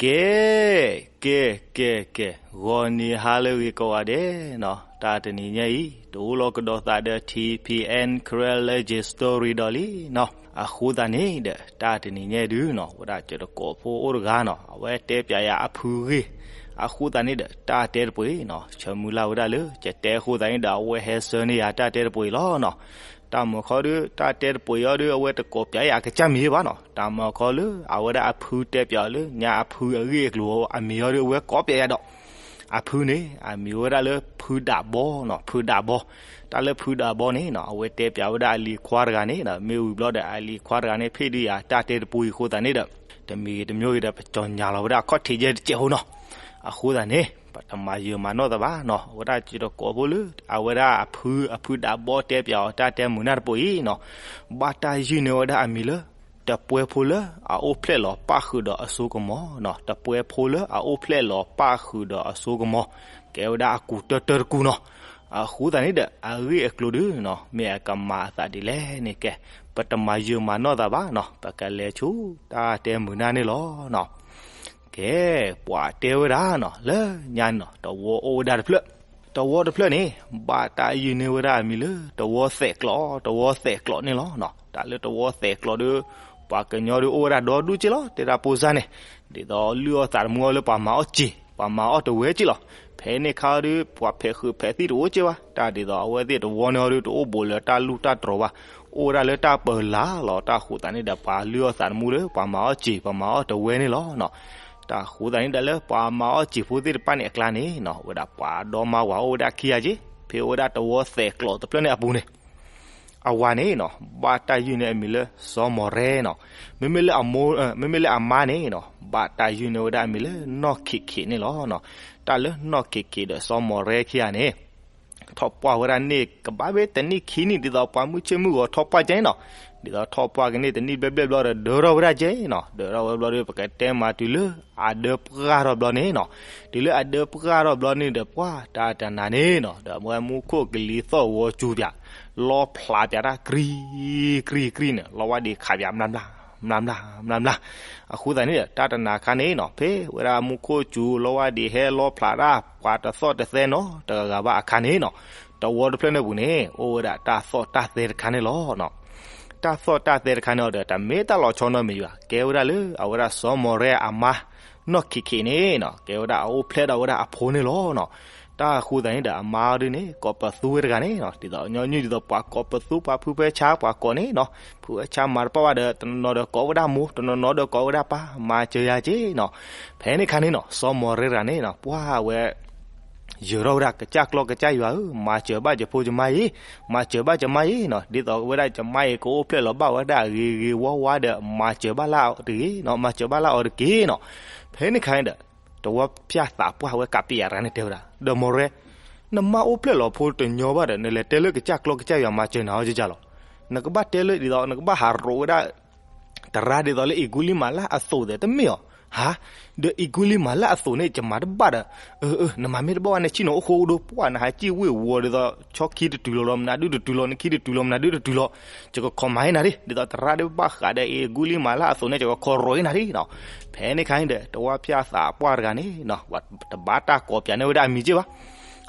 ကဲ, ကဲ, ကဲ, ကဲ, ဂီၤနံၤဟါလၢအဂ့ၤကိးဂၤဒဲးနီၤ, တၢ်တနံၤညါအံၤ တအိၣ်လီၤကဒီးသးဒီး ထံၣ်ဖံးအဲၣ် Karen Legend Story ဒီးလံနီၤ. အဃိသတးန့ၣ်ဒီး တၢ်တနံၤညါအံၤဒုနီၤ ဝဲဒၣ်ကၠီၤတကိးဖိအိၣ်တဂၤနီၤ အဝဲတဲပၠးယၤအဖုဂ့ၢ်, အဃိသတးန့ၣ်ဒီး တၢ်တဲတပှ့ၤနီၤ ဆၢမုၢ်လၢ်ဝဲဒၣ်လၢ ကတဲအဃိသတးန့ၣ်ဒီး အဝဲဟဲဆှၢန့ၢ်ယၤတၢ်တဲတပှ့ၤလီၤနီၤ. တၢ်မၤခီဒီး တၢ်တဲတပှ့ၤအီၤဒီး အဝဲတကိးပၠးယၤအကစၢ်မံၤဘၣ်နီၤ. တၢ်မၤခီလၢ အဝဲဒၣ်အဖုတဲပၠးအီၤလၢ ညါအဖုအဂ့ၢ်အကျိၤအမံၤအီၤဒီး အဝဲကိးပၠးယၤဒီး အဖုန့ၣ် အမံၤဝဲဒၣ်လၢဖုဒးဘီနီၤ, ဖုဒးဘီ. တၢ်လၢဖုဒးဘီန့ၣ်နီၤ အဝဲတဲပၠးဝဲဒၣ်အလံၤခွါတဂၤန့ၣ် မ့ၢ်ဝံၤဘျီဒီး အလံၤခွါတဂၤန့ၣ် ဖ့ၣ်ဒုးယၤတၢ်တဲတပှ့ၤအဃိသတးန့ၣ်ဒီး တမံၤတမံၤဂ့ၤဒီး ပကၠီၤညါလီၤဝဲဒၣ်အခီၣ်ထံးယဲၢ်တစဲးဖိနီၤ. အဃိသတးန့ၣ် ပတမၤယၢၤမၤနီၢ်သးဘၣ်နီၤ. အဝဲဒၣ်ကၠီၤတကိးဖိလၢ အဝဲဒၣ်အဖု အဖုဒးဘီတဲပၠးအီၤတၢ်တဲမုာ်နၢ်တပှ့ၤအံၤနီၤ ဘၣ်တၢ်ယုၢ်န့ၢ်ဝဲဒၣ်အမံၤလၢ တပှဲဖိလၢအအိၣ်ဖျဲၣ်လီၤပၣ်ဃုာ်ဒီးအစိကမီၤနီၤ, တပှဲဖိလၢအအိၣ်ဖျဲၣ်လီၤပၣ်ဃုာ်ဒီးအစိကမီၤ, ကဲဝဲဒၣ်အကူးတၢၢ်တၢၢ်တကူးနီၤ. အဃိသတးန့ၣ်ဒီး အဂ့ၢ်အကျိၤဒုနီၤ မ့ၢ်အကမၤအသးဒ်လဲၣ်န့ၣ် ကဲ ပတမၤယၢၤမၤနီၢ်သးဘၣ်နီၤ, ပကလဲၤဆူတၢ်တဲမုာ်နၢ်န့ၣ်လီၤနီၤ. ကဲ ပှၤတဲဝဲဒၣ်နီၤ လၢညါန့ၣ်နီၤ တဝီအိၣ်ဝဲဒၣ်တဖျၢၣ်, တဝီတဖျၢၣ်န့ၣ် ဘၣ်တၢ်ယုၢ်န့ၢ်ဝဲဒၣ်အမံၤလၢ တဝီသဲးကျိး, တဝီသဲးကျိးန့ၣ်လီၤနီၤ. တၢ်လၢတဝီသဲးကျိးဒီး ပှၤကညီဒီးအိၣ်ဝဲဒၣ်ဒီဒူၣ်က့လီၤ တဲဒၣ်ဖိစၢ်န့ၣ်, ဒ်သိးလုၢ်အီၣ်သးသမူအီၤလၢပှၤမၤအီၣ်စ့ၤ ပှၤမၤအီၣ်တဝဲက့လီၤ. ဖဲန့ၣ်ခါဒီး ပှၤဖဲးဃုာ်ဖဲးသံၣ်တအိၣ်က့ဘၣ်, တၢ်ဒ်သိးအဝဲသ့ၣ်တဝီန့ၣ်အီၤဒီး တအိၣ်ဘူးလၢတၢ်လူၢ်တၢ်တြီၤဘၣ်, အိၣ်ဝဲဒၣ်လၢတၢ်ပၢၤလၢ်လီၤ. တၢ်အဃိသတးန့ၣ်ဒီး ပှၤလုၢ်အီၣ်သးသမူလၢ ပှၤမၤအီၣ်စ့ၤ ပှၤမၤအီၣ်တဝဲန့ၣ်လီၤနီၤ. တၢ်အဃိသတးန့ၣ်ဒီး လၢပှၤမၤအီၣ်စ့ၤဖိသ့ၣ်တဖၣ်န့ၣ်အကျါန့ၣ်နီၤ ဝဲဒၣ်ပှၤဒီမါဝၤအိၣ်ဝဲဒၣ်ခံဂၤက့, ဖဲအိၣ်ဝဲဒၣ်တဝီသဲးကျိးတဖျၢၣ်န့ၣ်အပူၤန့ၣ် အဝၤန့ၣ်နီၤ ဘၣ်တၢ်ယုၢ်န့ၢ်အမံၤလၢ စီၤမီၢ်ရဲနီၤ. မ့မ့ၢ်လၢအမိၢ်, မ့မ့ၢ်လၢအမါန့ၣ်နီၤ ဘၣ်တၢ်ယုၢ်န့ၢ်ဝဲဒၣ်အမံၤလၢ နီၢ်ခ့းခ့းန့ၣ်လီၤနီၤ. တၢ်လၢနီၢ်ခ့းခ့းဒီးစီၤမီၢ်ရဲခံဂၤန့ၣ် ထီၣ်ပှၢ်ဝဲဒၣ်န့ၣ် ကဘၣ်ဖဲတနံၣ်ခံနံၣ် ဒ်သိးပှၤမုၢ်ဆ့ၣ်မုၢ်ဂီၤထီၣ်ပှၢ်ကဲနီၤ. ဒ်သိးထီၣ်ပှၢ်ကန့ၣ် တနံၣ်ဘျဲၣ်ဘျဲၣ်ဘျီဒီး ဒၢထီၣ်ဝဲဒၣ်ကဲနီၤ. ဒၢထီၣ်ဝဲဘျီဒီး ပကတဲမးတုၤလၢအဒၢပှၢ်ထီၣ်ဘျီန့ၣ်နီၤ. တုၤလၢအဒၢပှၢ်ထီၣ်ဘျီန့ၣ်ဒီး ပှၤတၢ်တနၤန့ၣ်နီၤ ဒီးအဝဲမူခိၣ်ကလံၤသီၣ်ဂီၤစူၤပၠး လီဖျးပၠးတၢ် ကြံ, ကြံ, ကြံန့ၣ် လီဝါဒံးခးပၠး မျၢ်မျၢ်, မျၢ်မျၢ်, မျၢ်မျၢ်. အဃိသတးန့ၣ်ဒီး တၢ်တနၤခါန့ၣ်နီၤ ဖဲဝဲဒၣ်မူခိၣ်စူၤ လီဝါဒံးဟဲလီဖျးတၢ် ပှၤတသီၣ်တသဲနီတဂၤဂၤဘၣ်အခါန့ၣ်နီၤ တဝီတဖျၢၣ်န့ၣ်ပူၤန့ၣ် အိၣ်ဝဲဒၣ်တၢ်သီၣ်တၢ်သဲတခါန့ၣ်လီၤနီၤ. တၢ်သီၣ်တၢ်သဲတခါန့ၣ်အီၤဒီး တမ့ၢ်တၢ်လီၤဆီနီတမံၤဘၣ်, ကဲဝဲဒၣ်လၢအဝဲဒၣ်စီၤမီၢ်ရဲအမါ နီၢ်ခ့းခ့းန့ၣ်နီၤ ကဲဝဲဒၣ်အအိၣ်ဖျဲၣ်ဒီးဝဲဒၣ်အဖိန့ၣ်လီၤနီၤ. တၢ်အဃိသတးန့ၣ်ဒီး အမါအီၤဒုန့ၣ် ကိးပသူဝဲတဂၤန့ၣ်နီၤ ဒ်သိးညီနုၢ်ဒ်သိးပှၤကိးပသူ ပှၤဖုဖဲဆါ ပှၤကိးန့ၣ်နီၤ ဖုဖဲဆါမၤတပၣ်ဘၣ်ဒီး တနီၤနီၤဒီးကိးဝဲဒၣ်မိၢ် တနီၤနီၤဒီးကိးဝဲဒၣ်ပၢ် မၤစၢၤယၤက့နီၤ. ဖဲန့ၣ်ခါန့ၣ်နီၤ စီၤမီၢ်ရဲတဂၤန့ၣ်နီၤ ပှၢ်ဝဲ ယၢၤထီၣ်ဝဲဒၣ် ကစၢ်ကျီၢ်ကစၢ်ယွၤဧၢ, မၤစၢၤဘၣ်ယဖိယမါအံၤ, မၤစၢၤဘၣ်ယမါအံၤနီၤ, ဒ်သိးဝဲဒၣ်ယမါအံၤ ကအိၣ်ဖျဲၣ်လီၤဘၣ်ဝဲဒၣ်ဂ့ၤဂ့ၤဝါဝါဒီး မၤစၢၤဘၣ်လၢအီၤတဂ့ၤနီၤ, မၤစၢၤဘၣ်လၢအီၤတက့ၢ်နီၤ. ဖဲန့ၣ်ခါန့ၣ်ဒီး တဝီဖၠၣ်သးပှၢ်ဝဲကးပံယၤတဂၤန့ၣ်တဲဝဲဒၣ်, ဒီးမီၢ်ရဲ, နမါအိၣ်ဖျဲၣ်လီၤဖိတညီဘၣ်ဒီး နလဲၤတဲလၢကစၢ်ကျီၢ်ကစၢ်ယွၤမၤစၢၤနၤအီၤကကလီၤ. နကဘၣ်တဲလၢဒ်သိး နကဘၣ်ဟးရိးဝဲဒၣ် တရါဒ်သိးလၢအ့ၣ်ကူလံမၤလၢအသိးသ့ၣ်တမ့ၢ်အီၤ, ဟါ, ဒီးအ့ၣ်ကူလံမၤလၢအသိးန့ၣ် ယမၤတဘၣ်ဒီး, အၢ အၢ နမၤမ့ၢ်တဘၣ်ဘၣ်န့ၣ် ဆ့ၣ်နီၤအိၣ်ဃိဒိ ပှၢ်နဟးစံၣ်ဝ့ၢ်ဝီၤဒ်သိး ဆီခံတတုၤလီၤဒီး မနုၤဒုတတုၤလီၤ နခံတတုၤလီၤ မနုၤဒုတတုၤလီၤ, ယကခိးမၤဟ့နၤဒ်, ဒ်သိးတရါဒ်ဘၣ်ဃးဒီးအ့ၣ်ကူလံမၤလၢအသိးန့ၣ် ယကခိးရိးဟ့နၤဒ်နီၤ. ဖဲန့ၣ်ခါန့ၣ်ဒီး တဝီဖၠၣ်သးပှၢ်တဂၤန့ၣ်နီၤ တဘၣ်တၢ်ကိးပၠးန့ၢ်ဝဲဒၣ်အမံၤက့ဘၣ်.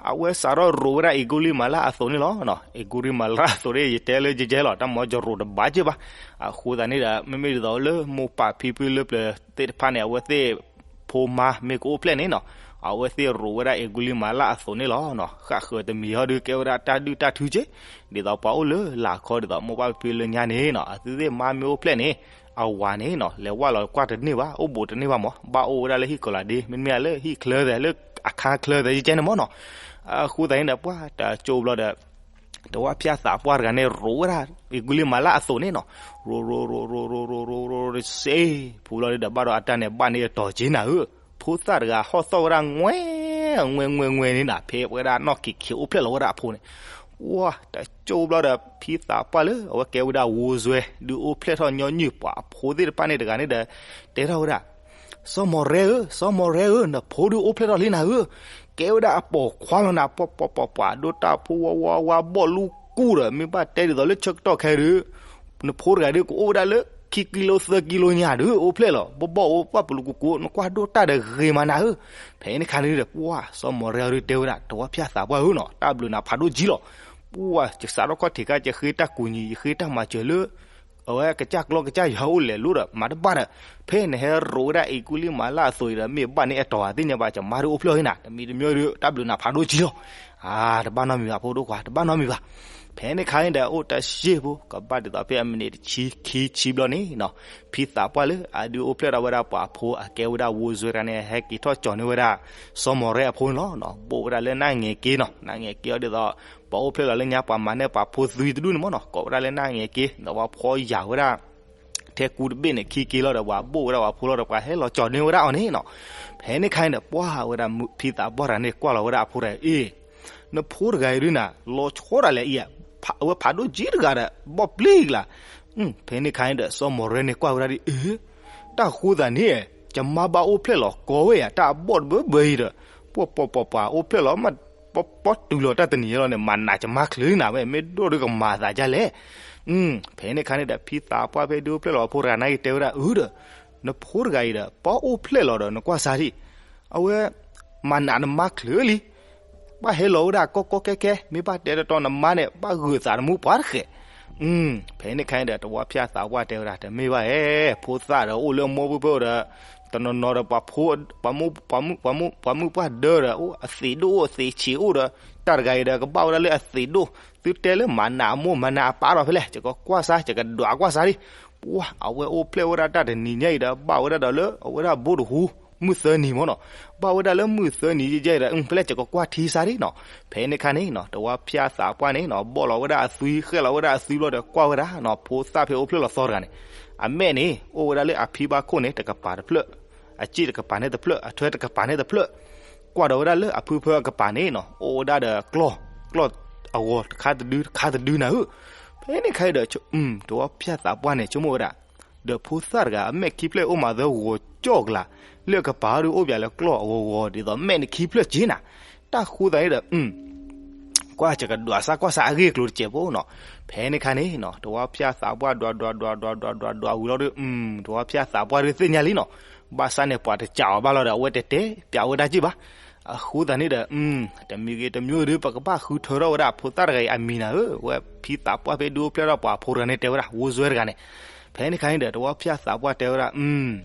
အဝဲစးထီၣ်ရိးဝဲဒၣ်အ့ၣ်ကူလံမၤလၢအသိးန့ၣ်လီၤ. အ့ၣ်ကူလံမၤလၢအသိးန့ၣ် ယတဲလၢယကဲလီၤ တၢ်မၤယရိးတဘၣ်က့ဘၣ်. အဃိသတးန့ၣ်ဒီး မ့မ့ၢ်ဒ်သိးလၢမိၢ်ပၢ်ဖံဖုလၢပျၢၤသ့ၣ်တဖၣ်န့ၣ် အဝဲသ့ၣ်ဖိမါမ့ၢ်ကအိၣ်ဖျဲၣ်န့ၣ်နီၤ အဝဲသ့ၣ်ရိးဝဲဒၣ်အ့ၣ်ကူလံမၤလၢအသိးန့ၣ်လီၤ. ဃၣ်ဃၢၤတမံၤဟီဒုးကဲဝဲဒၣ်တၢ်ဒုၣ်တၢ်ထုက့ ဒ်သိးပှၤအိၣ်လၢလာ်ခီဒ်သိးမိၢ်ပၢ်ဖံဖုလၢညါန့ၣ်နီၤ အဝဲသ့ၣ်မါမ့ၢ်အိၣ်ဖျဲၣ်န့ၣ် အဝၤန့ၣ်နီၤ လဲၤဝၢ်လီၤကွၢ်တန့ၢ်ဘၣ် အိၣ်ဘူးတန့ၢ်ဘၣ်မး ဘၣ်အိၣ်ဝဲဒၣ်လၢဟံၣ်ကီၤလၤဒ့ မ့တမ့ၢ်လၢဟံၣ်ချၢသဲး လၢအခါချၢသဲးယကဲန့ၣ်မးနီၤ. အဃိသတးန့ၣ်ဒီး ပှၢ်တကၠိဘျီဒီး တဝီဖၠၣ်သးပှၢ်တဂၤန့ၣ် ရိးဝဲဒၣ်အ့ၣ်ကူလံမၤလၢအသိးန့ၣ်နီၤ ရိးရိးရိးရိးရိးရိးရိးရိးစ့ ဖုဘျီဒီး ဘၣ်ဒီးအတၢ်န့ၣ် ဘၣ်န့ၢ်အတီၤက့နၤဧၢ, ဖိသၣ်တဂၤဟီၣ်သီၣ်ဝဲဒၣ် ငွဲၢ် ငွဲၢ် ငွဲၢ် ငွဲၢ်န့ၣ်နီၤ ဖဲဝဲဒၣ်နီၢ်ခံးခံးအိၣ်ဖျဲၣ်လီၤဝဲဒၣ်အဖိန့ၣ် ဝါ တကၠိဘျီဒီး ဖံသးပှၢ်လၢ အဝဲကဲဝဲဒၣ်ဝိစွဲ ဒုးအိၣ်ဖျဲၣ်ထီၣ်ညီနုၢ်ပှၤအဖိသ့ၣ်တဖၣ်န့ၣ်တဂၤန့ၣ်ဒီး တဲထီၣ်ဝဲဒၣ် စီၤမီၢ်ရဲဧၢ, စီၤမီၢ်ရဲဧၢ, နဖိဒုးအိၣ်ဖျဲၣ်ထီၣ်လံနၤဧၢ, ကဲဝဲဒၣ်အပိာ်ခွါလီၤနၤ ပှၤပှၤပှၤပှၤ ဒိၣ်တၢ်ဖိဝါဝါဝါ ဘီၣ်လူကူၣ်ဒီး မ့ၢ်ဘၣ်တဲဒ်သိးလၢဆၢကတီၢ်ခဲအံၤဒီး နဖိတဂၤဒီးကအိၣ်ဝဲဒၣ်လၢ ခံကံလိသၢကံလိညါဒုး အိၣ်ဖျဲၣ်လီၤ ဘီၣ်ဘီၣ်အိၣ်ပှၢ်ပလူၤကူကူ နကွၢ်ဒိၣ်တၢ်ဒီးဂ့ၤမးနၤဧၢ. ဖဲန့ၣ်ခါန့ၣ်ဒီး ပှၢ်စီၤမီၤရဲအီၤဒုးတဲဝဲဒၣ် တဝီဖၠၣ်သးပှၢ်ဧၢနီၤ တၢ်ဘျုးနၤဖးဒိၣ်ကံလီၤ. ပှၢ်ယစးထီၣ်ခီၣ်ထံးခါ ယဃ့တၢ်ကူၣ်ညီ ယဃ့တၢ်မၤစၢၤလၢ အဝဲကစၢ်ကျီကစၢ်ယွၤအိၣ်လဲၤလိဒီး မၤတဘၣ်ဒီး ဖဲနဟဲရိးဝဲဒၣ်အံၤကူလံမၤလၢအသိးအံၤဒီး မ့ၢ်ဘၣ်န့ၢ်အတီၤဧါ သ့ၣ်ညါဘၣ် ယမါဒုးအိၣ်ဖျဲၣ်အီၤဟ့နၤ တမံၤတမံၤဒုး တၢ်ဘျုးနၤဖးဒိၣ်ကံလီၤ. အါ တဘၣ်နီတမံၤဘၣ် ဖိဒိၣ်ခွါ တဘၣ်နီတမံၤဘၣ်. ဖဲန့ၣ်ခါန့ၣ်ဒီး အိၣ်တၢ်စ့ၢ်ဖိ ကဘၣ်ဒ်သိးဖဲအမံးနံးတဆံခံဆံဘျီန့ၣ်နီၤ ဖံသးပှၢ်လၢအဒုးအိၣ်ဖျဲၣ်ထီၣ်ဝဲဒၣ်ပှၤဖိအကဲဝဲဒၣ်ဝိစွဲတဂၤန့ၣ် ဟဲက့ၤထီၣ်ကၠီၤန့ၢ်ဝဲဒၣ် စီၤမီၤရဲအဖိန့ၣ်လီၤ. ဘိၣ်ဝဲဒၣ်လၢနၢ်ငဲၤက့နီၤ နၢ်ငဲၤက့အီၤဒ်သိး ပှၤအိၣ်ဖျဲၣ်လီၤလၢညါ ပှၤမၤန့ၢ်ပှၤဖိသွံတဒူၣ်န့ၣ်မ့ၢ်နီၤ ကိးဝဲဒၣ်လၢနၢ်ငဲၤက့ ဒီးပှၤဖီယာ်ဝဲဒၣ် ထဲကူတဘ့ၣ်န့ၣ် ခံက့လီၤဒီး ပှၤဘိၣ်ဝဲဒၣ်ပှၤဖိလီၤဒီး ပှၤဟဲလီၤကၠီၤန့ၢ်ဝဲဒၣ်အီၤန့ၣ်နီၤ. ဖဲန့ၣ်ခါန့ၣ်ဒီး ပှၢ်ဝဲဒၣ်ဖံသးပှၢ်တဂၤန့ၣ် ကွၢ်လီၤဝဲဒၣ်အဖိတဂၤအံၤ နဖိတဂၤအံၤဒုးနၤ လီၤဆီဒၣ်လဲာ်အံၤ အဝဲဖးဒိၣ်ကံတဂၤဒီး ဘီၣ်ပျံၤကလါ ဖဲန့ၣ်ခါန့ၣ်ဒီး စီၤမီၤရဲန့ၣ်ကွၢ်ဝဲဒၣ်ဒ်အံၤ တၢ်ဃိသးန့ၣ် ယမါဘၣ်အိၣ်ဖျဲၣ်လီၤကီဝဲယၤ တၢ်အဘီၣ်တဘၢဘၢအံၤဒီး ပှၤပှၤပှၤပှၤအိၣ်ဖျဲၣ်လီၤ ပီတုၤလီၤတၢ်တနံၤညါလီၤန့ၣ် မၤနးယမါချုးနၤဝဲ မ့ၢ်ဒိၣ်ဒုးကမၤသးဒ်လဲၣ်. ဖဲန့ၣ်ခါန့ၣ်ဒီး ဖံသးပှၢ်ဖဲဒုးအိၣ်ဖျဲၣ်လီၤအဖိတဂၤန့ၣ်က့ၤတဲဝဲဒၣ်အၢဒီး နဖိတဂၤအံၤဒီး ပှၤအိၣ်ဖျဲၣ်လီၤဒီး နကွၢ်စါထံၣ် အဝဲ မၤနးနမါချုးလံ ဘၣ်ဟဲလီၤဝဲဒၣ်ကီကီခဲခဲ မ့ၢ်ဘၣ်တဲတတီနမါန့ၣ် ဘၣ်ဂုာ်သးတမူပှၤတဃဲး. ဖဲန့ၣ်ခါန့ၣ်ဒီး တဝီဖၠၣ်သးပှၢ်တဲဝဲဒၣ် တမ့ၢ်ဘၣ်ဧဲ ဖိသၣ်ဒီးအိၣ်လၢမိၢ်ပှၢ်ပၢ်ဒီး တနီၤနီၤဒီး ပှၤမုၣ်ပှၢ်ဒၢဒီး အိၣ်အသံးဒိၣ်အိၣ်သံးဆံးအိၣ်ဒီး တၢ်တဂၤအံၤဒီး ကဘၣ်ဝဲဒၣ်လၢအသံးဒိၣ် သုတဲလၢမၤနးအမိၢ်မၤနးအပၢ်ဒီးဖဲလဲၣ် ယကကွၢ်စါ ယကဒွးကွၢ်စါလံ. ပှၢ် အဝဲအိၣ်ဖျဲၣ်ဝဲဒၣ်တၢ်တနံၤညါအံၤဒီး ဘၣ်ဝဲဒၣ်ဒီးလၢ အဝဲဒၣ်ဘိတဟူ မုၢ်သၢနံၤမ့ၢ်နီၤ ဘၣ်ဝဲဒၣ်လၢမုၢ်သၢနံၤယဲအံၤဒီး ဖဲလဲၣ် ယကကွၢ်ထံစါလံနီၤ. ဖဲန့ၣ်ခါန့ၣ်နီၤ တဝီဖၠၣ်သးပှၢ်န့ၣ်နီၤ ဘီၣ်လီၤဝဲဒၣ်အသွံ ဃဲၣ်လီၤဝဲဒၣ်အသွံဘျီဒီး ကွၢ်ဝဲဒၣ်နီၤ ဖိသၣ်ဖဲအိၣ်ဖျဲၣ်လီၤသီတဂၤန့ၣ် အမဲာ်န့ၣ် အိၣ်ဝဲဒၣ်လၢအဖံဘၣ်ခိၣ်န့ၣ် တကပၤတဖျၢၣ် အစ့ၣ်တကပၤန့ၣ်တဖျၢၣ် အထွဲတကပၤန့ၣ်တဖျၢၣ် ကွၢ်ဒီးဝဲဒၣ်လၢအဖုဖၢအကပၤန့ၣ်နီၤ အိၣ်ဝဲဒၣ်ဒီးကျီၢ် ကျီၢ်အဂီၤတခါတဒုတခါတဒုနၤဧၢ. ဖဲန့ၣ်ခါအံၤဒီး တဝီဖၠၣ်သးပှၢ်န့ၣ် ဆိကမိၣ်ဝဲဒၣ် ဒီးဖိသၣ်တဂၤ အမဲာ်ခံဖျၢၣ်အိၣ်မးသၢဂီၤကၠီၣ်ကလး လၢအကပၤအီၤဒုးအိၣ်ပၠးလၢကျီၢ်အဂီၤဂီၤ ဒ်သိးမဲာ်န့ၣ်ခံဖျၢၣ်က့နၤ တၢ်ဃိသးန့ၣ်ဒီး ကွၢ် ယကဒွးစါကွၢ်စါအဂ့ၢ်အကျိၤတစဲးဖိနီၤ. ဖဲန့ၣ်ခါန့ၣ်နီၤ တဝီဖၠၣ်သးပှၢ်ဒွးဒွးဒွးဒွးဒွးဒွးဒွးဝံၤလီၤဒီး တဝီဖၠၣ်သးပှၢ်ဒုးသ့ၣ်ညါလံနီၤ ဘၣ်ဆၣ်န့ၣ် ပှၤတကးအီၤဘၣ်လီၤဒီး အဝဲတတဲပၠးဝဲဒၣ်က့ဘၣ်. အဃိသတးန့ၣ်ဒီး တမံၤဂ့ၤတမံၤဒုး ပကဘၣ်ဃုထၢထီၣ်ဝဲဒၣ် ဖိသၣ်တဂၤအံၤအမံၤနၤဧၢ, ဝဲဖံသးပှၢ်ဖဲဒုးအိၣ်ဖျဲၣ်ထီၣ်ပှၤဖိတဂၤန့ၣ်တဲဝဲဒၣ် ဝိစွဲတဂၤန့ၣ်. ဖဲန့ၣ်ခါန့ၣ်ဒီး တဝီဖၠၣ်သးပှၢ်တဲဝဲဒၣ်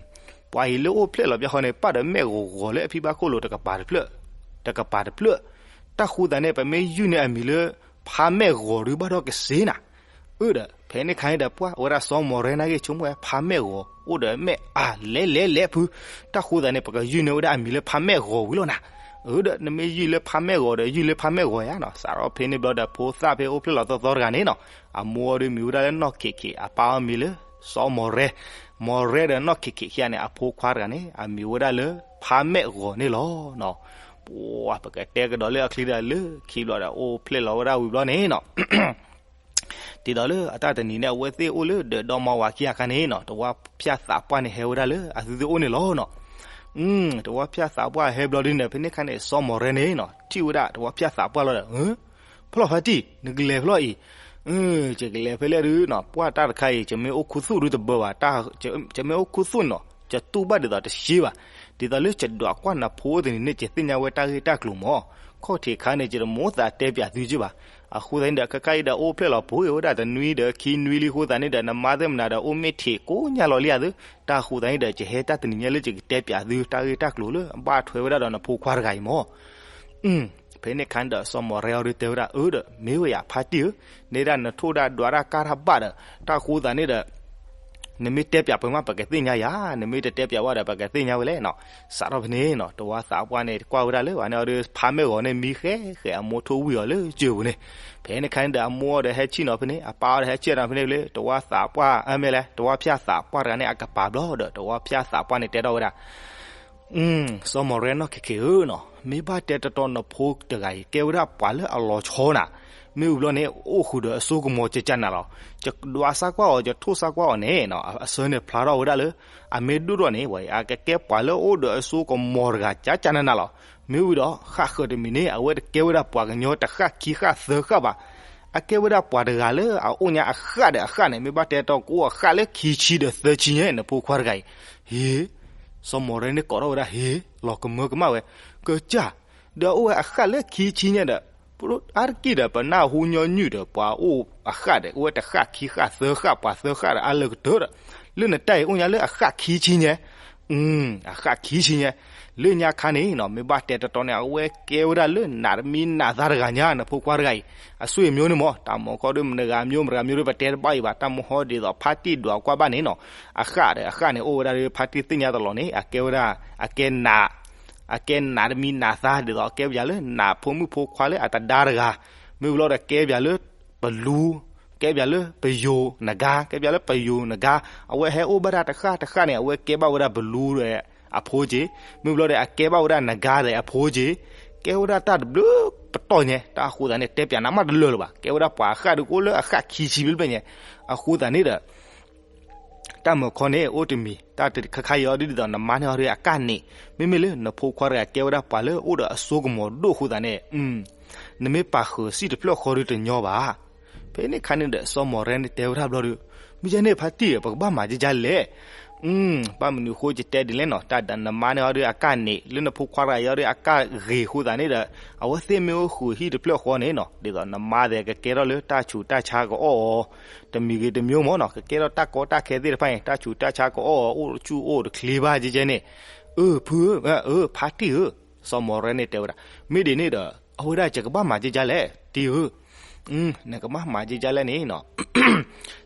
ပှၤအံၤလၢအိၣ်ဖျဲၣ်လီၤဘၣ်ဃီန့ၣ် ပၣ်ဒီးမဲာ်ဂီၤဂီၤလၢအဖံဘၣ်ခိၣ်လိၤတကပၤတဖျၢၣ်, တကပၤတဖျၢၣ်, တၢ်ဃိသတးန့ၣ် ပမ့ၢ်ယုၢ်န့ၢ်အမံၤလၢ ဖါမဲာ်ဂီၤဒုးဘၣ်ဒီးကစ့နၤ အၢဒီး ဖဲန့ၣ်ခါန့ၣ်ဒီး ပှၢ်ဝဲဒၣ်စီၤမီၤရဲနာ်က့ ဆိကမိၣ်ဝဲဖါမဲာ်ဂီၤ အိၣ်ဒီးမဲာ်အါလဲလဲလဲဖု, တၢ်ဃိသတးန့ၣ် ပကယုၢ်န့ၢ်ဝဲဒၣ်အမံၤလၢဖါမဲာ်ဂီၤဝံၤလီၤနၤ. အၢဒီး နမ့ၢ်ယုၢ်လၢဖါမဲာ်ဂီၤဒီး ယုၢ်လၢဖါမဲာ်ဂီၤယါနီၤ. စးထီၣ်ဖဲန့ၣ်ဘျီဒီး ဖိသၣ်ဖဲအိၣ်ဖျဲၣ်လီၤသီသီတဂၤန့ၣ်နီၤ, အမိၢ်အီၤဒုးမံၤဝဲဒၣ်လၢနီၢ်ခ့းခ့း, အပၢ်အီၤမံၤလၢ စီၤမီၤရဲ, မီၤရဲဒီးနီၢ်ခ့းခ့းခံဂၤန့ၣ် အဖိခွါတဂၤန့ၣ် အမံၤဝဲဒၣ်လၢ ဖါမဲာ်ဂီၤန့ၣ်လီၤ. ပှၤ ပကတဲကဒီးလၢအချံဒီး လၢခံဘျီဒီး အိၣ်ဖျဲၣ်လီၤဝဲဒၣ်ဝံၤဘျီန့ၣ်နီၤ ဒ်သိးလၢအတၢ်တနံၤန့ၣ် အဝဲသ့ၣ်အိၣ်လၢဒၢးဒီမါဝၤခံဂၤခါန့ၣ်နီၤ, တဝီဖၠၣ်သးပှၢ်န့ၣ်ဟဲဝဲဒၣ်လၢအသုသ့ၣ်အိၣ်န့ၣ်လီၤနီၤ. တဝီဖၠၣ်သးပှၢ်ဟဲဘျီဒုးန့ၣ် ဖဲန့ၣ်ခါန့ၣ် စီၤမီၤရဲန့ၣ်နီၤ ထံၣ်ဝဲဒၣ်တဝီဖၠၣ်သးပှၢ်လီၤဒီး ဖျီၣ်ဖါတံၢ် နကလဲၤဖျီၣ်အံၤ, ယကလဲၤဖဲလဲၣ်ဒုးနီၤ, ပှၢ်တၢ်တခါအံၤ ယမ့ၢ်အိၣ်ခူသူၣ်ဒုးတဘၢဘၣ်, ယမ့ၢ်အိၣ်ခူသူၣ်နီၤ ယတူၢ်ဘၣ်ဒ်သိးတရှ့ဘၣ်, ဒ်သိးလၢယဒွးကွၢ်နဖိတနံၤန့ၣ် ယသ့ၣ်ညါဝဲတၢ်ဂ့ၢ်တၢ်ကျိၤမး, ခီၣ်ထံးခါန့ၣ် ယတမိၣ်သးတဲပၠးသုက့ဘၣ်. အဃိသတးန့ၣ်ဒီး ခဲခါအံၤဒီး အိၣ်ဖျဲၣ်လီၤပှဲၤဝဲဒၣ်တနွံဒီးခံနွံလံအဃိသတးန့ၣ်ဒီး နမါသ့ၣ်မနုၤဒီးအိၣ်မ့ၢ်ထံးကိးညါလီၤလံဧါသု, တၢ်ဃိသတးန့ၣ်ဒီး ယဟဲတၢ်တနံၤညါလၢယကတဲပၠးသု တၢ်ဂ့ၢ်တၢ်ကျိၤလၢအဘၣ်ထွဲဝဲဒၣ်ဒီးနဖိခွါတဂၤအံၤမး ဖဲန့ၣ်ခါန့ၣ်ဒီး စီၤမီၤရဲအီၤဒုးတဲဝဲဒၣ် အၢဒီး မ့ၢ်ဝဲယၤဖါတံၢ်ဧၢ, နဲဒၣ်နထိၣ်ဒၣ်ဒွးတၢ်ကါတၢ်ဘၣ်ဒီး တၢ်ဃိသတးန့ၣ်ဒီး နမ့ၢ်တဲပၠးပှဲၤမး ပကသ့ၣ်ညါယၤ, နမ့ၢ်တတဲပၠးဝဲဒီး ပကသ့ၣ်ညါဝဲလဲၣ်နီၤ. စးထီၣ်ဖဲန့ၣ်နီၤ တဝီသးပှၢ်န့ၣ် ကွၢ်ဝဲဒၣ်လၢ ဝဲန့ၣ်အီၤဒီး ဖါမဲာ်ဂီၤန့ၣ် မံဃဲဃဲ အမိၢ်ထိၣ်ဝံၣ်အီၤလၢကၢၢ်ပူၤန့ၣ်, ဖဲန့ၣ်ခါန့ၣ်ဒီး အမိၢ်အီၤဒီးဟဲဆ့ၣ်နီၤဖဲန့ၣ်, အပၢ်အီၤဒီးဟဲဆ့ၣ်နီၤဖဲန့ၣ်လၢ တဝီသးပှၢ် အမ့ၢ်လဲၣ် တဝီဖၠၣ်သးပှၢ်တဂၤန့ၣ် အကပၤဘျီဒီး တဝီဖၠၣ်သးပှၢ်န့ၣ်တဲထီၣ်ဝဲဒၣ် စီၤမီၤရဲနီၢ်ခ့းခ့းဧၢနီၤ, မ့ၢ်ဘၣ်တဲတတီနဖိတဂၤအံၤ ကဲဝဲဒၣ်ပှၤလၢအလီၤဆီနၤ, မ့ၢ်ဝံၤဘျီန့ၣ် အိၣ်ဃုာ်ဒီးအစိကမီၤကကနၤလီၤ. ယဒွးစၢ်ကွၢ်အီၤ ယထိၣ်စၢ်ကွၢ်အီၤန့ၣ်နီၤ အဆၢန့ၣ်ဖျါထီၣ်ဝဲဒၣ်လၢ အမ့ၢ်ဒိၣ်ထီၣ်န့ၣ် ဝဲအကကဲပှၤလၢအအိၣ်ဒီးအစိကမီၤတဂၤကကနၤလီၤ. မ့ၢ်ဝံၤဒီး ဃၣ်ဃၢၤတမံၤန့ၣ် အဝဲတကဲဝဲဒၣ်ပှၤကညီတဃၣ်ခံဃၣ်သၢဃၣ်ဘၣ်. အကဲဝဲဒၣ်ပှၤတဂၤလၢအအိၣ်ညါအဃၣ်ဒီးအဃၣ်န့ၣ် မ့ၢ်ဘၣ်တဲတီကိးအဃၣ်လၢခံဆံဒီးသၢဆံညါ နဖိခွါတဂၤအံၤ, ဟ့ၣ်, စီၤမီၢ်ရဲန့ၣ်ကိးထီၣ်ဝဲဒၣ် ဟ့ၣ်, လီၤကမၢကမၣ်ဝဲ, ကစၢ်, ဒီးအအိၣ်ဝဲအဃၣ်လၢခံဆံညါဒီး အါတက့ၢ်ဒီး ပနၢ်ဟူညီနုၢ်ဒီး ပှၤအိၣ်အဃၣ်ဒီး အိၣ်ဝဲတဃၣ်ခံဃၣ်သၢဃၣ် ပှၤသၢဃၣ်ဒီးအါလၢကတၢၢ်ဒီး, လၢနတၢ်အံၤအိၣ်ညါလၢအဃၣ်ခံဆံညါ, အဃၣ်ခံဆံညါ, လၢညါခါန့ၣ်နီၤ မ့ၢ်ဘၣ်တဲတတီန့ၣ် အဝဲကဲဝဲဒၣ်လၢနးတမံနးသါတဂၤညါ နဖိခွါတဂၤအံၤ, အဆိအမျိုးန့ၣ်မ့ၢ် တၢ်မုၢ်ခီဒုး မတဂၤမျိုး မတဂၤမျိုးဒုး ပတဲတဘၣ်အံၤဘၣ် တၢ်မုၢ်ဟီဒ်သိး ဖါတံၢ်ဒွးကွၢ်ဘၣ်န့ၣ်နီၤ, အဃၣ်ဒီးအဃၣ်န့ၣ် အိၣ်ဝဲဒၣ်လၢဖါတံၢ်သ့ၣ်ညါတလီၤန့ၣ် အကဲဝဲဒၣ် အကဲနး အကဲနးတမံနးသါ ဒ်သိးအကဲပယၤလၢနးဖိမုၣ်ဖိခွါလၢအတဒါတဂၤ, မ့ၢ်ဝံၤလီၤဒီးကဲပယၤလၢပလူ, ကဲပယၤလၢပယိၤနဂါ, ကဲပယၤလၢပယိၤနဂါ, အဝဲဟဲအိၣ်ဘၣ်ဒၣ်တဃၣ်တဃၣ်န့ၣ် အဝဲကဲဘၣ်ဝဲဒၣ်ပလူဒီးအဖိက့ၤ, မ့ၢ်ဝံၤလီၤဒီးအကဲဘၣ်ဝဲဒၣ်နဂါဒီးအဖိက့ၤ, ကဲဝဲဒၣ်တၢ်တဘျုးပတီၢ်ညါ, တၢ်အဃိသတးန့ၣ် တဲပၠးနၤမးတလၢာ်လၢၤဘၣ်, ကဲဝဲဒၣ်ပှၤအဃၣ်ဒုးကအိၣ်လၢအဃၣ်ခံဆံဘျဲၣ်ဘျဲၣ်ညါ, အဃိသတးန့ၣ်ဒီး တၢ်မုၢ်ခီန့ၣ် အိၣ်တမံၤ တၢ်တခါခါအံၤအီၤဒ်သိး နမါန့ၢ်အီၤဒုးအကၣ်န့ၣ်, မ့မ့ၢ်လၢနဖိခွါတဂၤကဲဝဲဒၣ်ပှၤလၢအိၣ်ဒီးအစိကမီၤဒိၣ်အဃိသတးန့ၣ်, နမ့ၢ်ပာ်ဃုာ်စံၣ်တဖျၢၣ်ဃီဒုးတညီဘၣ်. ဖဲန့ၣ်ခါန့ၣ်ဒီး စီၤမီၢ်ရဲန့ၣ်တဲဝဲဒၣ်ဘျီဒီး, မ့ၢ်ယဲန့ၣ်ဖါတံၢ်ဧၢ ပကဘၣ်မၤကကလဲၣ် ဘၣ်မနုၤအဃိယတဲဒ်လဲၣ်နီၤ, တၢ်ဒီးနမါန့ၢ်အီၤဒုးအကၣ်န့ၣ် လၢနဖိခွါတဂၤအံၤအီၤဒုးအကၣ်ဂ့ၤအဃိသတးန့ၣ်ဒီး, အဝဲသ့ၣ်မ့ၢ်အိၣ်ဃုာ်ဟံၣ်တဖျၢၣ်ဃီန့ၣ်နီၤ ဒ်သိးနမါသ့ၣ်ကကဲထီၣ်လၢတၢ်ဆူးတၢ်ဆါကအီၣ်အီၤ, တမံၤဂ့ၤတမံၤမ့ၢ်နီၤ ကကဲထီၣ်တၢ်ကီတၢ်ခဲသ့ၣ်တဖၣ်န့ၣ် တၢ်ဆူးတၢ်ဆါကအီၣ်အီၤ အိၣ်ဆူၣ်အိၣ်တချ့ဘၣ်ကကဲန့ၣ်, အၢ ဖုဧၢ, ဖါတံၢ်ဧၢ, စီၤမီၢ်ရဲန့ၣ်တဲဝဲဒၣ်, မ့ၢ်ဒ်န့ၣ်ဒီး အဝဲဒၣ်ယကဘၣ်မၤကကလဲၣ် တံၢ်ဧၢ နကဘၣ်မၤကကလဲၣ်န့ၣ်နီၤ,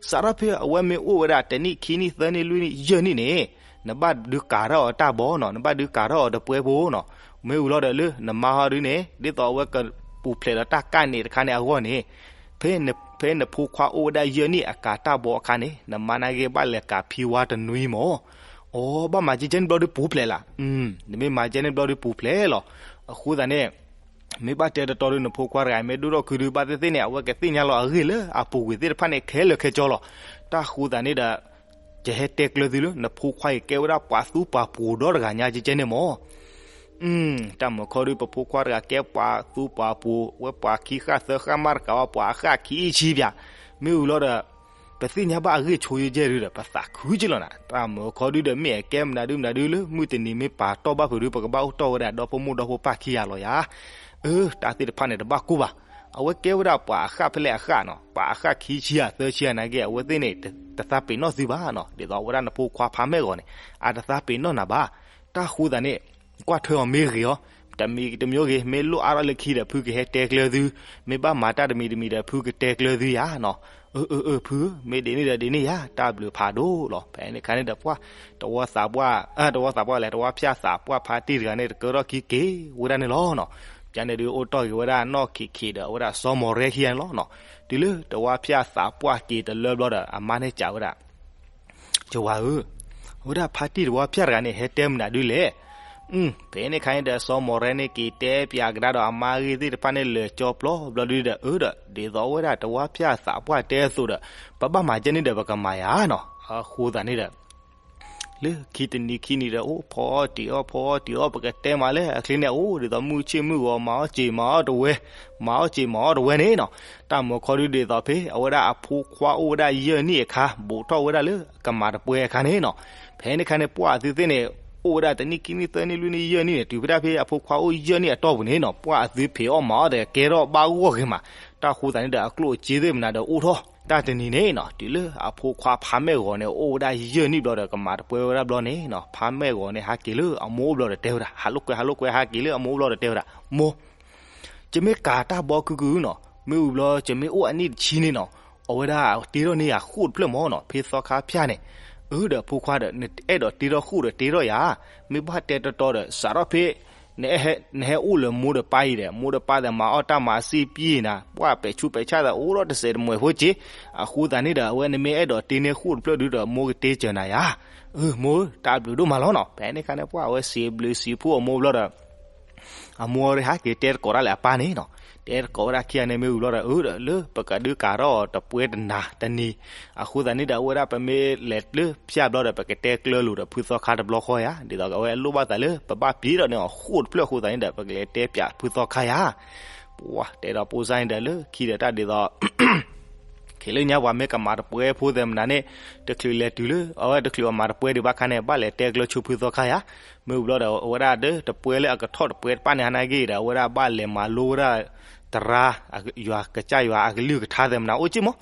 စးထီၣ်ဖဲအဝဲမ့ၢ်အိၣ်ဝဲဒၣ်တနံၣ်ခံနံၣ်သၢနံၣ်လွံၢ်နံၣ်ယဲၢ်နံၣ်န့ၣ်, နဘၣ်ဒုးကၤထီၣ်အီၤတၢ်ဘီနီၤ နဘၣ်ဒုးကၤထီၣ်အီၤတပွဲဖိနီၤ, မ့ၢ်ဝံၤလီၤဒီးလၢနမါဟီဒုန့ၣ် ဒ်သိးအဝဲကပူၤဖျဲးဒီးတၢ်ကၣ်န့ၣ်တခါန့ၣ်အဂီၢ်န့ၣ်, ဖဲနဖိခွါအိၣ်ဝဲဒၣ်ယဲၢ်နံၣ်အကၤတၢ်ဘီအခါန့ၣ် နမါန့ၣ်က့ၤဘၣ်လဲၤကၤဖံဝါတနွံမၢ်, အိ ဘၣ်မၤကကဲန့ၣ်ဘျီဒုးပူၤဖျဲးလၢ်, နမ့ၢ်မၤကဲန့ၣ်ဘျီဒုးပူၤဖျဲးလီၤ, အဃိသတးန့ၣ် မ့ၢ်ဘၣ်တဲတတီဒီးနဖိခွါတဂၤ မ့ၢ်ဒိၣ်ထီၣ်ခုဒုးဘၣ်သ့ၣ်သ့ၣ်န့ၣ် အဝဲကသ့ၣ်ညါလီၤအဂ့ၢ်လၢအပူၤကွံာ်သ့ၣ်တဖၣ်န့ၣ် ခဲလၢာ်ခဲဆ့လီၤ, တၢ်ဃိသတးန့ၣ်ဒီး ယဟဲတဲကျၢၤသုလၢ နဖိခွါအံၤကဲဝဲဒၣ်ပှၤသူပှၤပှိၤဒီတဂၤညါကကဲန့ၣ်မၢ် တၢ်မုၢ်ခီဒုး ပဖိခွါတဂၤကဲပှၤသူပှၤပှိၤ ဝဲပှၤခံဃၣ်သၢဃၣ်မးတကးဘၣ် ပှၤအဃၣ်ခံဆံဘၣ်, မ့ၢ်ဝံၤလီၤဒီး ပသ့ၣ်ညါဘၣ်အဂ့ၢ်ဆိယဲၢ်ဒုးဒီး ပသးခုက့လီၤနၤ, တၢ်မုၢ်ခီဒုးဒီး မ့ၢ်အကဲမနုၤဒုးမနုၤဒုး လၢမုၢ်တနံၤမ့ၢ်ပာ်တီၢ်ဘၣ်ဖုးဒုး ပကဘၣ်အိၣ်တီၢ်ဝဲဒၣ်ဒီဖိမိၢ်ဒီဖိပၢ်ခံဂၤလီၤယၤ, အၢ တၢ်သ့ၣ်တဖၣ်န့ၣ် တဘၣ်ကိၢ်ဘၣ်, အဝဲကဲဝဲဒၣ်ပှၤအဃၣ်ဖဲလဲၣ်အဃၣ်နီၤ ပှၤအဃၣ်ခံဆံဧါသၢဆံဧါနာ်က့ အဝဲသ့ၣ်န့ၣ် တသးပ့ၤနီၣ်သုဘၣ်နီၤ ဒ်သိးဝဲဒၣ်နဖိခွါဖးမဲာ်ဂီၤန့ၣ် အတသးပ့ၤနီၣ်နၤဘၣ်, တၢ်ဃိသတးန့ၣ် ကွၢ်ထွဲအီၤမ့ၢ်ဂ့ၤအီၤ, တမံၤတမံၤဂ့ၤ မ့ၢ်လိၣ်အါထီၣ်လၢခံဒီး ဖုကဟဲတဲကျၢၤသု, မ့ၢ်ဘၣ်မၤတၢ်တမံၤတမံၤဒီး ဖုကတဲကျၢၤသုယၤနီၤ, အၢ အၢ အၢ ဖုဧၢ မ့ၢ်ဒ်န့ၣ်ဒီးဒ်န့ၣ်ယၤ တၢ်ဘျုးဖးဒိၣ်လီၤ, ဖဲန့ၣ်ခါန့ၣ်ဒီးပှၢ် တဝီသးပှၢ် တဝီသးပှၢ်လဲၣ် တဝီဖၠၣ်သးပှၢ်ဖါတံၢ်တဂၤန့ၣ် တကၢထီၣ်ခံက့ၤဝဲဒၣ်န့ၣ်လီၤနီၤ, ပန့ၣ်ဒုးအိၣ်တီၢ်က့ၤဝဲဒၣ်နီၢ်ခံးခံးဒီး အဝဲဒၣ်စီၤမီၢ်ရဲခံဂၤန့ၣ်လီၤနီၤ, တုၤလၢတဝီဖၠၣ်သးပှၢ်က့ၤတလၢဘျီဒီး အမါန့ၣ်စံးဝဲဒၣ် ယဝၤဧၢ, အဝဲဒၣ်ဖါတံၢ်တဝီဖၠၣ်တဂၤန့ၣ် ဟဲတဲမနုၤဒုးလဲၣ်, ဖဲန့ၣ်ခါန့ၣ်ဒီး စီၤမီၢ်ရဲန့ၣ်က့ၤတဲပၠးကဒါဒီးအမါအဂ့ၢ်သ့ၣ်တဖၣ်န့ၣ် လၢာ်ကၠီပျီဘျီဒုးဒီး အၢဒီး ဒ်သိးအဝဲဒၣ်တဝီဖၠၣ်သးပှၢ်တဲအသိးဒီး ပဘၣ်မၤကဲန့ၣ်ဒီး ပကမၤယၤနီၤ, အဃိသတးန့ၣ်ဒီး လၢခံတနံၤခံနံၤဒီး အိၣ်ဖီအီၣ်တံၢ်အီၣ်ဖီအီၣ်တံၢ်အီၣ် ပကတဲမးလၢအချ့န့ၣ် အိၣ်ဒ်သိးမုၢ်ဆ့ၣ်မုၢ်ဂီၤ မၤအီၣ်စ့ၢ်မၤအီၣ်တဝဲ, မၤအီၣ်စ့ၢ်မၤအီၣ်တဝဲန့ၣ်နီၤ, တၢ်မုၢ်ခီဒုးဒ်သိးဖဲ အဝဲဒၣ်အဖိခွါအိၣ်ဝဲဒၣ်ယဲၢ်နံၣ်အခါ ဘူးထီၣ်ဝဲဒၣ်လၢကမၤတပွဲအခါန့ၣ်နီၤ, ဖဲန့ၣ်ခါန့ၣ် ပှၢ်အသုသ့ၣ်န့ၣ် အိၣ်ဝဲဒၣ်တနံၣ်ခံနံၣ်သၢနံၣ်လွံၢ်နံၣ်ယဲၢ်နံၣ်န့ၣ် တုၤဖဲဒၣ်ဖဲအဖိခွါအိၣ်ယဲၢ်နံၣ်အတီၢ်ပူၤန့ၣ်နီၤ ပှၢ်အသုဖံးအီၣ်မၤအီၣ်ဒီးကဲထီၣ်ဘၣ်ဂီၢ်ဂ့ၤမး, တၢ်ဃိသတးန့ၣ်ဒီး အကျိၣ်အစ့သ့ၣ်မနုၤဒီးအိၣ်ထီၣ်, တၢ်တနံၤန့ၣ်နီၤ တုၤလၢအဖိခွါဖးမဲာ်ဂီၤန့ၣ် အိၣ်ဝဲဒၣ်ယဲၢ်နံၣ်ဘျီဒီး ကမၤတပွဲဝဲဒၣ်ဘျီန့ၣ်နီၤ ဖးမဲာ်ဂီၤန့ၣ် ဟးက့ၤလၢအမိၢ်အိၣ်ဘျီဒီးတဲဝဲဒၣ် ဟးလိာ်ကွဲ ဟးလိာ်ကွဲ ဟးက့ၤလၢအမိၢ်အိၣ်ဘျီဒီးတဲဝဲဒၣ် မိၢ် ယမ့ၢ်ကၤတၢ်ဘီကုၢ်ကုၢ်နီၤ မ့ၢ်ဝံၤဘျီ ယမ့ၢ်အိၣ်အနံၣ်တဆံန့ၣ်နီၤ အဝဲဒၣ်တ့ထီၣ်န့ၢ်ယၤဃိၣ်တဖျၢၣ်မၢ်နီၤ ဖဲသီခါဖၠၣ်န့ၣ်, အၢဒီးဖိခွါဒီး နအဲၣ်ဒိးတ့ထီၣ်ဃိၣ်ဒီးတ့ထီၣ်ယၤ, မ့ၢ်ဘၣ်တဲတီတီဒီး စးထီၣ်ဖဲ နဟဲအိၣ်လၢမိၢ်ဒီးပၢ်အံၤဒီး မိၢ်ဒီးပၢ်သ့ၣ်မၤအီၣ်တၢ်မၤစ့ၢ်ပံနၤ ပှၢ်ပဲာ်ဆူးပဲာ်ဆၣ်သးအိၣ်ထီၣ်တစဲးတမှဲၤဖိက့, အဃိသတးန့ၣ်ဒီး အဝဲနမ့ၢ်အဲၣ်ဒိးတ့န့ၢ်ဃိၣ်တဖျၢၣ်ဒုဒီး မိၢ်ကတ့စၢၤနၤယၤ, အၢ မိၢ် တၢ်ဘျုးဒိၣ်မးလီၤနီၤ ဖဲန့ၣ်ခါန့ၣ် ပှၢ်အဝဲစံးဘျုးစံးဖှိၣ်အမိၢ်ဘျီဒီး အမိၢ်ဟဲက့ၤတဲတကိးတၢ်လၢအပၢ်န့ၣ်နီၤ, တဲတကိးဝဲဒၣ်ခံဂၤန့ၣ်မ့ၢ်ဝံၤဘျီဒီး အၢဒီး လၢပကဒုးကၤထီၣ်အီၤတပွဲတနၤတနံၤ, အဃိသတးန့ၣ်ဒီး အဝဲဒၣ်ပမ့ၢ်လဲၤလၢဖၠၣ်ဘျီဒီး ပကတဲကျၢၤလိာ်ဒီးဖုသီခါတဘျီဃီယၤ, ဒ်သိးအဝဲလိၣ်ဘၣ်သးလၢပဘၣ်ပျံၤဒီးန့ၢ်အီၤဃိၣ်တဖျၢၣ်အဃိသတးန့ၣ်ဒီး ပကလဲၤတဲပၠးဖုသီခါယၤ, ပှၤတဲဒီးဖိစၢ်န့ၣ်ဒီးလၢခံဒီးတၢ်ဒ်သိး ခဲလၢညါပှၤမ့ၢ်ကမၤတပှဲဖိသဲးမနၤန့ၣ် တချုးလဲၤတုၤလၢ အဝဲတချုးအမၤတပှဲဒံးဘၣ်ခါန့ၣ် ဘၣ်လဲၤတဲကျၢၤဆိဖုသီခါယါ. မ့ၢ်ဝံၤဘျီဒီး အဝဲဒၣ်ဒီးတပှဲလၢအကထီၣ်တပှဲတပၣ်န့ၣ် ဟါနၢ်က့ဒီး အဝဲဒၣ်ဘၣ်လဲၤမၤလိဝဲဒၣ် တရါ ယွၤကစၢ်ယွၤအကလုၢ်ကထါသဲးမနၤအိၣ်က့ၢ်မး.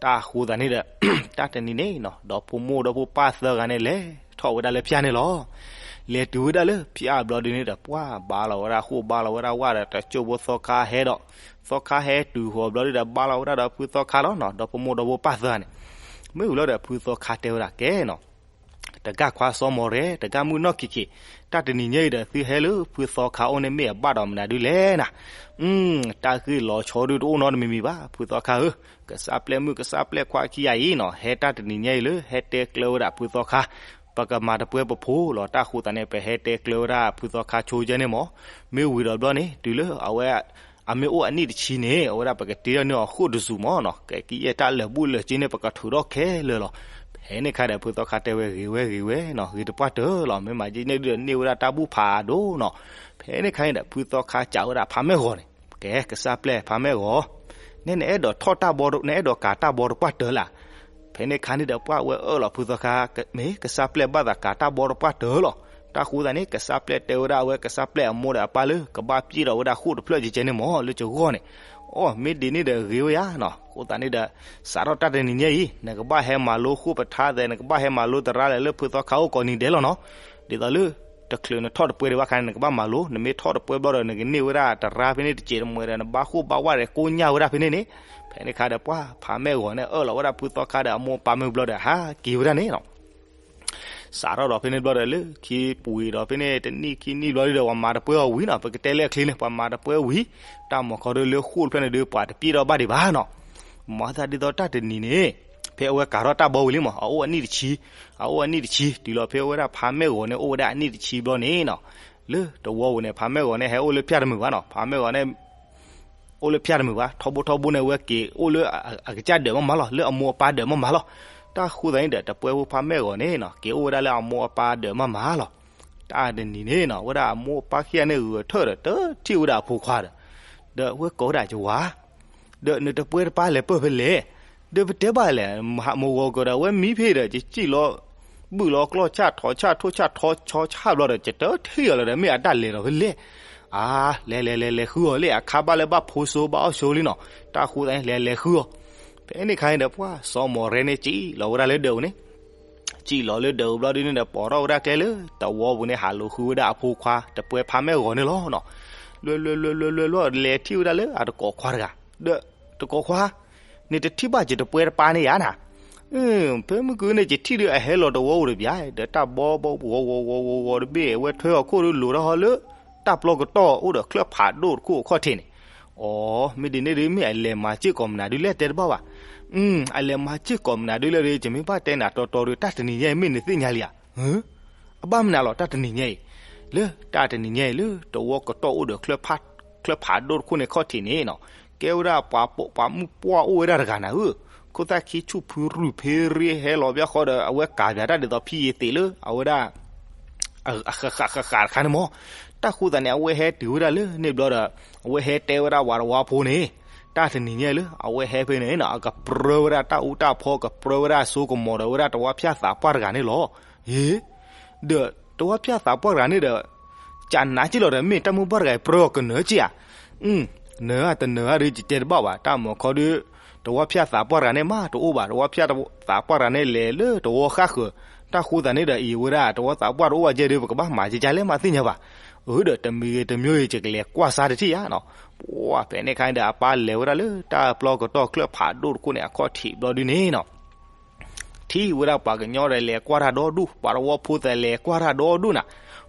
တၢ်ဃိသးန့ၣ်ဒီး တၢ်တနံၤန့ၣ်နီၤ ဒီဖိမိၢ်ဒီဖိပၢ်သၢဂၤန့ၣ် လဲၤထီၣ်ဝဲဒၣ်လၢဖၠၣ်န့ၣ်လီၤ. လဲၤတုၤဝဲဒၣ်လၢဖၠၣ်ဘျီဒုန့ၣ်ဒီး ပှၤဘါလီၤဝဲဒၣ်ဃိၣ်ဘါလီၤဝဲဒၣ်ဝၣ်ဒီး တစိၢ်ဖိသီခါဟဲဒီး သီခါဟဲတုၤဃီၤဘျီဒုဒီး ဘါလီၤဝဲဒၣ်ဒီးဖုသီခါလီၤနီၤ ဒီဖိမိၢ်ဒီဖိပၢ်သၢဂၤန့ၣ်. မ့ၢ်ဝံၤလီၤဒီးဖုသီခါတဲဝဲဒၣ်ကဲနီၤ တဂၤခွါစီၤမီၢ်ရဲ တဂၤမုၣ်နီၢ်ခံခံ, တၢ်တနံၤညါအံၤဒီး သုဟဲလၢဖုသီခါအိၣ်န့ၣ် မ့ၢ်အဘၣ်ဒီးမနုၤဒုလဲၣ်နၤ. တၢ်ဂ့ၢ်လီၤဆီဒုတအိၣ်နီတမံၤမံၤဘၣ် ဖုသီခါဧၢ, ကစၢ်ပျဲၢ်မုၣ်ကစၢ်ပျဲၢ်ခွါခံဂၤအံၤနီၤ ဟဲတၢ်တနံၤညါအံၤလၢ ဟဲတဲကျၢၤဝဲဒၣ်ဖုသီခါ, ပကမၤတပှဲပဖိလီၤ. တၢ်ဃိသးန့ၣ် ပဟဲတဲကျၢၤဝဲဒၣ်ဖုသီခါဆိကဲန့ၣ်မး, မ့ၢ်ဝံၤဒီးဘျီန့ၣ် တုၤလၢအဝဲ အမ့ၢ်အိၣ်အနံၣ်တဆံန့ၣ် အဝဲဒၣ်ပကတ့ထီၣ်န့ၢ်အီၤဃိၣ်တစူၤမးနီၤ, ကဲကယဲၢ်တၢ်လၢာ်ဘူၣ်လၢာ်စ့န့ၣ် ပကထုးထီၣ်ခဲလၢာ်လီၤ. ဖဲန့ၣ်ခါဒီး ဖုသီခါတဲဝဲဂ့ၤဝဲဂ့ၤဝဲနီၤ, ဂ့ၤတပှၢ်တၢၢ်လီၤ, မ့ၢ်မၤက့ၤန့ၢ်ဒုဒီးန့ၢ်ဝဲဒၣ်တၢ်ဘူၣ်ဖးဒိၣ်နီၤ. ဖဲန့ၣ်ခါန့ၣ်ဒီး ဖုသီခါစံးဝဲဒၣ်ဖါမဲၢ်ဂီၤန့ၣ်, ကဲကစၢ်ပျဲၢ်ဖါမဲၢ်ဂီၤ, နအဲၣ်ဒိးထီၣ်တၢ်ဘီ, နအဲၣ်ဒိးကၤတၢ်ဘီတပှၢ်တၢၢ်လၢ်. ဖဲန့ၣ်ခါန့ၣ်ဒီး ပှၢ်ဝဲအၢၣ်လီၤဖုသီခါ, မ့ၢ်ကစၢ်ပျဲၢ်ဘၣ်သးကၤတၢ်ဘီတပှၢ်တၢၢ်လီၤ. တၢ်ဃိသးန့ၣ် ကစၢ်ပျဲၢ်တဲဝဲဒၣ်အဝဲကစၢ်ပျဲၢ်အမိၢ်ဒီးအပၢ်လၢ ကဘၣ်ပျဲၢ်ဒီးဝဲဒၣ်ဃိၣ်တဖျၢၣ်ကဲကဲန့ၣ်မး လၢကဂီၢ်န့ၣ်. အိ မ့ၢ်ဒ်န့ၣ်ဒီးဂ့ၤဝဲယါနီၤ, အဃိသတးန့ၣ်ဒီး စးထီၣ်တၢ်တနံၤညါအံၤ နကဘၣ်ဟဲမၤလိဃိၣ်ပထါသဲး, နကဘၣ်ဟဲမၤလိတရါလဲၣ်လၢဖုသီခါအိၣ်ကိးနံၤဒဲးလီၤနီၤ. ဒ်သိးလၢ တချုးနထီၣ်တပှဲဒံးဘၣ်ခါန့ၣ် နကဘၣ်မၤလိ, နမ့ၢ်ထီၣ်တပှဲဘျီဒီး နကန့ၢ်ဝဲဒၣ်တရါဖဲန့ၣ်တစဲးတမှဲဒီး နဘါဃိၣ်ဘါဝါဒီးကိညၢ်ဝဲဒၣ်ဖဲန့ၣ်န့ၣ်. ဖဲန့ၣ်ခါဒီး ပှၢ်ဖါမဲၢ်ဂီၤန့ၣ် အၢၣ်လီၤဝဲဒၣ်ဖုသီခါဒီးအမိၢ်အပၢ်မ့ၢ်ဘျီဒီး ဟးက့ၤဝဲဒၣ်န့ၣ်နီၤ. စးထီၣ်ဒီးဖဲန့ၣ်ဘျီဒီး လၢခံပူၤဒီးဖဲန့ၣ် တနံၣ်ခံနံၣ်ဘျီဒီး ပှၤမၤတပှဲအီၤဝံၤနီၤ, ပကတဲလၢအချ့န့ၣ် ပှၤမၤတပှဲဝံၤ, တၢ်မၤခီဒုလၢဃိၣ်တဖျၢၣ်န့ၣ်ဒု ပှၤတပျဲၢ်ထီၣ်ဘၣ်ဒံးဘၣ်နီၤ. မၤသးဒ်သိးတၢ်တနံၤန့ၣ် ဖဲအဝဲကၤထီၣ်တၢ်ဘီဝံၤလံမး, အအိၣ်အနံၣ်တဆံ, အအိၣ်အနံၣ်တဆံ တုၤလီၤဖဲအဝဲဒၣ်ဖါမဲၢ်ဂီၤန့ၣ် အိၣ်ဝဲဒၣ်အနံၣ်တဆံဘျီန့ၣ်နီၤ, လၢတဝီပူၤန့ၣ် ဖါမဲၢ်ဂီၤန့ၣ် ဟဲအိၣ်လၢဖၠၣ်တမုာ်ဘၣ်နီၤ, ဖါမဲၢ်ဂီၤန့ၣ် အိၣ်လၢဖၠၣ်တမုာ်ဘၣ်, ထီဘိထီဘိန့ၣ် အဝဲက့ၤအိၣ်လၢအကစၢ်ဒၢးမးမးလီၤ, လၢအမိၢ်အပၢ်ဒၢးမးမးလီၤ. တၢ်ဃိသတးန့ၣ်ဒီး တပှဲဖိဖါမဲၢ်ဂီၤန့ၣ်နီၤ က့ၤအိၣ်ဝဲဒၣ်လၢအမိၢ်အပၢ်ဒၢးမးမးလီၤ. တၢ်တနံၤန့ၣ်နီၤ ဝဲဒၣ်အမိၢ်အပၢ်ခံဂၤန့ၣ် ဂုၤထၢၣ်ဒီး တထံၣ်ဝဲဒၣ်အဖိခွါဒီး, ဒီးအဝဲကိးဝဲဒၣ်ယဝၤ ဒီးနတပှဲတပၢ်လဲၤပၢၢ်ဖဲလဲၣ်, ဒီးပတဲဘၣ်လဲၣ်, မုၢ်ဂီၤကဒီး အဝဲမံဖဲဒီး ယစံၣ်လီၤ ဘုၣ်လီၤကျီၢ်ဆၣ်ထီၣ်ဆၣ်ထိၣ်ဆၣ်ထီၣ် ဆီဆၣ်ဘျီဒီး ယတထံၣ်အီၤလီၤဒီး မ့ၢ်အတၢ်လဲၤဒီးဖဲလဲၣ်. အါ လဲၤလဲၤလဲၤလဲၤဃုအီၤလၢအခါဘၣ်လၢဘၣ်ဖိစိဘၣ်အီၣ်စိလံနီၤ, တၢ်ဃိသတးန့ၣ် လဲၤလဲၤဃုအီၤ. ဖဲန့ၣ်ခါန့ၣ်ဒီး ပှၢ်စီၤမီၢ်ရဲန့ၣ် စံၣ်လီၤဝဲဒၣ်လၢဒၢးပူၤန့ၣ် စံၣ်လီၤလၢဒၢးပူၤဘျီဒုန့ၣ်ဒီး ပိာ်ထီၣ်ဝဲဒၣ်ကျဲလၢတဝီပူၤန့ၣ် ဟးလိာ်ဃုဝဲဒၣ်အဖိခွါ တပှဲဖါမဲၢ်ဂီၤန့ၣ်လီၤနီၤ. လွဲလွဲလွဲလွဲလွဲလွဲ လဲၤထံၣ်ဝဲဒၣ်လၢအတကိးခွါတဂၤ, ဒီးတကိးခွါ နတထံၣ်ဘၣ်ယတပှဲတပၢ်န့ၣ်ဧါနၤ. ဖဲမုၢ်ကန့ၣ် ယထံၣ်ဒီးအဟဲလီၤတဝီပူၤတဘျီ ဒီးတၢ်ဘီဘီဂီၤဂီၤဂီၤဂီၤဂီၤတဘ့ၣ် အဝဲထွဲအီၤခိၣ်ဒုလိၤထီၣ်ဟီလၢ တၢ်ပျီကတီၢ်အိၣ်ဒီးချၢၣ်ဖးဒိၣ်တခိၣ်အခီၣ်ထံးန့ၣ်. အိ မ့ၢ်ဒ်န့ၣ်ဒု မ့ၢ်အလဲၤမၤစ့ၢ်ကီးမနုၤဒုလဲၣ် တဲတဘၣ်ဘၣ်. အလဲၤမၤစ့ၢ်ကီးမနုၤဒုလဲၣ်ဒီး ယမ့ၢ်ဘၣ်တဲနၤတီတီဒီး တၢ်တနံၤညါအံၤ မ့ၢ်နသ့ၣ်ညါလံဧါ. အဘၣ်မနုၤလီၤ တၢ်တနံၤညါအံၤ, လၢတၢ်တနံၤညါအံၤ လၢတဝီကတီၢ်အိၣ်ဒီး ချၢၣ်ဖးဒိၣ်တခိၣ်န့ၣ်အခီၣ်ထံးန့ၣ်နီၤ, ကဲဝဲဒၣ်ပှၤပိာ်ပှၤမုၣ်ပှၢ်အိၣ်ဝဲဒၣ်တဂၤနၤဧၢ, ခိၣ်သၣ်ခံဆူၣ်ဖုရူၢ်ဖ့ရ့ဟဲလီၤဘၣ်ဃီဒီး အဝဲကၤပၠးတၢ်ဒ်သိးဖံယံၤသ့းလၢ အဝဲဒၣ် ဃးဃးဃးဃးတခါန့ၣ်မး. တၢ်ဃိသတးန့ၣ် အဝဲဟဲတုၤဝဲဒၣ်လၢန့ၣ်ဘျီဒီး အဝဲဟဲတဲဝဲဒၣ်ဝၤတဝီဖိန့ၣ်, တၢ်တနံၤညါအံၤလၢ အဝဲဟဲဖဲန့ၣ်နီၤ အကပြၢဝဲဒၣ်တၢ်အူတၢ်ဖီ ကပြၢဝဲဒၣ်စိကမီၤဒီးဝဲဒၣ်တဝီဖၠၣ်သးပှၢ်တဂၤန့ၣ်လီၤ. ဟ့ ဒီးတဝီဖၠၣ်သးပှၢ်တဂၤန့ၣ်ဒီး ကနၤက့ၢ်လီၤဒီး မ့ၢ်တၢ်မုၢ်ပှၢ်တဂၤအံၤပြၢအီၤကနၢၤက့ၢ်ဧါ. နၢၤဧါတနၢၤဧါဒီး ယတဲတဘၣ်ဘၣ်. တၢ်မၤခီဒု တဝီဖၠၣ်သးပှၢ်တဂၤန့ၣ်မး တအိၣ်ဘၣ်. တဝီဖၠၣ်သးပှၢ်တဂၤန့ၣ် လဲၤလၢတဝီဃၣ်ဃၢၤ. တၢ်ဃိသတးန့ၣ်ဒီး အံၤဝဲဒၣ် တဝီသးပှၢ်တအိၣ်ဘၣ်ယဲၢ်ဒီး ပကဘၣ်မၤကကလဲၣ်မးသ့ၣ်ညါဘၣ်. အၢ ဒီးတမံၤဂ့ၤတမံၤဂ့ၤ ယကလဲၤကွၢ်စါတထံၣ်ဧါနီၤ. ပှၢ်ဖဲန့ၣ်ခါန့ၣ်ဒီး အပၢ်လဲၤဝဲဒၣ်လၢတၢ်ပျီကတီၢ်ချၢၣ်ဖးဒိၣ်တခိၣ်န့ၣ် အခီၣ်ထံးဘျီဒုန့ၣ်နီၤ ထံၣ်ဝဲဒၣ်ပှၤကညီဒီးလဲၤကွၢ်တၢ်ဒီဒူၣ်, ပှၤတဝီဖိသးလဲၤကွၢ်တၢ်ဒီဒူၣ်နၤ.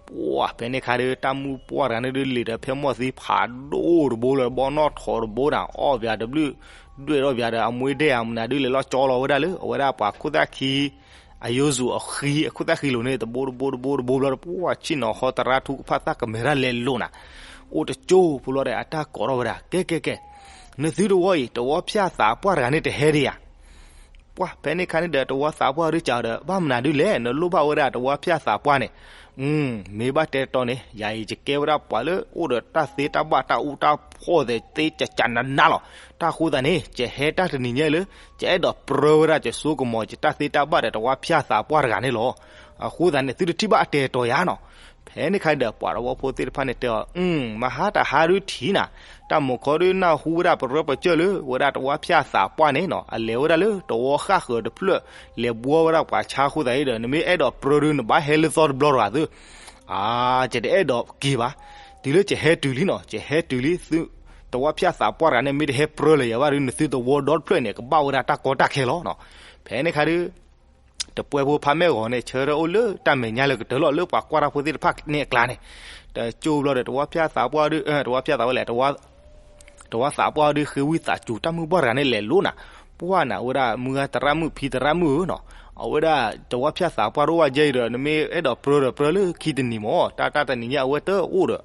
ပှၢ်ဖဲန့ၣ်ခါဒီး တၢ်မုၢ်ပှၢ်တဂၤန့ၣ်ဒုး လံာ်ဒီးဖဲမီၢ်သံဖးဒိၣ်တဘိလၢတဘီနီၢ်ထီတဘိနၤ, အီၣ်ပၠးတဘျုး ဒွဲၣ်ထီၣ်ပၠးဒီး အမွ့ဒဲၣ်အမနုၤဒုး လဲၤလီၤကၠီလီၤဝဲဒၣ်လၢ အဝဲဒၣ်ပှၤခိၣ်သၣ်ခံ အယိစူၤအဃံ အခိၣ်သၣ်ဃံလိၤန့ၣ် တဘိတဘိတဘိတဘိဘျီဒီး ပှၢ်ဆ့ၣ်နီၤဟီတရါထူကဖၣ်သၣ်ကမဲာ်တၢ်လဲၤလိာ်နၤ. အိၣ်တကၠိဖိလီၤဒီး အတၢ်ကိးထီၣ်ဝဲဒၣ် ကဲကဲကဲ, နသုတဝီအံၤ တဝီဖၠၣ်သးပှၢ်တဂၤန့ၣ်တဟဲဒံးဧါ. ပှၢ်ဖဲန့ၣ်ခါန့ၣ်ဒီး တဝီသးပှၢ်ဒုးစံးဒီး ဘၣ်မနုၤဒုးလဲၣ်, နလိၣ်ဘၣ်ဝဲဒၣ်တဝီဖၠၣ်သးပှၢ်န့ၣ်, မ့ၢ်ဘၣ်တဲတီန့ၣ် ယၤအံၤ ယကဲဝဲဒၣ်ပှၤလၢအိၣ်ဒီးတၢ်သ့တၢ်ဘၣ်တၢ်အူတၢ်ဖီၣ်သ့ၣ်သ့ကကနးနးလီၤ. တၢ်အဃိသတးန့ၣ် ယဟဲတၢ်တနံၤညါလၢ ယအဲၣ်ဒိးပြၢဝဲဒၣ်ယစိကမီၤ ယတၢ်သ့တၢ်ဘၣ်ဒီးတဝီဖၠၣ်သးပှၢ်တဂၤန့ၣ်လီၤ. အဃိသတးန့ၣ် သုတထံၣ်ဘၣ်အတဲာ်တီၤယၤနီၤ. ဖဲန့ၣ်ခါဒီး ပှၤတဝီဖိသ့ၣ်တဖၣ်န့ၣ်တဲအီၤ, မဟါတဟါဒုးထံၣ်နၤ, တၢ်မုၢ်ခီဒုးနၢ်ဟူဝဲဒၣ်ပရၢပကျၢၢ်လၢ ဝဲဒၣ်တဝီဖၠၣ်သးပှၢ်န့ၣ်နီၤ အလဲၤဝဲဒၣ်လၢတဝီဃၣ်ဃၢၤတဖျၢၣ် လဲၤဘှီဝဲဒၣ်ပှၤဆါအဃိသတးဒီး နမ့ၢ်အဲၣ်ဒိးပြၢဒုး နဘၣ်ဟဲလၢသီတဘျီတဂၤသု. အါ, ယတအဲၣ်ဒိးက့ၤဘၣ်. တုၤလၢယဟဲတုၤလံနီၤ, ယဟဲတုၤလံ, တဝီဖၠၣ်သးပှၢ်တဂၤန့ၣ် မ့ၢ်တဟဲပြၢလၢၤယၤဘၣ်ဒုး နသုတဝီဒီတဖျၢၣ်န့ၣ် ကဘၣ်ဝဲဒၣ်တၢ်ကီတၢ်ခဲလီၤ. ဖဲန့ၣ်ခါဒုး တပှဲဖိဖးမဲာ်ဂီၤန့ၣ် ဆၢထၢၣ်အိၣ်လၢတၢ်မဲာ်ညါလၢကတၢၢ်လီၤ လၢပှၤကွၢ်တၢ်ဖိသ့ၣ်တဖၣ်န့ၣ်အကျါန့ၣ်, တကၠိဘျီဒီး တဝီဖၠၣ်သးပှၢ်ဒုး, တဝီဖၠၣ်သးပှၢ်လဲၣ်, တဝီသးပှၢ်ဒုး ဃ့ဝံသးစူၤ တၢ်မုၢ်ပှၢ်တဂၤန့ၣ်လဲၤလိၤနၤ, ပှၢ်နၤဝဲဒၣ်မုၢ်ဂၤသရၣ်မုၣ် ဖံသရၣ်မုၣ်ဧၢနီၤ, အဝဲဒၣ်တဝီဖၠၣ်သးပှၢ်တအိၣ်ဘၣ်ယဲအံၤဒီး နမ့ၢ်အဲၣ်ဒိးပြၢဒီးပြၢလၢခံတနံၤမၢ်, တၢ်တၢ်တနံၤညါအဝဲတအိၣ်ဒီး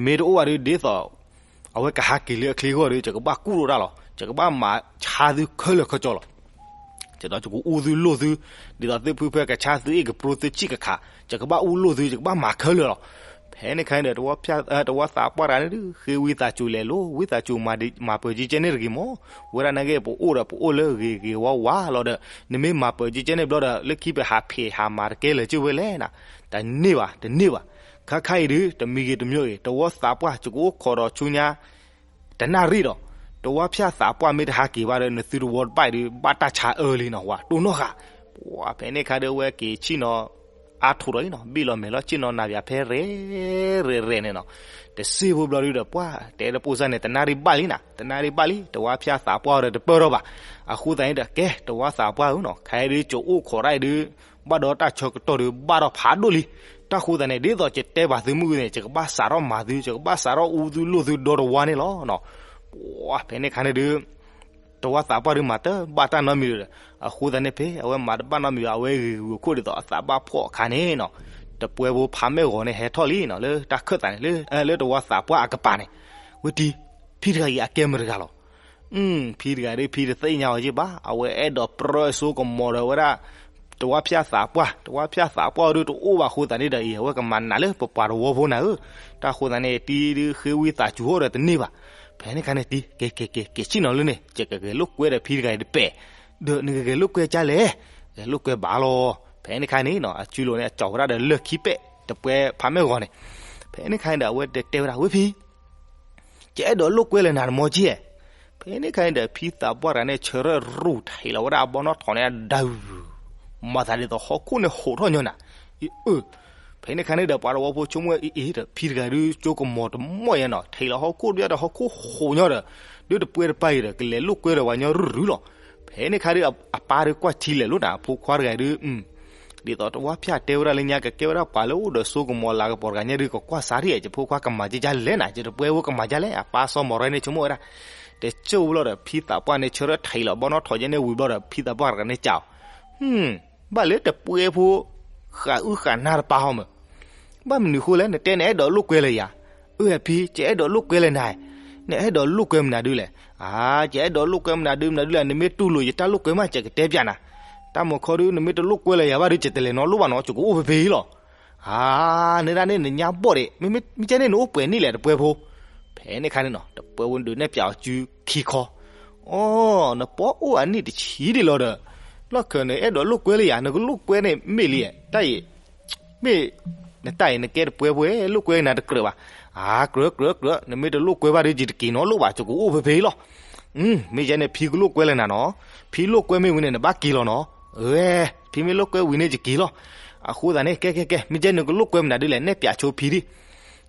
မ့ၢ်တအိၣ်ဘၣ်ဒုးဒ်သိး အဝဲကဟးက့ၤလၢအချံအဂီၢ်ဒီး ယကဘၣ်ကူၣ်လိာ်တၢ်လီၤ, ယကဘၣ်မၤဆါသုခဲလၢာ်ခဲဆ့လီၤ. ယဒီးယကအူသုလိာ်သု, ဒ်သိးသုဖုဖဲကဆါသုအ့ၣ်ကပြိ သုဆံၣ်ကခး, ယကဘၣ်အူလိာ်သု, ယကဘၣ်မၤခဲလၢာ်လီၤ. ဖဲန့ၣ်ခါန့ၣ်ဒီး တဝီသးပှၢ်တဂၤန့ၣ်ဒုး ဃ့ဝံသးစူၤလဲၤလိၤ, ဝံသးစူၤမၤပၢၤကဲကဲန့ၣ်တဂ့ၤမၢ်, ဝဲဒၣ်နာ်က့ ပအိၣ်ဒီးပအိၣ်လၢဂ့ၤဂ့ၤဝါဝါလီၤဒီး နမ့ၢ်မၤပၢၤကဲကဲန့ၣ်ဘျီဒီး လၢခံပဟးဖံးဟးမၤတကဲလၢၤက့ၤဝဲလဲၣ်နၤ, တန့ၢ်ဘၣ်, တန့ၢ်ဘၣ်. ခါခါအံၤဒုး တမံၤဂ့ၤတမံၤဂ့ၤ တဝီသးပှၢ် ယကအိၣ်ခိးဒီးဆူညါ တနၣ်ရံၣ်ဒီး တဝီဖၠၣ်သးပှၢ်မ့ၢ်တဟးက့ၤဘၣ်ဒီး နသုတဝီတဘၣ်အံၤဒုး ဘၣ်တၢ်ဆါအၢလံနီၤ, ဝၤတိၢ်နီၣ်ဃာ်. ပှၢ်ဖဲန့ၣ်ခါဒုး အဝဲက့ၤဆ့ၣ်နီၤ အါထီၣ်ဒီးအံၤနီၤ, ဘ့ၣ်လီၤမဲာ်လီၤဆ့ၣ်နီၤ နၤဘၣ်ဖဲရဲၣ်ရဲၣ်ရဲၣ်န့ၣ်နီၤ, တစ့ဖိဘျီဒုးဒီး ပှၢ်တဲတပိၢ်စၢ်န့ၣ် တနၣ်ရံၣ်ဘၣ်လံနၤ, တနၣ်ရံၣ်ဘၣ်လံ, တဝီဖၠၣ်သးပှၢ်ဒီးတပၢၢ်ထီၣ်ဘၣ်. အဃိသတးန့ၣ်ဒီး ကဲ တဝီသးပှၢ်ဧၢနီၤ, ခဲအံၤဒုး ယအိၣ်ခိးတၢ်အံၤဒုး ဘၣ်ဒီးတၢ်ဆၢကတီၢ်ဒုး ဘၣ်ဒီးဖးဒိၣ်လံ. တၢ်ဃိသတးန့ၣ် ဒ်သိးယတဲဘၣ်သုမုၢ်ဂၤန့ၣ် ယကဘၣ်စးထီၣ်မၤသု, ယကဘၣ်စးထီၣ်အူသုလိာ်သုဒီတဝီန့ၣ်လီၤ. ပှၢ်ဖဲန့ၣ်ခါန့ၣ်ဒုး တဝီသးပှၢ်ဒုးမၤတဘၣ်တၢ်နီတမံၤဒီး, အဃိသတးန့ၣ် ဖဲအဝဲမၤတဘၣ်နီတမံၤဘၣ် အဝဲဂ့ၤဂ့ၤအခိၣ်ဒ်သိးအသးဘၣ်ဖှီၣ်အခါန့ၣ်နီၤ, တပှဲဖိဖးမဲာ်ဂီၤန့ၣ် ဟဲထီၣ်လံနီၤ, လၢတၢ်ခၢၣ်သးန့ၣ် လၢတဝီသးပှၢ်အကပၤန့ၣ်, ဝဲတံၤ ဖံတဂၤအံၤအကဲမတၤတဂၤလီၤ. ဖံတဂၤဒုး ဖံတသ့ၣ်ညါအီၤယ့ၢ်ဘၣ်, အဝဲအဲၣ်ဒိးပြၢအစိကမီၤဒီးဝဲဒၣ် တဝီဖၠၣ်သးပှၢ်, တဝီဖၠၣ်သးပှၢ်ဒုးတအိၣ်ဘၣ်အဃိသတးန့ၣ်ဒီးအံၤ အဝဲကမၤနးလၢပပှၤတဝီဖိနၤဧၢ. တၢ်ဃိသတးန့ၣ် တံၤဒုးဃ့ဝံသးစူၤအိၣ်ဒီးတန့ၢ်ဘၣ်. ဖဲန့ၣ်ခါန့ၣ် တံၤ က့ၤ က့ၤ က့ၤ က့ၤဆ့ၣ်နီၤလၢန့ၣ် ယကဂဲၤလိာ်ကွဲဒီးဖံတဂၤအံၤတပဲာ်, ဒီးနကဂဲၤလိာ်ကွဲကၢ်လဲၣ်, ဂဲၤလိာ်ကွဲဘၣ်လီၤ. ဖဲန့ၣ်ခါန့ၣ်နီၤ အစုလိၤန့ၣ် အကၠီၤဝဲဒၣ်ဒီးလၢၢ်ခံပဲာ် တပှဲဖးမဲာ်ဂီၤန့ၣ်. ဖဲန့ၣ်ခါန့ၣ်ဒီး အဝဲတဲဝဲဒၣ် ဝဲဖံ ယအဲၣ်ဒိးလိာ်ကွဲလၢနၤတမီၤက့ၢ်. ဖဲန့ၣ်ခါန့ၣ်ဒီး ဖံသးပှၢ်တဂၤန့ၣ် ဆၢထၢၣ်ရူၢ်ထံးလီၤဝဲဒၣ်အဘီနီၣ်ထိးန့ၣ်အဒုး, မၤသးဒ်သိးဟီၣ်ခိၣ်န့ၣ်ဟူးထီၣ်ညီနၤ, အ့ၣ်, ဖဲန့ၣ်ခါန့ၣ်ဒီး ပှၤတဝီဖိဆိကမိၣ်အံၤအံၤဒီး ဖံတဂၤဒုးကၠိကမီၤတမီၢ်ယဲနီၤ, ထံးလီၤဟီၣ်ခိၣ်တဘျီဒီးဟီၣ်ခိၣ်ဟူးညီဒီး, ဒုးတပှဲတပၢ်အံၤဒီး ကလဲၤလိာ်ကွဲဒီးပှၤညီရုၢ်ရုၢ်လီၤ. ဖဲန့ၣ်ခါဒုး အပၢ်ဒုးကွၢ်ထံလဲၤလိာ်နၤ အဖိခွါတဂၤဒုး ဒ်သိးတဝီဖၠၣ်တဲဝဲဒၣ်လၢညါ ကကဲဝဲဒၣ်ပှၤလၢအိၣ်ဒီးစိကမီၤလၤကပီၤတဂၤညါဒုး ကကွၢ်စးထံၣ် ယဖိခွါကမၤကၢ်ကၢ်လဲၣ်နၤ, ယတပှဲဖိကမၤကၢ်လဲၣ်, အပၢ်စီၤမီၤရၢန့ၣ်ဆိကမိၣ်ဝဲဒၣ်. တကၠိဘျီဒီး ဖံသးပှၢ်န့ၣ် ဆၢထၢၣ်ထံးလီၤဘီနီၣ်ထိးယဲန့ၣ်ဝံၤဘျီဒီး ဖံသးပှၢ်တဂၤန့ၣ်စံးအီၤ, ဘၣ်လၢတပှဲဖိ ဃးအုၣ်ဃးနၢ်တပၢ်ဟီမၢ်, ဘၣ်မနုၤဃိလဲၣ် နတဲနအဲၣ်ဒိးလိာ်ကွဲလၢယၤ, အၢ ဖံ ယအဲၣ်ဒိးလိာ်ကွဲလၢနၤ, နအဲၣ်ဒိးလိာ်ကွဲမနုၤဒုလဲၣ်, အၢ ယအဲၣ်ဒိးလိာ်ကွဲမနုၤဒုမနုၤဒုလဲၣ် နမ့ၢ်တူၢ်လိာ်ယတၢ်လိာ်ကွဲမး ယကတဲပျးနၤ, တၢ်မုၢ်ခီဒုး နမ့ၢ်တလိာ်ကွဲလၢယၤဘၣ်ဒုး ယတလဲၤနီတလိၣ်ဘၣ်နီၤ ယကအိၣ်ဖဲဖဲအံၤလီၤ. အၢ နဒၣ်န့ၣ်နညါဘီၣ်ဒံး မ့မ့ၢ်ကဲန့ၣ်နအိၣ်ပှဲၤနံၣ်လဲၣ်တပှဲဖိ, ဖဲန့ၣ်ခါန့ၣ်နီၤ တပှဲဖိဒုးနဲၣ်ပၠးအီၤစုခံခီ, အိ နပှဲအိၣ်အနံၣ်တဆံဒံးလီၤဒီး, လီၢ်ခၢၣ်န့ၣ် အဲၣ်ဒိးလိာ်ကွဲလၢယၤ နကလိာ်ကွဲန့ၣ်မ့ၢ်လံ, တၢ်အံၤ မ့ၢ် နတၢ်အံၤ နကဲတပှဲဖိ လိာ်ကွဲနၤတကြၢးဘၣ်, အၢ ကြၢးကြၢးကြၢး နမ့ၢ်တလိာ်ကွဲဘၣ်ဒုး ယတက့ၤနီတလိၣ်ဘၣ် ယကအိၣ်ဖဲဖဲအံၤလီၤ. မ့ၢ်ယဲန့ၣ် ဖံကလိာ်ကွဲလၢနၤနီၤ, ဖံလိာ်ကွဲမ့ၢ်ဝံၤန့ၣ် နဘၣ်က့ၤလီၤနီၤ, အၢ ဖံမ့ၢ်လိာ်ကွဲဝံၤန့ၣ် ယက့ၤလီၤ. အဃိသတးန့ၣ် ကဲကဲကဲ မ့ၢ်ယဲန့ၣ် နကလိာ်ကွဲမနုၤဒုလဲၣ် နဲၣ်ပၠးဆိဖံဒံး,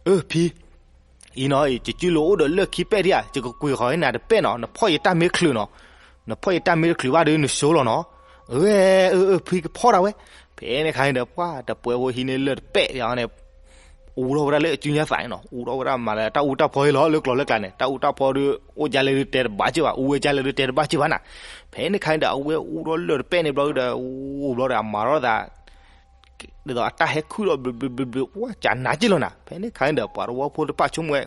အၢ ဖံ အံၤနီၤ ယစုလိၤအိၣ်ဒီးလၢၢ်ခံပဲၢ်ဒံးဧါ ယကကွံာ်ဃီၤနၤတပဲၢ်နီၤ နဖီၣ်ယတၢ်မ့ၢ်တချုးနီၤ, နဖီၣ်ယတၢ်မ့ၢ်တချုးဘၣ်ဒုး နဆိလီၤနီၤ, အၢ အၢ အၢ ဖံကဖီၣ်တၢ်ဝဲ. ဖဲန့ၣ်ခါန့ၣ်ဒီး ပှၢ်တပှဲဖိဟံးန့ၢ်လၢၢ်တပဲၢ်န့ၣ် အူထီၣ်ဝဲဒၣ်လၢအစုညါသးန့ၣ်နီၤ, အူထီၣ်ဝဲဒၣ်မၤလၢတၢ်အူတၢ်ဖီအံၤလီၤ လၢကျိၤလၢကျါန့ၣ် တၢ်အူတၢ်ဖီဒုး အိၣ်ကၢ်လဲၣ်ဒုးတဲတဘၣ်က့ၢ်ဘၣ် အူဝဲကၢ်လဲၣ်ဒုးတဲတဘၣ်က့ၢ်ဘၣ်နၤ. ဖဲန့ၣ်ခါန့ၣ်ဒီး အဝဲအူထီၣ်လၢၢ်တပဲၢ်န့ၣ်ဘျီဒုး အူဘျီဒီးအမၤထီၣ်သး ဒ်သိးအတၢ်ဟဲခုၣ်ဒီးဘျုးဘျုးဘျုးဘျုး ပှၢ်ကနးက့ၢ်လီၤနၤ. ဖဲန့ၣ်ခါန့ၣ်ဒီး ပှၤတဝီဖိတဖၣ်ဆိကမိၣ်ဝဲ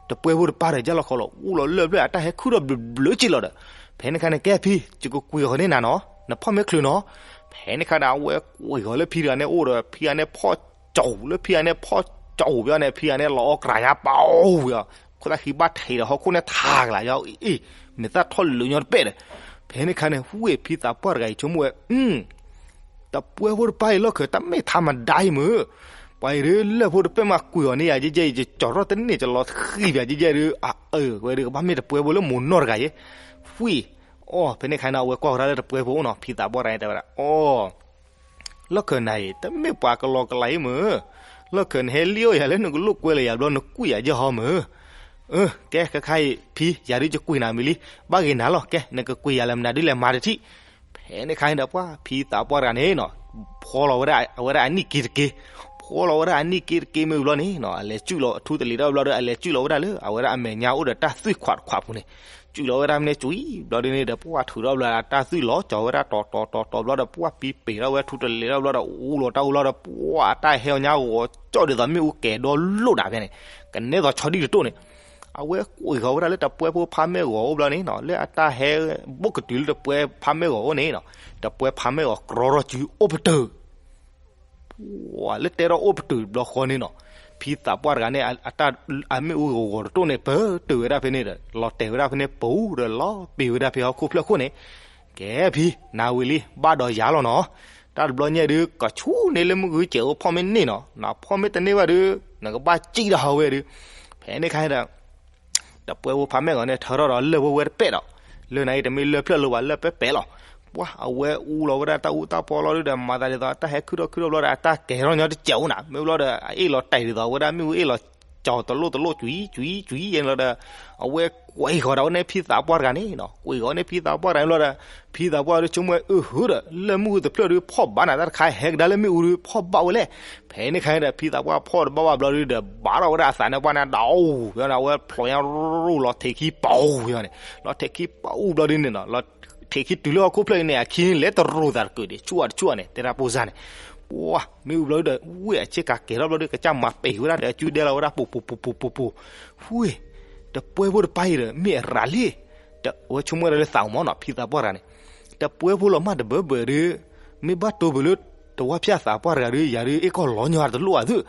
တပှဲဖိတပၢ်ဒီးယၢ်လီၤခီလီၤ အူလီၤလၢၢ်ဖျၢၣ် အတၢ်ဟဲခုၣ်ဒီးဘျုးဘျုးက့ၢ်လီၤဒီး ဖဲန့ၣ်ခါန့ၣ် ကဲဖံ ယကကွံာ်အီၤန့ၢ်နၤနီၤ, နဖီၣ်မ့ၢ်ချုးနီၤ. ဖဲန့ၣ်ခါဒီး အဝဲကွံာ်အီၤလၢဖံတဂၤန့ၣ်အိၣ်ဒီး ဖံတဂၤန့ၣ်ဖီၣ်ကၠီလၢဖံတဂၤန့ၣ်ဖီၣ်ကၠီဘၣ်န့ၣ် ဖံတဂၤန့ၣ်လီၤအီၣ်ကြၤယါပီဝံၤအီၤ, ခိၣ်သၣ်ဃံဘၣ်ထဲးဒီးဟီၣ်ခိၣ်န့ၣ်ထးကလၤယါအံၤ, မ့ၢ်သၣ်ထီၣ်လၢာ်ညီတပဲၢ်ဒီး. ဖဲန့ၣ်ခါန့ၣ် ဝ့ၢ်ဖံသးပှၢ်တဂၤအံၤဆိကမိၣ်ဝဲ တပှဲဖိတပၢ်အံၤလီၢ်ခံ တမ့ၢ်ထါမဒါအံၤမုၢ်, ပှၤအံၤဒုးလၢၢ်ဖိတပဲၢ်မးကွံာ်အီၤန့ၢ်ယၤယဲယဲအံၤ ယကၠီၤထီၣ်တန့ၢ် ယလီၤဃံၤပၠးယဲယဲဒုး အအၢ ဝဲဒုးကဘၣ်မ့ၢ်တပှဲဖိလၢမိၢ်နီၢ်တဂၤယဲ, ဝ့ၢ်, အီ ဖဲန့ၣ်ခါန့ၣ် အဝဲကွၢ်ဃီၤဒၣ်လၢတပှဲဖိအိၣ်နီၤ ဖံသးပှၢ်တဂၤန့ၣ်တဲဝဲဒၣ် အီ လီၢ်ခံနၤအံၤ တမ့ၢ်ပှၤကလီကလးအံၤမုၢ်, လီၢ်ခံနဟဲလံၣ်အိၣ်ယၤလၢ နကလိၣ်ကွဲလၢယၤဘျီ နကွံာ်ယၤယဲဟီမုၢ်. အၢ ကဲခဲခါအံၤ ဖံ ယၤဒုးယကွံာ်နၤမံၤလံ, ဘၣ်ဂ့ၤနၤလီၤ, ကဲ နကကွံာ်ယၤလၢမနုၤဒုးလဲၤမၤတထံၣ်. ဖဲန့ၣ်ခါန့ၣ်ဒီး ပှၤဖံသးပှၢ်တဂၤန့ၣ်နီၤ ဖီလီၤဝဲဒၣ်အဝဲဒၣ်အနံၣ်က့တက့, ဖီလီၤဝဲဒၣ်အနံၣ်က့တက့မ့ၢ်ဘျီန့ၣ်နီၤ အလဲၤစုၣ်လီၤအထူတလံၤထီၣ်ဘျီဒီး အလဲၤစုၣ်လီၤဝဲဒၣ်လၢ အဝဲဒၣ်အမဲာ်ညါအိၣ်ဒီးတၢ်သွံၣ်ခွးတခွးပူၤန့ၣ်, စုၣ်လီၤဝဲဒၣ်မ့ၢ်န့ၣ်ကွံာ်ဘျီဒုးန့ၣ်ဒီး ပှၤထုးထီၣ်ဘျီဒီး အတၢ်သွံၣ်လီၤကၠီၤဝဲဒၣ်တီၤတီၤတီၤတီၤဘျီဒီး ပှၤဖံပ့ၤထီၣ်ဝဲထူတလံၤထီၣ်ဘျီဒီး အူလီၤတၢ်အူလီၤဒီး ပှၤအတၢ်ဟဲအီၤညါဂီၤကၠီၣ်ဒ်သိးမ့ၣ်အူကဲၤဒီလိၣ်နၤဖဲန့ၣ်, ကနဲသိးဆီဒံၣ်တတိၢ်န့ၣ်, အဝဲကွံာ်ဃီၤဝဲဒၣ်လၢတပှဲဖိဖါမဲၢ်ဂီၤအိၣ်ဘျီန့ၣ်နီၤ လၢအတၢ်ဟဲဘိၣ်ကတုၤလၢတပှဲဖါမဲၢ်ဂီၤအိၣ်န့ၣ်နီၤ, တပှဲဖါမဲၢ်ဂီၤကြီထီၣ်စုအိၣ်ပတုာ် ပှၤလၢတဲထီၣ်အိၣ်ပတုာ်ဘျီဃီန့ၣ်နီၤ, ဖံသးပှၢ်တဂၤန့ၣ် အတၢ်အမ့ၣ်အူဂီၤဂီၤတတိၢ်န့ၣ် ပတုာ်ဝဲဒၣ်ဖဲန့ၣ်ဒီး လီၤတဲာ်ဝဲဒၣ်ဖဲန့ၣ်ပူၤဒီး လီၤပ့ၤဝဲဒၣ်ဖဲဟီၣ်ခိၣ်ဖျၢၣ်ခိၣ်န့ၣ်, ကဲဖံ နၤဝံၤလံ ဘၣ်ဒီးယၤလီၤနီၤ, တၢ်တဘျီညါဒုး ကဆူၣ်န့ၢ်လၢမုၢ်ဂုၢ်စဲးအိၣ်ဖီၣ်မ့ၢ်န့ၢ်နီၤ, နဖီၣ်မ့ၢ်တန့ၢ်ဘၣ်ဒုး နကဘၣ်စံၣ်ဒီးဟီဝဲဒုး, ဖဲန့ၣ်ခါန့ၣ်ဒီး တပှဲဖိဖါမဲၢ်ဂီၤန့ၣ် ထၢထီၣ်ဒီးလၢၢ်ဖိဝဲတပဲာ်ဒီး, လၢၢ်နၤအံၤတမ့ၢ်လၢၢ်ဖျၢၣ်လၢၤဘၣ် လၢၢ်ပဲပဲလီၤ, ပှၤအဝဲအူလီၤဝဲဒၣ်တၢ်အူတၢ်ပီလီၤဒုးဒီး မၤသးဒ်သိး အတၢ်ဟဲခုၣ်ထီၣ်ခုၣ်ထီၣ်ဘျီဒီး အတၢ်ကဲၤထီၣ်ညီတစဲးအိၣ်နၤ မ့ၢ်ဘျီဒီး အအ့ၣ်လီၤတဲာ်ဒ်သိး အဝဲဒၣ်မ့ၣ်အူအ့ၣ်လီၤကၠီၤတလိၣ်တလိၣ်ကွံာ်ကွံာ်ကွံာ်လီၤဒီး, အဝဲကွံာ်ဃီၤဒီးဝဲန့ၣ်ဖံသးပှၢ်တဂၤန့ၣ်နီၤ, ကွံာ်ဃီၤန့ၣ်ဖံသးပှၢ်တဂၤန့ၣ်ဘျီဒီး, ဖံသးပှၢ်ဒုးဆိကမိၣ်ဝဲအၢ ဟုဒီး လၢၢ်မုၢ်ဂုၢ်တဖျၢၣ်ဒုး ဖီၣ်ဘၣ်နၤတၢ်တခါ ဟဲကဒါလၢမ့ၣ်အူဒုး ဖီၣ်ဘၣ်ဝဲလဲၣ်. ဖဲန့ၣ်ခါန့ၣ်ဒီး ဖံသးပှၢ်ဖီၣ်တဘၣ်ဘၣ်ဘျီဒုးဒီး ဘၣ်ထီၣ်ဝဲဒၣ်အသးန့ၣ်ပှၢ်န့ၣ် ဒီးအူဝဲန့ၣ် အဝဲဖျိးညါရူၣ်ရူၣ်လီၤထံးခံပူၤန့ၣ်, လီၤထံးခံပူၤဘျီဒုးန့ၣ်နီၤ, လီၤထံးခံတုၤလၢဟီၣ်ခိၣ်ဖျၢၣ်န့ၣ် အခံန့ၣ် လဲၤတရူးသးတကုာ်ဒံး ဆူၣ်အတဆူၣ်န့ၣ် တဲတၢ်ပိၢ်စၢ်န့ၣ်, ပှၤမ့ၣ်အူဘျီဒုးဒီး ဝ့ၢ်အဆ့ကၤကဲၤထီၣ်ဘျီဒုး ကစၢ်မၤပဲာ်ဝဲဒၣ်ဒီး အစုဒဲလီၤဝဲဒၣ်ပူၤပူၤပူၤပူၤပူၤပူၤ, ဝ့ၢ် တပှဲဖိတပၢ်အံၤဒီး မ့ၢ်အရၤလံ, အဝဲဆိကမိၣ်ဝဲဒၣ်လၢသးအိၣ်မးနီၤ ဖံသးပှၢ်တဂၤန့ၣ်, တပှဲဖိလီၤမၢ်တဘၢဘၢဒုး, မ့ၢ်ဘၣ်တိၢ်ဘၢလၢ တဝၢ်ဖၠၣ်သးပှၢ်တဂၤဒုး ယၤဒုး အ့ၣ်ကီၢ်လီၤညီတလိၣ်အသုး,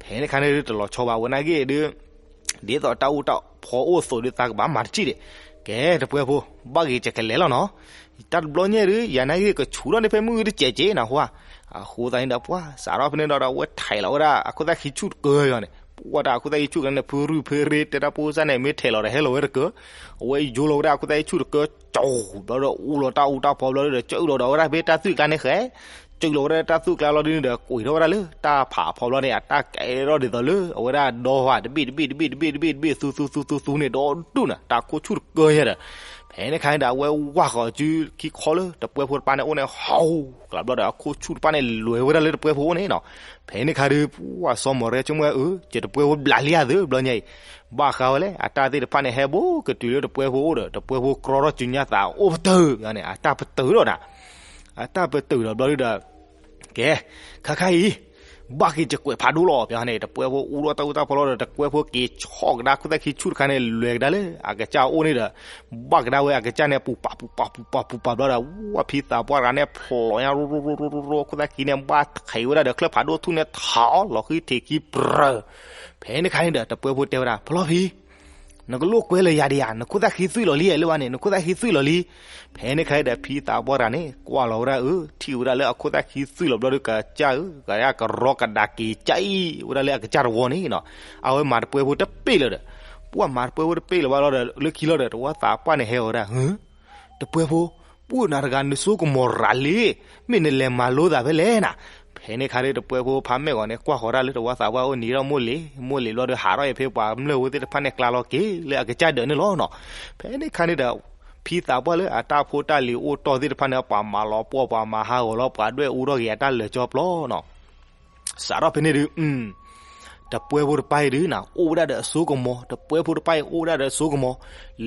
ဖဲန့ၣ်ခါန့ၣ်ဒုး တလီၤဆီဘၣ်ဝဲနာ်က့ဒုး ဒ်သိးတၢ်အူတၢ်ဖီအိၣ်အသိးဒုး သးကဘၣ်မၤတစံၣ်ဒံး, ကဲတပှဲဖိ ဘၣ်ဂ့ၤကကလဲၤလီၤနီၤ, တၢ်တဘျီညါဒုး ယၤနာ်က့ကဆူးထီၣ်န့ၢ်ဖဲမုၢ်ဂုၢ်တစဲးက့နၤဟါ, အဃိသတးန့ၣ်ဒီး ပှၤစးထီၣ်ဖဲန့ၣ်ဒီး အဝဲထဲးလီၤဝဲဒၣ်အခိၣ်သၣ်ခံဆူၣ်တကၢယီၤန့ၣ်, ပှၤတၢ်အခိၣ်သၣ်ခံဆူၣ်တကၢန့ၣ် ဖုရူၢ်ဖဲရ့ တဲတၢ်ပိၢ်စၢ်န့ၣ် မ့ၢ်ထဲးလီၤဒီးဟဲလီၤဝဲတကၢ, အဝဲယိလီၤဝဲဒၣ်အခိၣ်သၣ်ခံဆူၣ်တကၢကၠီၤဘျီဒီး အူလီၤတၢ်အူတၢ်ဖီဘျီဒီး ကၠီလီၤဒီးဝဲဒၣ်ဖဲတၢ်သွံၣ်ကျါန့ၣ်ဃဲ, ကၠီလီၤဝဲဒၣ်တၢ်သွံၣ်ကျါလီၤဒုးန့ၣ်ဒီး ကွံာ်ထီၣ်ဝဲဒၣ်လၢတၢ်ဖးအဖီဘျီန့ၣ် အတၢ်ကဲထီၣ်ဒ်သိးလၢအဝဲဒၣ်ဒီဖးတဘ့ၣ်တဘ့ၣ်တဘ့ၣ်တဘ့ၣ်တဘ့ၣ်တဘ့ၣ် သူသူသူသူသူန့ၣ် ဒီဒူၣ်န့ၣ် တၢ်အခိၣ်ဆူၣ်တကၢယဲဒီး, ဖဲန့ၣ်ခါန့ၣ်ဒီး အဝဲဝၢ်ဃီၤစုခံခီလၢ တပှဲဖိတပၢ်န့ၣ်အိၣ်န့ၣ် ဟီၣ်ကျးဘျီဒီး အခိၣ်ဆူၣ်တပၢ်န့ၣ် လဲၤဝဲဒၣ်လၢတပှဲဖိအိၣ်န့ၣ်နီၤ, ဖဲန့ၣ်ခါဒုး ပှၤစီၤမီၤရဲဆိကမိၣ်ဝဲအၢ ကတပှဲဖိဘျးလံဧါသုးဘျီညါအံၤ, ဘၣ်ဃးဝဲလဲၣ် အတၢ်သ့ၣ်တဖၣ်န့ၣ် ဟဲဘိကတုၤလၢတပှဲဖိအိၣ်ဒီး တပှဲဖိကြီထီၣ်စုညါသးအိၣ်ပတုာ်န့ၣ် အတၢ်ပတုာ်ဒီးနၤ, အတၢ်ပတုာ်ဒီးဘျီဒုးဒီး ကဲ, ခါခါအံၤ ဘၣ်က့ၤကကွဲးဖးဒိၣ်လီၤ ပှၤန့ၣ် တပှဲဖိအူထီၣ်တၢ်အူတၢ်ဖီလီၤဒီး တပှဲဖိက့ၤဆီၣ်ကဒါခိၣ်သၣ်ခံဆူၣ်တခါန့ၣ် လဲၤကဒါလၢအကစၢ်အိၣ်န့ၣ်ဒီး ဘၣ်ကဒါဝဲအကစၢ်န့ၣ် ပူၤပာ်ပူၤပာ်ပူၤပာ်ပူၤပာ်ဘျီဒီး ဝၢ်ဖံသးပှၢ်တဂၤန့ၣ် ဖျိးညါရိရိရိရိရိ ခိၣ်သၣ်ခံန့ၣ် ဘၣ်ထံးဝဲဒၣ်ဒီးချၢၣ်ဖးဒိၣ်ထူၣ်န့ၣ် ထးလီၤဃံထံးခံပြၢၤ, ဖဲန့ၣ်ခါန့ၣ်ဒီး တပှဲဖိတဲဝဲဒၣ် ဖျီဖံ နကလိၣ်ကွဲလၢယၤဒံးဧါ, နခိၣ်သၣ်ခံသွံၣ်လီၤလံ လၢဘၣ်န့ၣ် နခိၣ်သၣ်ခံသွံၣ်လီၤလံ. ဖဲန့ၣ်ခါဒီး ဖံသးပှၢ်တဂၤန့ၣ် ကွၢ်လီၤဝဲဒၣ်အၢ ထံၣ်ဝဲဒၣ်လၢအခိၣ်သၣ်ခံသွံၣ်လီၤဘျီဒီး ကစၢ်ဧၢ ကကရီကဒါက့ၤကၢ်အံၤဝဲဒၣ်လၢအကစၢ်တဝီန့ၣ်နီၤ, အဝဲမၤတပှဲဖိတပ့ၢ်လၢၤဒီး ပှၤမၤတပှဲဖိတပ့ၢ်လၢၤဘၣ်လီၤဒီး လၢခံလီၤဒီး တဝၢ်သးပှၢ်န့ၣ်ဟဲအီၤဝဲဒၣ် ဟၢ တပှဲဖိ ပှၢ်နၤတဂၤနစိကမီၤရၤလံ, မ့ၢ်နလဲၤမၤလိသးဖဲလဲၣ်နၤ. ဖဲန့ၣ်ခါဒီး တပှဲဖိဖါမဲာ်ဂီၤန့ၣ် ကွၢ်ဃီၤဒၣ်လၢတဝၢ်သးပှၢ်အိၣ်နံၤထီၣ်မိၢ်လ့ၤ မိၢ်လ့ၤဘျီဒီး ဟးထီၣ်အံၤဖဲပှၤမျၢၢ်ဖိသ့ၣ်တဖၣ်န့ၣ် ကျါလီၤက့ၤလၢအကစၢ်ဒၢးန့ၣ်လီၤနီၤ. ဖဲန့ၣ်ခါန့ၣ်ဒီး ဖံသးပှၢ်လၢအတၢ်ဖိတၢ်လံၤအိၣ်တီၢ်သ့ၣ်တဖၣ်န့ၣ် ပှၤမၤလီၤပှီၢ် ပှၤမၤဟးဂီၤလီၤ ပှၤဒွဲၣ်အူထီၣ်က့ၤအတၢ်လၢာ်ကၠီပျီနီၤ. စးထီၣ်ဖဲန့ၣ်ဒုး တပှဲဖိတပၢ်အံၤဒုးနၤ အိၣ်ဝဲဒၣ်ဒီးအစိကမီၤ, တပှဲဖိတပၢ်အံၤအိၣ်ဝဲဒၣ်ဒီးအစိကမီၤ,